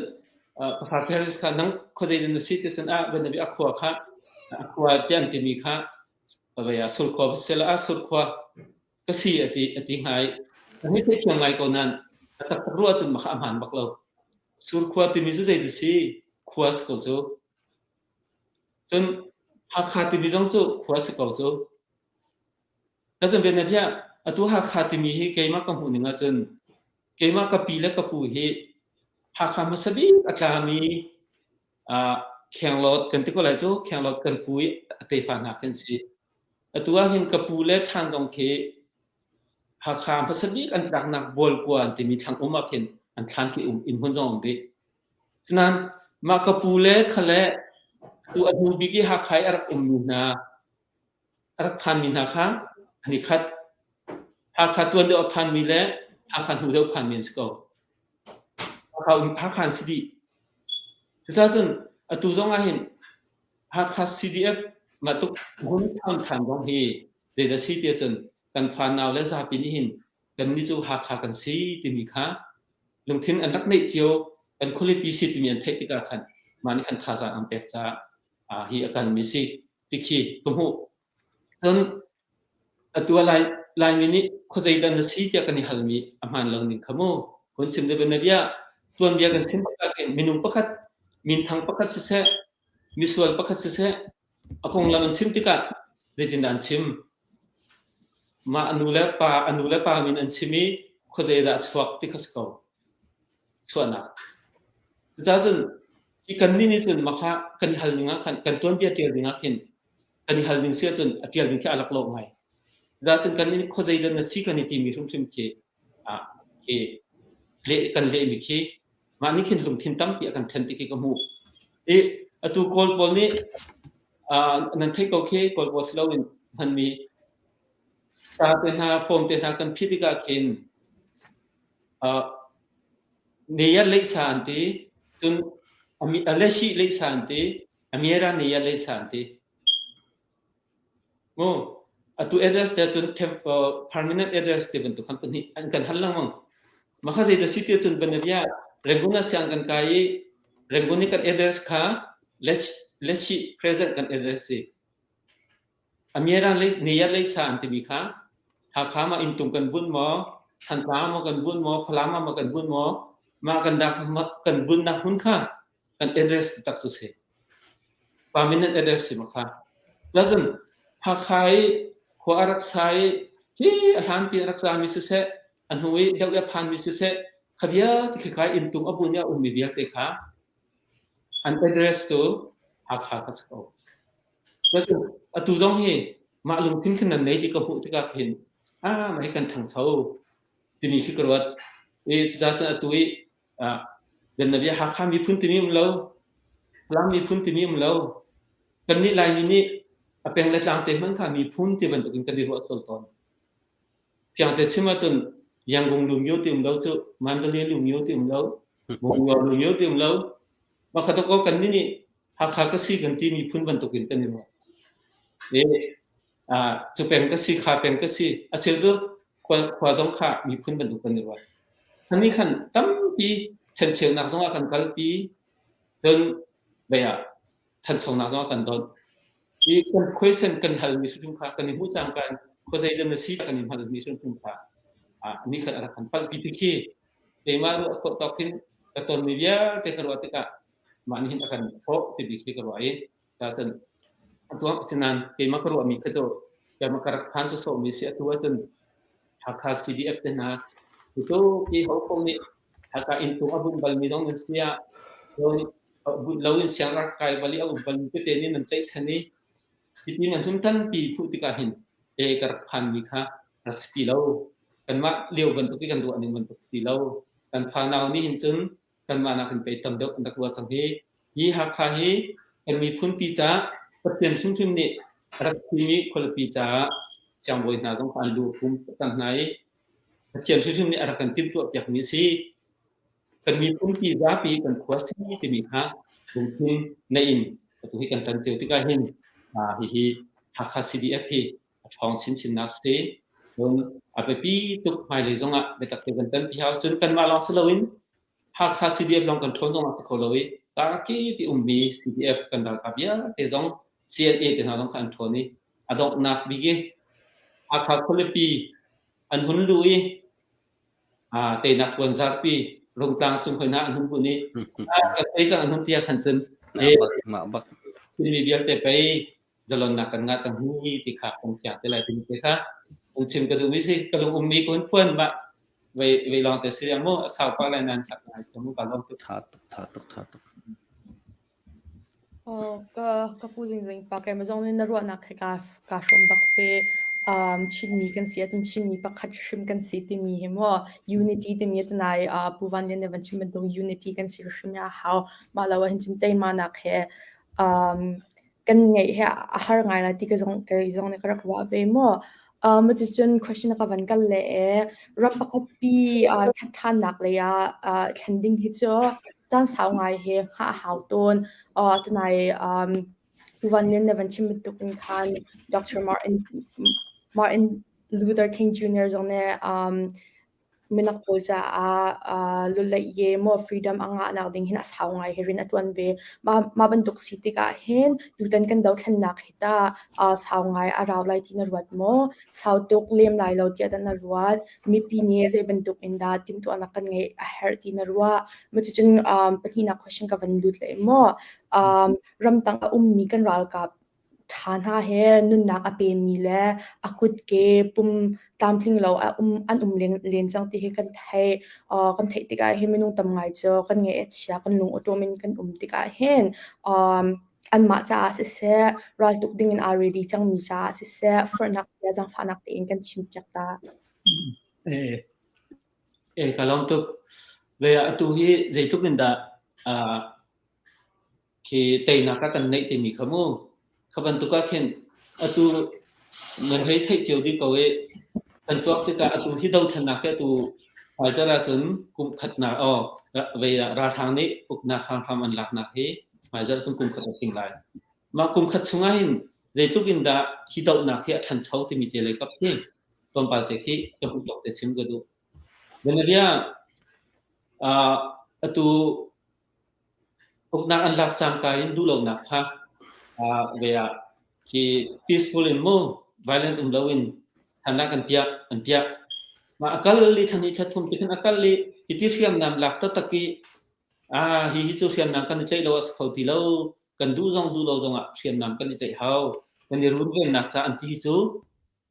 ka Paris kha nang khuazei dah na si ti cun ah bianabia a khua kha a khua ti an timi kha vei ah surkhua va sila ah surkhua ka si a ti a ti hnga i kan hei theithiam ngai ko nain a taktak ruah cun mah kha a hmaan bak lo. Surkhua timi cu zei si khua si ko cu. Cun Hakha timi zong cu khua si ko cu. Ka bianabia atu Hakha timi hi keimah ka hmuh ning ahcun keimah ka pi le ka pu hi Hakha hmasa bik a tlami. Khenglawt kan ti ko lai cu, Khenglawt kan pu i a tefa hna khi an si. Atu ah hin ka pu le thlan zong khi Hakha hmasa bik an tlaknak Bualkua an timi thlang um ah khin an thlan khi um inn hmun zong um rih. Sinain mah ka pu le kha le tu a hnu bik i Hakha i a rak ummi hna a rak phanmi hna kha an i khat. Hakha tuan deuh a phanmi le Hakha hnu deuh phanmi an si ko. Hakha um Hakha an si dih. Cucaah cun atu zong ah hin Hakha CDF mah tuk hun than than zong hi zeidah si ti ahcun kan fanau le zapi nih hin kannih cu Hakha kan si timi kha lungthin an rak neih cio kan khualipi si timi an theih tikah khan mah nih khan thazaang an pek caah hi a kanmi si ti khi ka hmuh. Cun atu ah Lai, Laimi nih khuazei dah na si tiah kan i halmi a hmaan lo ning kha mu. Hun chim deuh na bia tuanbia kan chim tikah khin minung pakhat minthang pakhat siseh misual pakhat siseh a konglam an chim tikah zeitindah an chim? Mah a nu le pa a nu le pa min an chim i khuazei dah a chuak ti kha si ko. Chuahnak. Cucaah cun hi kannih nih cun mah kan i hal ning ah khan kan tuanbia ṭial ding ah khin kan i hal ning si ahcun a ṭial ding khi a laklawh ngai. Cucaah cun kan nih khuazei dah na si kan i timi hrimhrim khi ah khi leh kan lehmi khi mah nih khin lungthin tampi a kan ṭhen ti khi ka hmuh. I atu Kawl pawl nih nan theih ko khi Kawl pawl si loin hmanmi ca te hna form te hna kan phih tikah khin Neyar leisa an ti, cun Lesi leisa an ti, Amiera neyar leisa an ti. Mu, atu address te cun permanent address ti bantuk khan pahnih an kan hal lengmang. Mah kha zeidah si ti cun banavia Rangoon ah siang kan kai i Rangoon i kan address kha Lesi present kan address si. Amiera neyar leisa an timi kha Hakha ma inntung kan bunh maw, Thantlang maw kan bunh maw, Falam ah maw kan bunh maw, mah kan dak kan bunhnak hmun kha kan address taktak cu si. Permanent address si ma kha. Cun Hakha i khua a rak sa i hi a hlanpi a rak zami siseh, a hnu i deuh i a phanmi siseh, kha vialte khi kha inntung a bun i a ummi vialte kha an address cu Hakha kha si ko. Atu zong hi mah lungthin khin nan nei ti ka hmuh tikah khin ah mah hi kan ṭhangcho timi khi ka ruat. I cucaah cun atu i Bianabia Hakha miphun timi um lo, Falam miphun timi um lo. Kannih Laimi nih a peng le tlang te hmanh kha miphun ti bantukin kan i ruah sual tawn. Fiangte chim ahcun Yangon lumyo ti um lo cu, Mandalay lumyo ti um lo, Monywa lumyo ti um lo. Mah kha dawkaw kannih nih Hakha ka si kan ti miphun bantukin kan i ruah. E, cu peng ka si, kha peng ka si. A cheu cu khua, khua zong kha miphun bantuk kan i ruat. Khan nih khan tampi ṭhencheunak zong ah kan kalpi, cun bei ah ṭhanchonak zong ah kan donh. I kan khuaisen kan halmi hrimhrim kha kan i hmuh cangka in khuazei dah na si kan i hngalhmi hrimhrim kha nih khan a rak kan palhpi ti khi keimah ruah khawh tawk hin ka tonmi vialte ka ruah tikah mah nih hin a kan hrawh ti bik khi ka ruah i cun atu asinain keimah ka ruahmi kha cu keimah ka rak phan sawsawhmi si atu ahcun Hakha CDF te hna cu hi ho paoh nih Hakha inntung a bunh balmi zong nan si ah bunh loin siang rak kai bal i a um balmi tete nih nan tlaihchan i hiti nan hun ṭanpi phuh tikah hin e ka rak phanmi kha rak si ti lo kanmah lio bantuk i kan ruah ning bantuk si ti lo kan fanau nih hin cun kanmah nakin pei tam deuh an rak ruah cang hi. Hi Hakha hi kan miphunpi caah Pathian hrimhrim nih a rak thimi khualipi caah siangbawi hna zong kha an lu pum cang hna i Pathian hrimhrim nih a rak kan timhtuah piakmi a si. Kan miphunpi zapi kan khua si timi kha lungthin neih in atu hi kan ṭan cio tikah hin hihi Hakha CDF hi a ṭhawng chinchinnak si. Cun a biapi tuk hmailei zongah biatak te kan ṭanpi hau. Cun kanmah lawng si loin Hakha CDF lawng kan ṭhawn zongah si kho lo i kakip i ummi CDF kan ralkap vialte zong CNA te hna zong kha an ṭhawn i a donghnak bik i Hakha khualipi an hun luh i teinak puanzarpi Rungtlang cung hoi hna an hun bunh i kan tei cang an hun ti ah khan cun mah bak Chinmi vialte pei zalonnak kan ngah cang hi ti kha kan fiang te lai timi te kha an chim ka duhmi si ka lung ummi ka hun phuan mah vei vei lawng te si mu a sau pah lai nan khat ngai ka mu ka lawm tuk tha tuk tha tuk tha tuk. Oh, ka ka pu zingzing pa keimah zong nih na ruahnak he kaa kaa hrawm bak ve. Um, Chinmi kan si ahcun Chinmi pakhat hrim kan si timi hi maw unity timi tunai uh, Pu Van Lian nih van chim bantuk unity kan si hrim a hau. Mah lo ahhin cun teimanak he um, kan ngeih hi a har ngai lai ti ka zong kei zong nih ka rak ruah ve maw. Um, cucun question ka van kal le e ram pakhat pi uh, ṭhannak lei ah uh, thlen ding hi cu caan sau ngai he hngah a hau tawn. Uh, tunai um, Van Lian na van chim bantuk in khan Dr. Martin Martin Luther King Jr. zong nih um, minak pawl caah lulei ye maw freedom a ngahnak ding hin a sau ngai hi rian a ṭuan ve. Mah, mah bantuk si tikah hin tutan kan dothlennak hi tah sau ngai a rau lai ti na ruat maw? Sau tuk lem lai lo tiah dah na ruat? Mipi nih zei bantuk in dah timhtuahnak kan ngeih a herh ti na ruah? Cuticun um, pahnihnak question ka van lut leh maw? Um, ramtang a ummi kan ralkap ṭha hna he nunnak a pemi le a kutke pum tlamtling lo a um an um len, len cang ti hi kan theih. Uh, kan theih tikah hin minung tam ngai cu kan ngaih a chia, kan lung awṭawm in kan um tikah hin um, anmah caah siseh, raltuk dingin aa ready cangmi caah siseh, forhnak le zaangfahnak tein kan chimpiak ta. Eh, eh ka lawm tuk. Ve atu hi zeitluk in dah uh, Khi teinak a kan neih timi kha mu. Kha bantuk ah khin atu nan hei theih cio dih ko i kan tuak tikah atu hi dothlennak hi atu hmaizarh ahcun kum khatnak aw vei ah ralhrang nih uknak hramhram an laknak hi hmaizarh cun kum khat a tling lai. Mah kum khat chungah hin zeitluk in dah hi dohnak hi a ṭhancho timi te lei kap khi tlawmpal te khi ka hmuh tawk te chim ka duh. Bianabia uh, atu Uknak an lak cangka in duhlonak kha ve ah khi peaceful in mu violent um loin thannak an piah an piah. Mah a kal i thla hnih thla thum ti khin a kal i hiti hriamnam lak taktak i ah hi hi cu hriamnam kan i tlaih lo a si kho ti lo kan duh zong duh lo zongah hriamnam kan i tlaih hau kan i runvennak ca an ti cu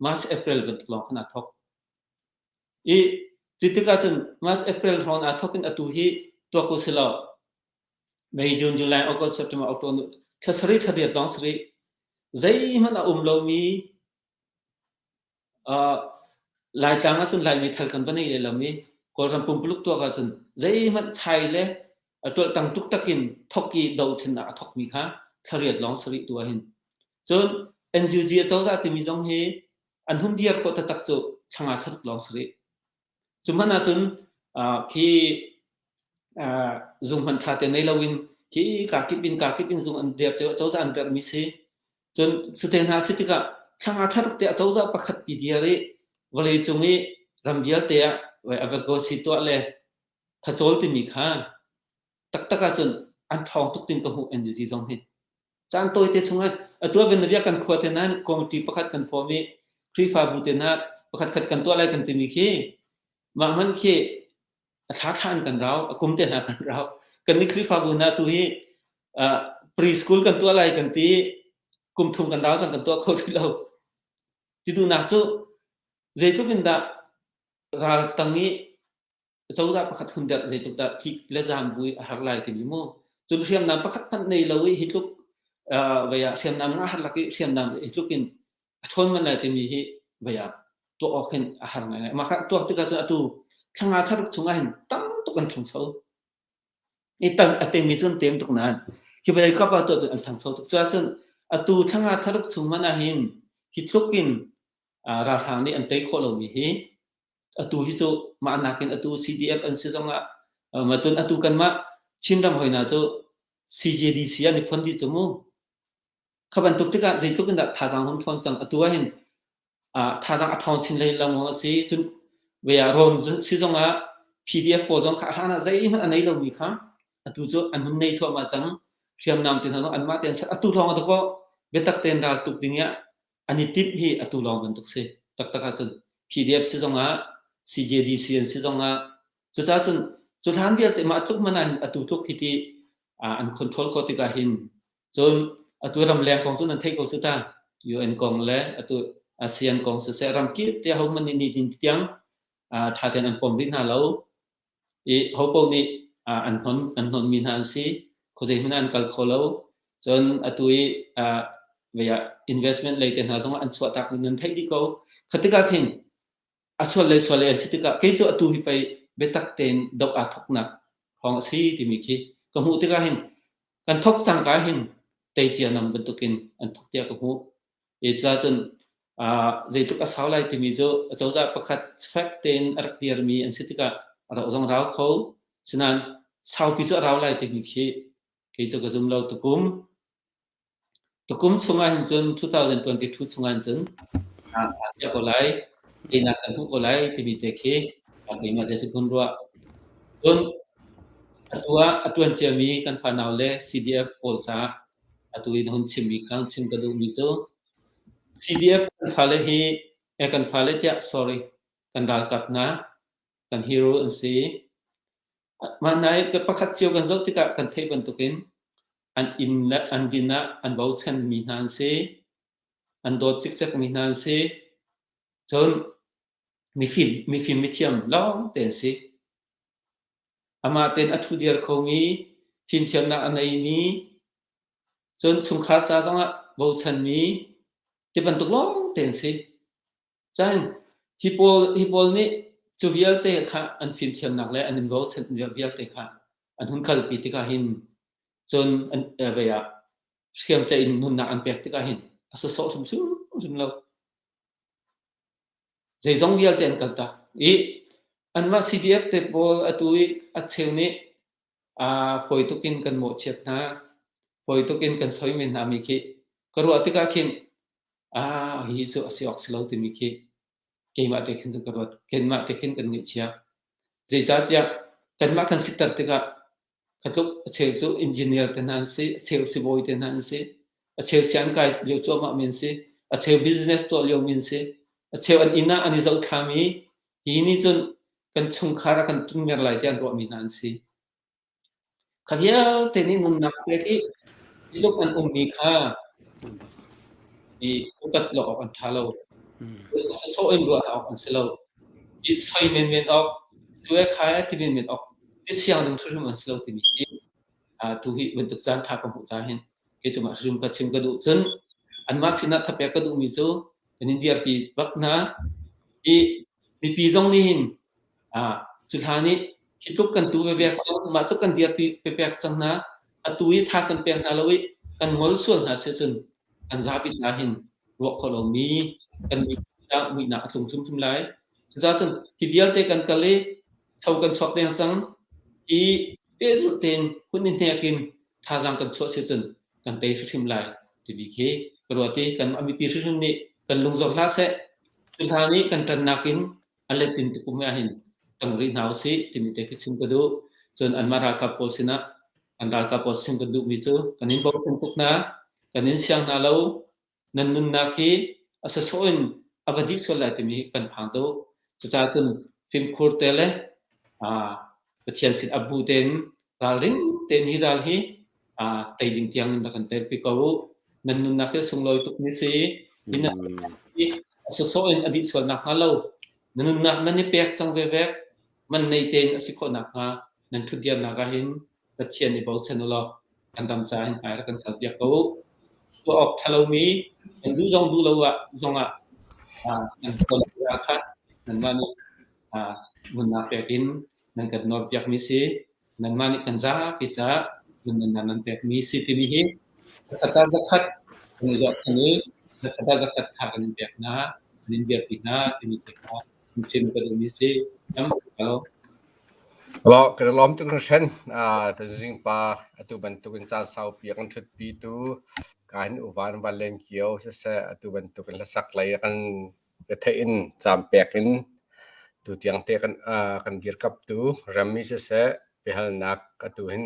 March April bantuk lawng khan aa thawk. I cu tikah cun March, April hrawng aa thawk in atu hi tuak u si law May, June, July, August, September, October thla sarih thla riat lawng sarih zeihmanh a um lomi uh, Laitlang ahcun Laimi thal kan va nei lehlam i Kawlram pumpuluk tuak ahcun zeihmanh chai le a tualtang tuktak in thok i dothlennak a thokmi kha thla riat lawng sarih tu ahhin. Cun NUG acozah timi zong hi an hun dir khawh taktak cu thlanga thlaruk lawng si rih. Cu hmanh ahcun khi zung hmanh ṭha te nei loin khi ka kip in ka kip in zung an dir cu cozah an dermi si. Cun cute hna si tikah thlanga thlaruk te acozah pakhat pi dir i vawlei cung i ram vialte ah a tuah le thacawl timi kha taktak ahcun an ṭhawng tuk tin ka hmuh NUG zong hi. Caan tawite chungah atu ah bianabia kan khua te nain committee pakhat kan form i Khrihfabu te hna pakhat khat kan tuah lai kan timi khi mah hmanh khi a thla thla in kan rau, a kum te hna kan rau. Kan nih Khrihfabu hna tu hi uh, preschool kan tuah lai kan ti kum thum kan rau cang kan tuah kho rih lo. Ti duhnak cu zeitluk in dah ral tang i cozah pakhat hun derh zeitluk dah tlik le zaam bu i a har lai timi mu. Cun hriamnam pakhat hmanh nei lo i hi tluk vei ah hriamnam nga har lak i hriamnam hi tluk in a ṭhawn man lai timi hi vei ah tuah awk hin a har ngaingai. Mah kha tuak tikah cun atu thlanga thlaruk chungah hin tam tuk an ṭhangcho. I tan a pengmi cu an tem tuk nain hi vawlei kap ah tuah cun an ṭhangcho tuk. Cuahcun atu thlanga thlaruk chung hmanh ah hin hi tluk in ralhrang nih an tei khawh lomi hi atu hi cu mah nakin atu CDF an si zongah ma cun atu kanmah Chinram hoi hna cu CJDC an i fon dih cu mu. Kha bantuk tikah zeitluk in dah thazaang hun ṭhawn cang atu ah hin thazaang a ṭhawng chin lei lengmang a si. Cun ve ah rawn si zongah PDF pawl zong kha a hlan ah zeihmanh a nei lomi kha atu cu an hun nei thluahmah cang. Hriamnam te hna zong anmah tein atu lawng ah dakaw biatak tein ral tuk ding ah an i timh hi atu lawng bantuk si taktak ahcun PDF si zongah CJDC an si zongah cucaah cun cu hlan vialte mah tluk man ah hin atu tluk hi ti an control khawh tikah hin cun atu ramleng kong cu nan theih ko su ta UN kong le atu ASEAN kong siseh ramkip te ho man nih ni din tiang ṭha tein an pom rih hna lo i ho paoh nih an hnon an hnonmi hna an si khuazei hmanh ah an kal kho lo. Cun atu i vei ah investment lei te hna zongah an chuahtak mi nan theih dih ko. Kha tikah khin a sual le sual le an si tikah kei cu atu hi pei biatak tein doh aa thoknak hrawng a si timi khi ka hmuh tikah hin kan thok cangka hin teicia nam bantukin an thok tiah ka hmuh. Cucaah cun zeitluk a sau lai timi cu acozah pakhat fek tein a rak dirmi an si tikah a rauh zong rau kho. Sinain saupi cu a rau lai timi khi kei cu ka zum lo. Tukum tukum chungah hin cun 2022 chungah hin cun aa piah ko lai, teinak kan hmuh ko lai timi te khi keimah te cu hun ruah. Cun atu ah a ṭuan ciami kan fanau le CDF pawl caah atu i na hun chimmi kha chim ka duhmi cu CDF kan fale hi eh kan fale tiah sorry kan ralkap hna kan hero an si. Mah hna hi pakhat cio kan zoh tikah kan theih bantukin an inn le an din ah an bochanmi hna an si. An dawt cikcekmi hna an si. Cun mifim mifim mithiam lawng te an si. Amah tein a ṭhudir khomi, fimthiamnak a neimi, cun chungkhar ca zongah bochanmi ti bantuk lawngte an si. Cun hi pawl, hi pawl nih cu vialte kha an fimthiamnak le an in bochan vialte kha an hun kalpi tikah hin cun an vei ah hriamtlaih in nunnak an pek tikah hin a sawsawh hrimhrim lo. Zeizong vialte an kaltak i anmah CDF te pawl atu i a cheu nih fawi tuk in kan mawhchiat hna, fawi tuk in kan soi men hna mi khi ka ruah tikah khin hihi cu a si awk si lo timi khi keimah te khin cun ka ruat. Keimah te khin kan ngaihchia. Zeicahtiah kanmah kan sitter tikah Kha tluk a cheu cu engineer te hna an si, a cheu sibawi te hna an si, a cheu siangkai lio cuahmah mi an si, a cheu business tuah lio mi an si, a cheu an inn ah an i zohthlam i hi nih cun kan chungkhar a kan tunmer lai tiah an ruahmi hna an si. Kha vialte nih nunnak pek i tluk an ummi kha i upat lo awk an ṭha lo. Sawsawh in ruah awk an si lo. I soi menmen awk, tu e khai ti menmen awk ti siang ding hrimhrim an si lo timi hi tu hi bantuk caan ṭha ka hmuh ca hin kei cu mah hrim ka chim ka duh. Cun anmah sinah thapek ka duhmi cu kan in dirpi bak hna i mipi zong nih hin cu hlan i hi tluk kan tu vevek cang, mah tluk kan dirpi pepek cang hna, atu i tha kan pek hna lo i kan ngol sual hna si cun kan zapi ca hin ruah khawh lomi kan muihnak a tlung hrimhrim lai. Cucaah cun hi vialte kan kal i cho kan chuak deng cang i pehzulh tein hun i hnek in thazaang kan chuah si cun kan tei hrimhrim lai timi khi ka ruat i kan mipi hrimhrim nih kan lung zor hlah seh. Cu hlan i kan ṭannak in a let in tukum ah hin tang rih hna usih timi te khi chim ka duh. Cun anmah ralkap pawl sinah an ralkap pawl chim kan duhmi cu kan in bochan tuk hna, kan in siang hna lo, nan nunnak hi a sawsawh in a va dih sual lai timi kan phang tuk. Cucaah cun fimkhur te le Pathian sin a bu tein ralring tein hi ral hi tei ding tiang in rak kan telpi ko u. Nan nunnak hi sunglawi tuk mi si. Hi nan a sawsawh in a dih sual nak hnga lo. Na nunnak nan i pek cang vevek man nei tein a si khawh nak hnga nan thutdirnak ah hin Pathian i bochan u law kan ram ca hin hmai rak kan kal piak ko u. Tuah awk ṭha lomi kan duh zong duh lo ah zongah kan ton ah khan nanmah nih nunnak pek in nan kan nawl piakmi si. Nanmah nih kan zapi caah nunnak nan pekmi si timi hi zakhat ah zakhat kan i zohchun i zakhat ah zakhat tha kan in pek hna, kan in dirpi hna timi te kha chim ka duhmi si. Lo kan i lawm tuk hringhran. Tuzing pa atu bantukin caan saupi a kan ṭhutpi tu ka hin uvan van len kio siseh atu bantukin hlasak lei a kan retheih in caan pek in tutiang te kan kan dirkamh tu rammi siseh biahalnak atu hin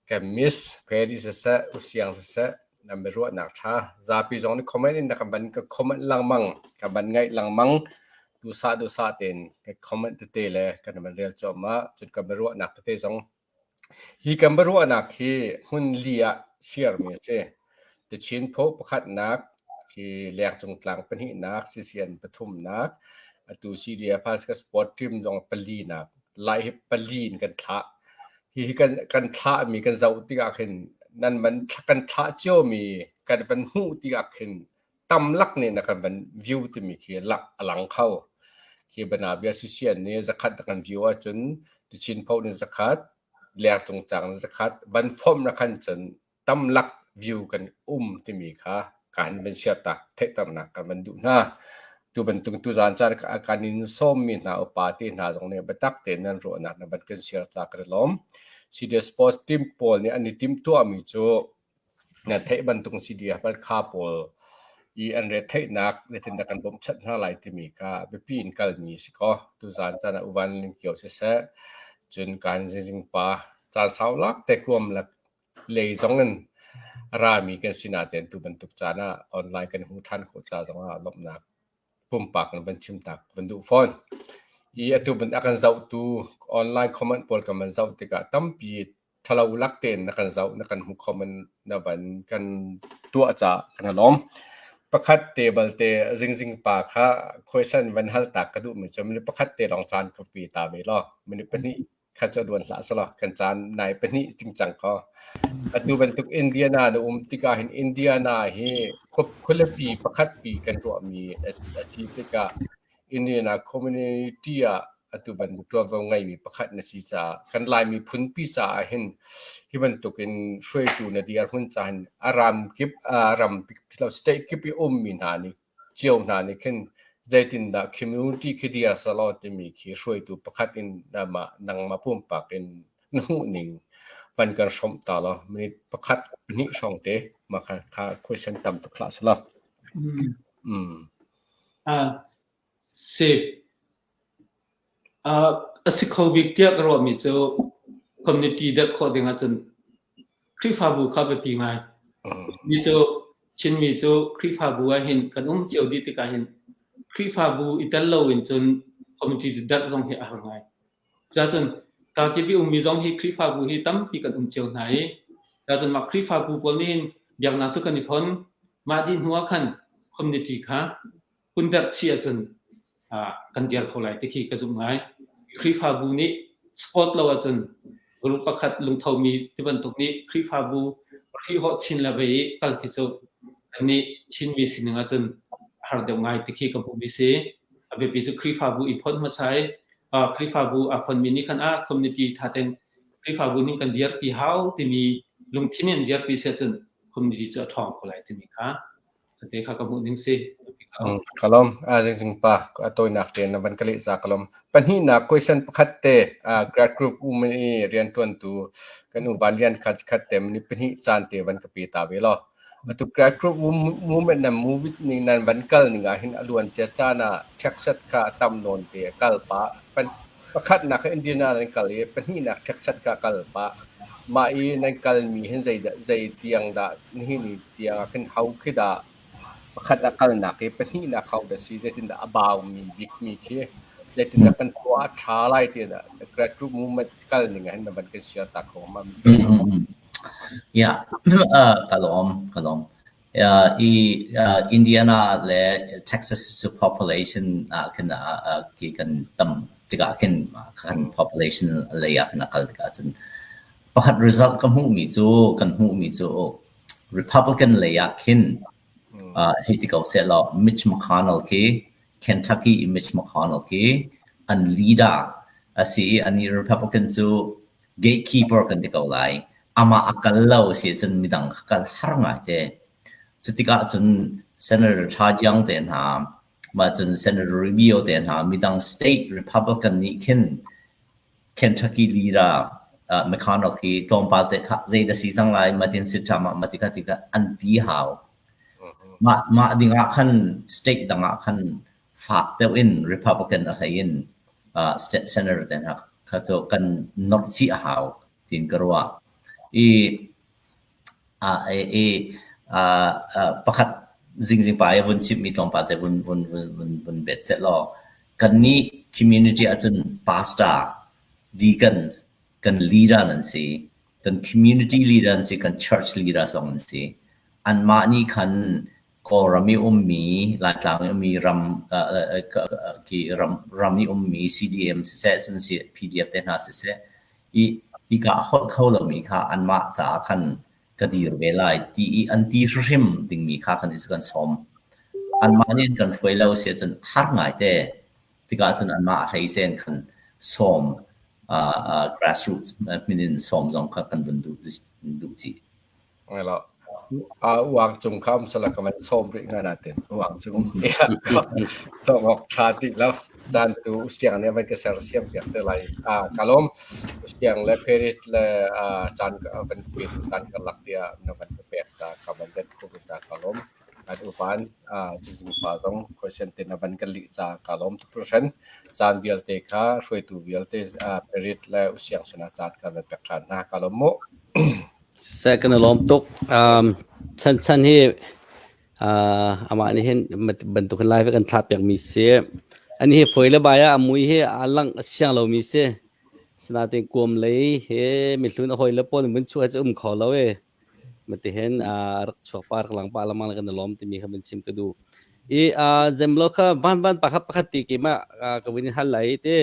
kan miss Perry siseh usiang siseh nan biaruahnak ṭha. Zapi zong nih comment in na kan van ka comment lengmang, kan van ngaih lengmang. Duhsah duhsah tein ka comment tete le kan van rel cuahmah. Cun kan biaruahnak tete zong hi kan biaruahnak hi hmun li ah share mi a si. The Chin Pho pakhatnak, hi Lengcung tlang pahnihnak, CCN pathumnak, atu CDF Haska Sport Team zong palinak, lai hi pali in kan thlah. Hihi kan, kan thlahmi kan zoh tikah khin nan van kan thlah ciomi kan van hmuh tikah khin tamlak nih na kan van view timi khi lak a lang kho. Khi banabia sisian nih zakhat na kan view ahcun Tichin Poh nih zakhat, Lertung Cang nih zakhat, van form na khan cun tamlak view kan um timi kha kan van share tak theihternak kan van duh hna. Tu bantuk tuzaan caan kan in sawmmi hna upa te hna zong nih biatak tein nan ruahnak na van kan share ta kan i lawm. CDS Sports team pawl nih an i timhtuahmi cu Na theih bantuk CDF kha pawl i an retheihnak zeitindah kan bawmhchanh hna lai timi kha biapi in kalmi si kaw tuzaan caan ah Uvan Lingkio siseh cun kan zingzingpa caan sau lak te kuam lei zong in a rami kan si nain tu bantuk caan ah online kan hmuh ṭhan khawh ca zong ah lawmhnak pumpak in van chim tak van duh fawn. I atu ban a kan zohtu online comment pawl kan van zoh tikah tampi ṭhalo lak tein na kan zoh, na kan hmuh kho man na van kan tuah caah kan i lawm. Pakhat te balte zingzing pa kha khuaisan van hal tak ka duhmi cu minute pakhat te lawng caan ka pe ta ve law minute pahnih kha cu duan hlah selaw kan caan nai pahnih cingcang ko. Atu bantuk Indiana na um tikah hin Indiana hi khualipi pakhat pi kan ruahmi a si tikah Indiana community ah atu bantuk ṭuanvo ngeimi pakhat na si caah kan Lai miphunpi caah hin hi bantukin hruaitu na dirhmun caah hin a ram kip a ram state kip i ummi hna nih cio hna nih khin zeitindah community khi dir selaw timi khi hruaitu pakhat in nangmah nangmah pumpak in na hmuhning van kan hrawmh ta law minute pakhat pahnih hrawng te mah kha kha question tam tuk hlah selaw. Mm. Si. A si kho bik tiah ka ruahmi cu community deuh khawh ding ahcun Khrihfabu kha biapi ngai. Mi cu Chinmi cu Khrihfabu ahhin kan um cio dih tikah hin Khrihfabu i tel loin cun community derh zong hi a har ngai. Cuahcun kakip i ummi zong hi Khrihfabu hi tampi kan um cio hna i cuahcun mah Khrihfabu pawl nih hin biaknak cu kan i fon. Mah dih hnu ah khan community kha hun derh chih ahcun kan dir kho lai ti khi ka zumh ngai. Khrihfabu nih support lo ahcun group pakhat lungthomi ti bantuk nih Khrihfabu hrihhawh chin le vei i kal khi cu kannih Chinmi sining ahcun a har deuh ngai ti khi ka hmuhmi si. A biapi cu Khrihfabu i fonh hmasa i Khrihfabu aa fonhmi nih khan ah community ṭha tein Khrihfabu nih kan dirpi hau timi lungthin in dirpi si ahcun community cu a ṭhawng ko lai timi kha te kha ka hmuh ning si. Ka lawm. Zingzing pa a tawinak tein na van ka leh ca ka lawm. Pahnihnak question pakhat te grad group um i rianṭuantu kan u Van Lian kha khat te minute pahnih caan te van ka pe ta ve law. Atu grad group movement nan movie ning nan van kal ning ah hin a luan cia caan ah Texas kha a tam nawn te a kal pah. Pakhatnak kha Indiana nan kal i pahnihnak Texas kha kal pah. Mah i nan kalmi hin zei tiang dah nihin ni tiang ah khin ho khi dah pakhat a kalnak i pahnihnak ho dah si zeitindah a baumi bikmi khi zeitindah kan tuah a ṭha lai ti dah grassroots movement kal ning ah hin na van kan share ta kho ma? Yeah, ka lawm, ka lawm. I Indiana le Texas cu population ah khin ki kan tam tikah khin kan population lei ah khin a kal tikah cun pakhat result ka hmuhmi cu kan hmuhmi cu Republican lei ah khin hei ti ko sehlaw Mitch McConnell khi Kentucky i Mitch McConnell khi an leader a si i anih Republican cu gatekeeper kan ti ko lai. Amah a kal lo si cun midang kha kal har ngai te. Cutikah cun Senator Todd Young te hna, mah cun Senator Rubio te hna, midang state Republican nih khin Kentucky leader McConnell khi tlawmpal te kha zei dah si cang lai, matin si ṭha ma mati kha ti kha an ti hau. Mah mah ding ah khan state dang ah khan fak deuh in Republican a hlei in state senator te hna kha cu kan norh chih a hau tiin ka ruah. I i pakhat zingzing pa i vun chimmi tlawmpal te vun vun vun vun vun bet seh law kannih community ahcun pastor, deacons kan leader nan si, kan community leader an si, kan church leader zong an si. Anmah nih khan Kawlram i ummi, Laitlang i ummi ram ki ram ram i ummi CDM siseh, cun PDF te hna siseh, i hika holh kho lomi kha anmah caah khan. ka dir ve lai ti i an ti hrimhrim dingmi kha kan is kan sawm. Anmah nih an kan hruai lo si ahcun har ngai te. Tikah cun anmah a hlei sen khan sawm grassroots min in sawm zong kha kan vun duh duh chih. Ngelo. Uang cung kha um sala ka van sawm rih nga natin. Uang cung. Sawm awk tha ti lo. Caan tu siang nih van ka ser siam piak te lai. Kalom siang le perit le caan van pin caan karlak tiah na van ka pek ca ka van det khu ca kalom. Kan upan cizing pa zong question te na van kan lih ca kalom tuk hringhran. Caan vialte kha hruaitu vialte perit le usiang sinah caan kan van pek ṭhan hna kalom mu. Siseh kan i lawm tuk. Chan Chan hi amah nih hin bantuk hin live kan thlah piakmi si. Ani hi fawi le bai ah a mui hi a langh a siang lomi si. Sinain kuam lei he mihlun a hawi le pawl mun chuah cu um kho lo e. Mati hin rak chuak pa rak lang pa lamang kan i lawm timi kha van chim ka duh. I zemlo kha van van pakhat pakhat ti keimah ka vun in hal lai te.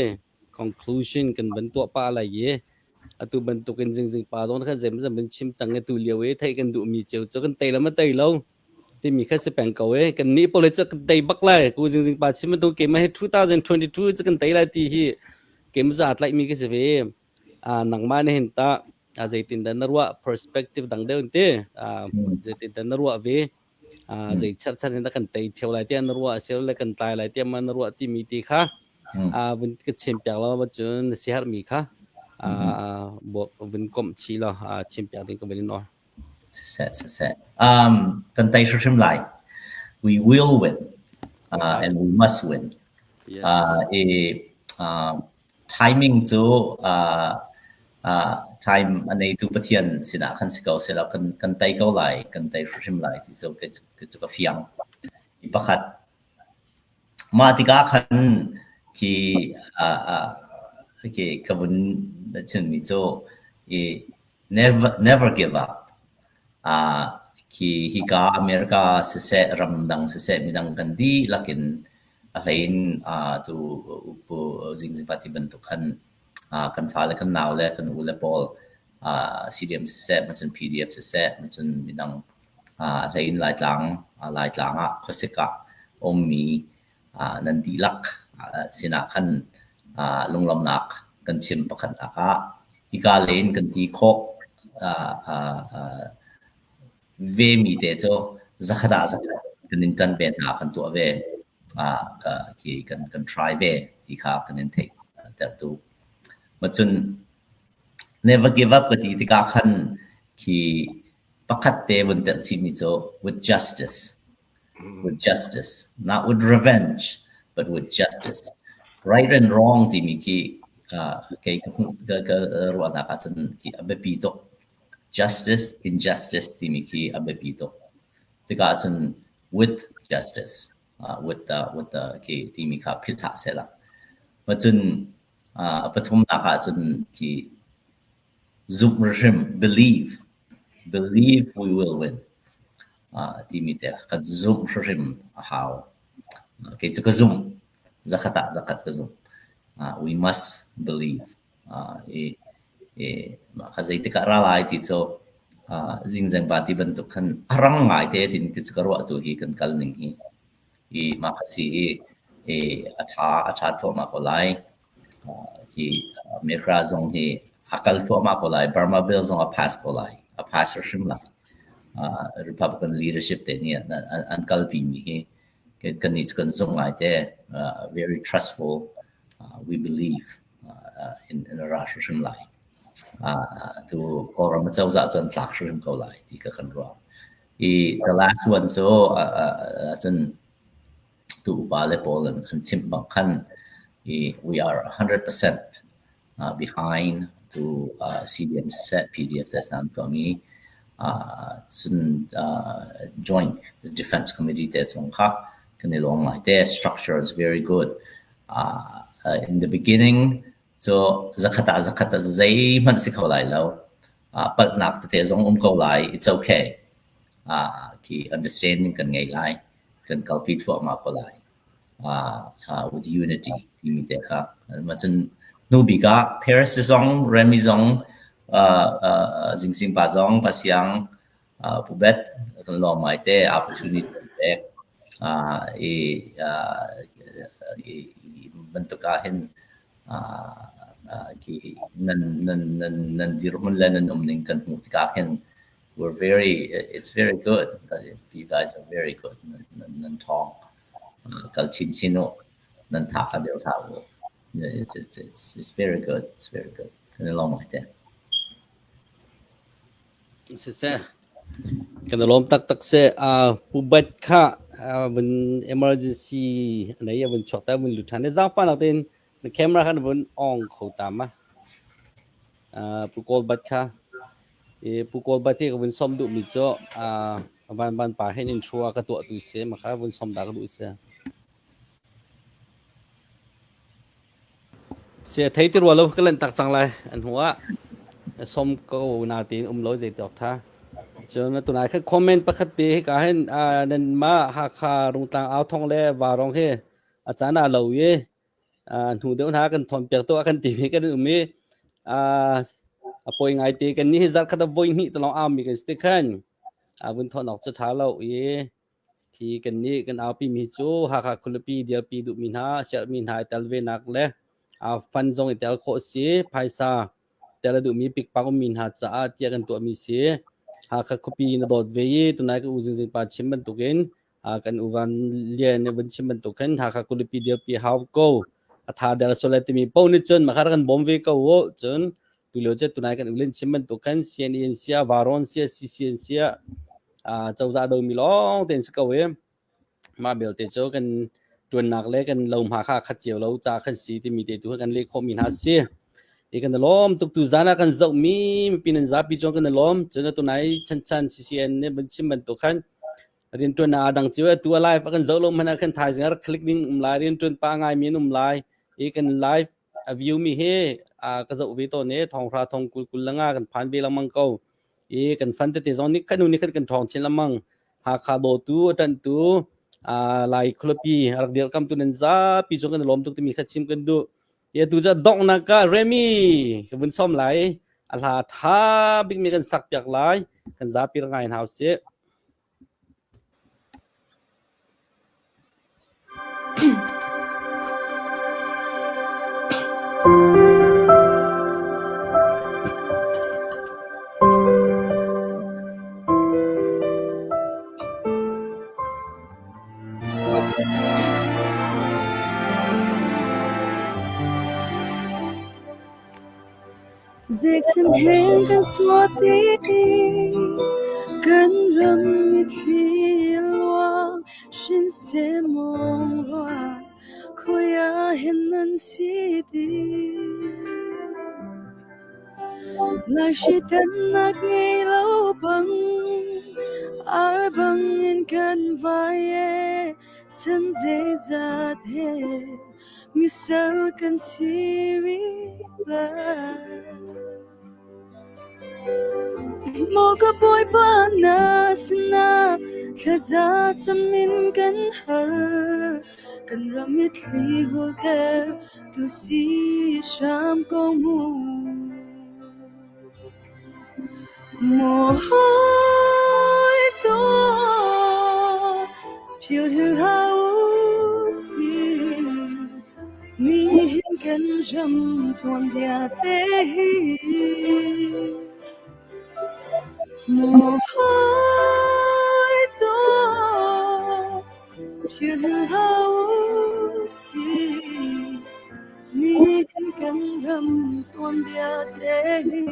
Conclusion kan van tuah pah lai i atu bantukin zingzing pa zong kha zeimazat van chim cang i tu lio i theih kan duhmi cio cu kan tei lo ma tei lo timi kha si peng ko e kan nih pawl cu kan tei bak lai ku zingzing pa chim bantuk keimah hi 2022 cu kan tei lai ti hi keimah cu aa tlaihmi ka si ve nangmah nih hin ta zeitin dah na ruah perspective dang deuh in ti zeitin dah na ruah ve zei cherhchan in dah kan tei ṭheo lai tiah na ruah asilole kan tlai lai tiah ma na ruah timi ti kha vun ka chimpiak law cun na siaherhmi kha vun komh chih law chimpiak ding ka vun in nawl. Siseh, siseh. Kan tei hrimhrim lai. We will win and we must win. Yes. I timing cu time a neitu Pathian sinah khan si ko sehla kan kan tei ko lai, kan tei hrimhrim lai ti cu kei cu ka fiang. Hi pakhat mah tikah khan khi khi ka vun chimmi cu i never never give up. Khi hika America siseh ramdang siseh midang kan dihlak in a hlei in tu Pu Zingzing Party bantuk khan kan fale kan naule kan ule pawl CDM siseh macun PDF siseh macun midang a hlei in Laitlang Laitlang ah khuasik ah ummi nan dihlak sinah khan lunglawmhnak kan chim pakhatnak ah hika len kan ti khawh vemi te cu zakhat ah zakhat kan in ṭan ve hna kan tuah ve khi kan kan try ve ti kha kan in theih tertu macun never give up ka ti tikah khan khi pakhat te vun telh chihmi cu with justice with justice not with revenge but with justice right and wrong timi khi kei ka ka ka ruahnak ahcun khi a biapi tuk Justice, injustice timi khi a biapi tuk. Tikah cun with justice, with the, with the khi timi kha philh hlah sehla. Macun a pathumnak ahcun khi zumh hrim, believe, believe we will win timi te kan zumh hrim a hau. Kei cu ka zumh. Zakhat ah zakhat ka zumh. We must believe. I i mah kha zeitik ah ra lai ti cu zingzeng pa ti bantuk khan a rang ngai te tin ti cu ka ruah tu hi kan kal ning hi i mah kha si i i a ṭha a ṭha thluahmah ko lai. Hi Mekra zong hi a kal thluahmah ko lai. Burma bill zong a pass ko lai. A pass hrim lai. Republican leadership te nih an kalpi mi hi kan nih cu kan zumh ngai te. Very trustful. We believe. in in a ra hrimhrim lai. Tu Kawlram acozah cu an tlak hrimhrim ko lai ti ka kan ruah. I the last one cu cun tu upa le pawl an an chimh bang khan i we are 100% behind to CDM siseh PDF te hna an tuahmi cun joint defense committee te zong kha kan i lawm ngai te structure is very good in the beginning cu zakhat ah zakhat ah zeihmanh si kho lai lo. Palhnak tete zong um ko lai. It's okay. Khi understanding kan ngei lai. Kan kalpi thluahmah ko lai. With unity timi te kha. Macun hnu bik ah Paris zong, Remy zong, Zingsing pa zong, Pasiang. Pu Bet kan lawm ngai te opportunity kan pek. I bantuk ah hin nan nan nan nan dirhmun le nan umning kan hmuh tikah khin we're very it's very good. You guys are very good. Nan nan nan ṭhawng. Kal chinchin u. Nan tha kha deuh hlah u. It's it's it's it's very good. It's very good. Kan i lawm ngai te. Siseh, kan i lawm taktak seh. Pu Bat kha vun emergency a nei a vun chuak ta vun lut ṭhan. Zaangfahnak tein na camera kha na vun on kho ta ma? Pu Kawl Bat kha. Pu Kawl Bat hi ka vun sawm duhmi cu van van pa hin intro a ka tuah tu si. Mah kha vun sawm ta ka duh si. Sia thei ti rua lo ka lanh tak cang lai an hnu ah som ko na tiin um lo zei ti awk tha. Cun tunai khan comment pakhat te hika hin nan mah Hakha Rungtlang au thong le Varong hi a caan ah lo i hnu deuh hna kan thawn piak tu a kan ti mi kan um i a poi ngai te kan ni hi zarh khat ah voi hnih te lawng am mi kan si khan a vun thawn awk cu tha lo i Hi kannih kan aupimi cu Hakha khualipi dirpi duhmi hna, sermi hna i tel venak le fund zong i tel khawh a si. Phaisa tel a duhmi pikpak ummi hna caah tiah kan tuahmi si. Hakha khuapi na dawt ve i tunai ka u Zingzing pa chim bantukin kan u Van Lian nih vun chim bantuk khin Hakha khualipi dirpi hau ko. A tha der sual lai timi paoh nih cun mah kha rak kan bawm ve ko u. Cun tulio cu tunai kan ulin chim bantuk khan CNE sia Varon sia CCN sia cozah domi lawng tein si ko i mah belte cu kan tuannak le kan lo hma kha khat cio lo ca khan si timi te tu kan leh khawhmi hna si i kan lawm tuk tu zan ah kan zohmi mipi nan zapi chuan kan lawm cun tunai chan chan CCN nih vun chim bantuk khan riantuan aa dang cio tu a live a kan zoh lo hmanh ah khan thaizing a rak click ding um lai riantuan pa ngai mi an um lai i kan live a view mi hi ka zoh ve tawn i thonghra thong kul kul langa kan phan ve lengmang ko i kan fan tete zong nih khat hnu ni khat kan ṭhawng chin lengmang Hakha dawtu a ṭanhtu Lai khualipi a rak dirkamtu nan zapi cung kan i lawm tuk timi kha chim kan duh i atu cu donghnak ah Remy ka vun sawm lai a hla ṭha bikmi kan sak piak lai kan zapi rak ngai hna usih. Zeichin hen kan chuah ti kan ram mitthli luang hrinseh mawng rua khoi ah hen nan si ti. Laihritannak ngei lo bang ar bang in kan vai e chan zeizat he misal kan si rih lai. Maw ka Bawipa na sinah thlaza cam in kan hal kan ram mitthli hulter tu si hram ko mu. Maw hawi dawt philh hin hlah u sih nihin kan ram tuanbia te hi. Maw hawi dawt philh hin hlah u sih Nihin kan ram tuanbia te hi.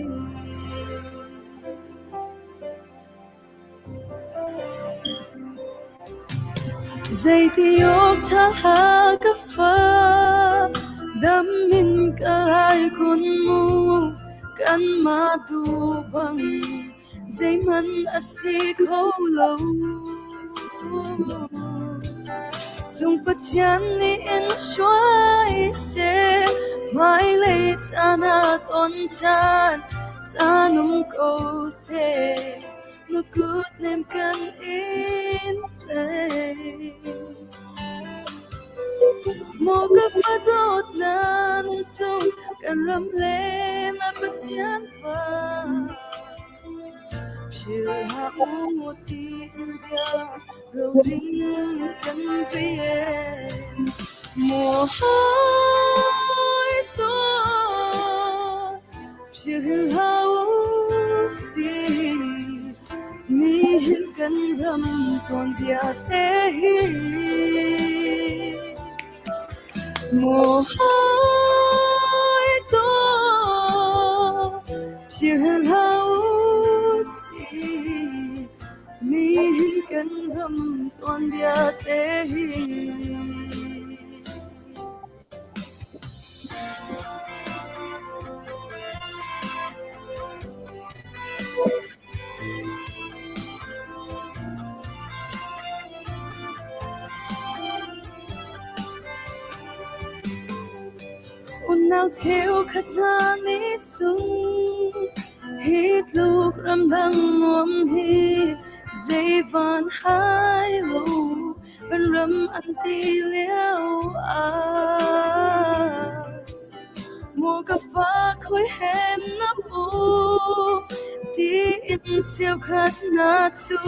Zeiti awk ṭha ka fa dam in ka lai kun mu kanmah tu bang zeihmanh a si kho lo. Cung Pathian nih in hruai seh, hmailei caan ah ton ṭhan caan um ko seh, na kut nem kan in tlaih. Maw ka fa dawtnak nan chung kan ram le na Pathian fa. Philh u tiin bia roling kan vei e. Maw hawi dawt philh hlah u sih nihin kan ram tuanbia te hi. Maw hawi dawt philh hlah u sih nihin kan ram tuanbia te hi. Unau cheukhat hna nih cun hi tluk ramdang nuam hi zei van hai lo kan ram an ti lio ah. Maw ka fa khoi hen na um tiin cheukhat hna cu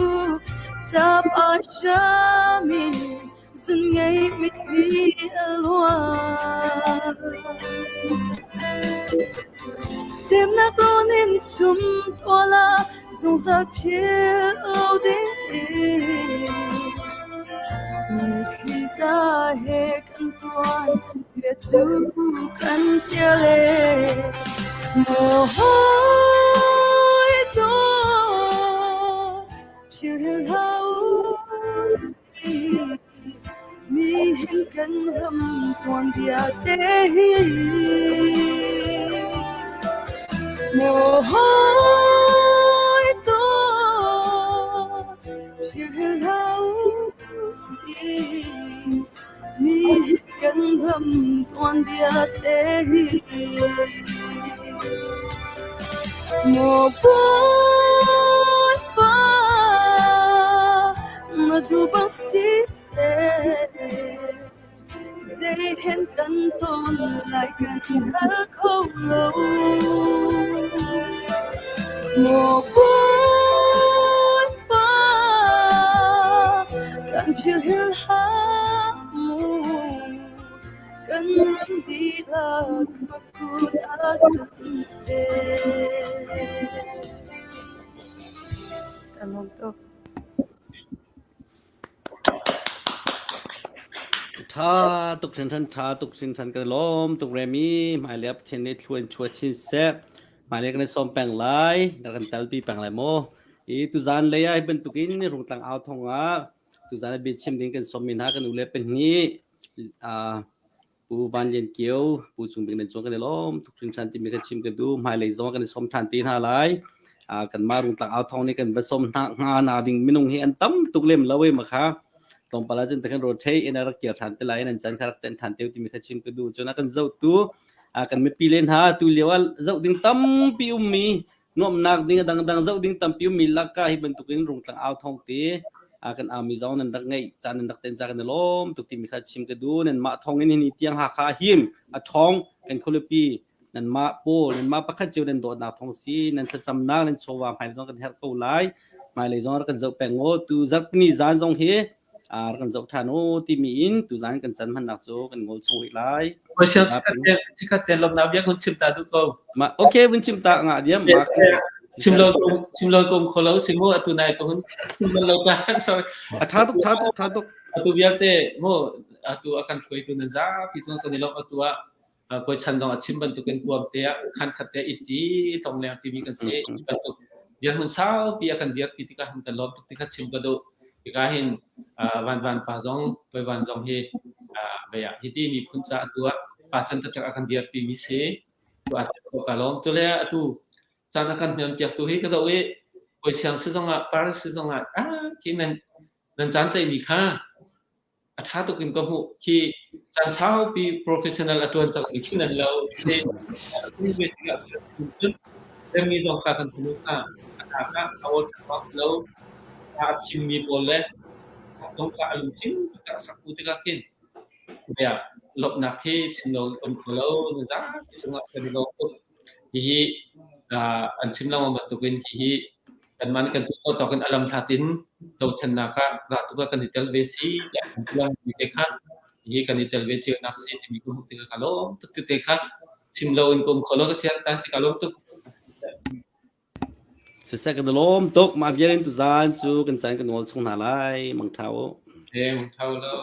tap ai hram in zun ngei mitthli a luang. Semnak rawn in chum tual ah zungzal philh lo ding in mitthli za he kan tuan bia cu kan tial e. Maw hawi dawt philh hlah u sih nihin kan ram tuanbia te hi. Maw hawi dawt philh hlah u sih Nihin kan ram tuanbia te hi. Maw Bawipa, na duh bak siseh, zei hen kan ton lai kan hngal kho lo. Maw Bawipa, kan philh hlah mu, kan ram dihlak na kut ah kan pe. Kan lawm tuk. Tha tuk hringhran tha tuk hringhran ka lawm tuk Remi hmailei ah Pathian nih thluan chuah chin seh hmailei kan i sawm peng lai na kan telpi peng lai maw i tuzan lei ah hi bantukin rungtlang au thong ah tuzan ah biachim ding kan sawm mi hna kan u le pahnih Pu Van Lian Kio, Pu Cung Bik nan cung kan i lawm tuk hringhran timi kan chim kan duh. Hmailei zong kan i sawm ṭhan te hna lai. Kanmah Rungtlang au thawng nih kan va sawm hna hnga na ding minung hi an tam tuk lem lo ei ma kha. Tlawmpal ah cun kan rotate in a rak kir ṭhan te lai nan chan kha rak ten ṭhan te timi kha chim ka duh. Cun a kan zohtu kan mipi len ha tu lio ah zoh ding tampi ummi nuamhnak ding a dangdang zoh ding tampi ummi lakah hi bantukin rungtlang au thawng te kan aumi zong nan rak ngeih caan nan rak ten ca kan i lawm tuk timi kha chim ka duh. Nanmah thawng in hi tiang Hakha him a ṭhawng kan khualipi nanmah pawl nanmah pakhat cio nan dawtnak thawng si nan thlacamnak nan chawva hmailei zong kan herh ko lai. Hmailei zong rak kan zoh peng u. Tu zarhpini zan zong hi rak kan zoh ṭhan u timi in tuzan kan can hmannak cu kan ngol chung rih lai. Sikhat te lawmnak bia kun chim ta duh ko. Ma okay vun chim ta nga diam ma chim lo chim lo kom kho lo si mu atu nai ko hun chim lo ta sorry. A tha tuk tha tuk tha tuk. Atu vialte mu atu akan hruai tu na zapi cung kan i lawm atu ah Kawi Chan zong a chim bantukin kuam te ah khan khat te i ṭi tlongleng timi kan si. Hi bantuk dirhmun saupi a kan dirpi tikah hin kan lawm tuk ti kha chim ka duh. Hika hin Van Van pa zong, Kawi Van zong hi vei ah hiti miphun ca atu ah pa chan taktak a kan dirpi mi si. Tu a ka lawm. Cule atu caan a kan hmiam piak tu hi ka zoh i Kawi Siang si zong ah Paris si zong ah ah khi nan nan caan tlaihmi kha A ṭha tuk in ka hmuh. Khi caan saupi professional a ṭuan cangmi khi nan lo. Cun Remi zong kha kan hmu kha a hna kha a aw ṭha si lo. A chimmi pawl le zong kha a lungthin taktak a sak tu tikah khin bia lawmhnak hi chim lo um kho lo. Na zapi cungah kan i lawm tuk. Hihi an chim lengmang bantukin hihi. Kanmah nih kan tuah khawh tawk in a lamhlat in dothlennak ah raltuk ah kan i tel ve si tiah kan ti langmi te kha hi kan i tel ve cio nak si timi ka hmuh tikah ka lawm tuk ti te kha chim lo in ka um kho lo ka sian ta si ka lawm tuk. Siseh kan i lawm tuk. Mah vial in tuzaan cu kan caan kan ngol chung hna lai. Mangtha u. Eh, mangtha u lo.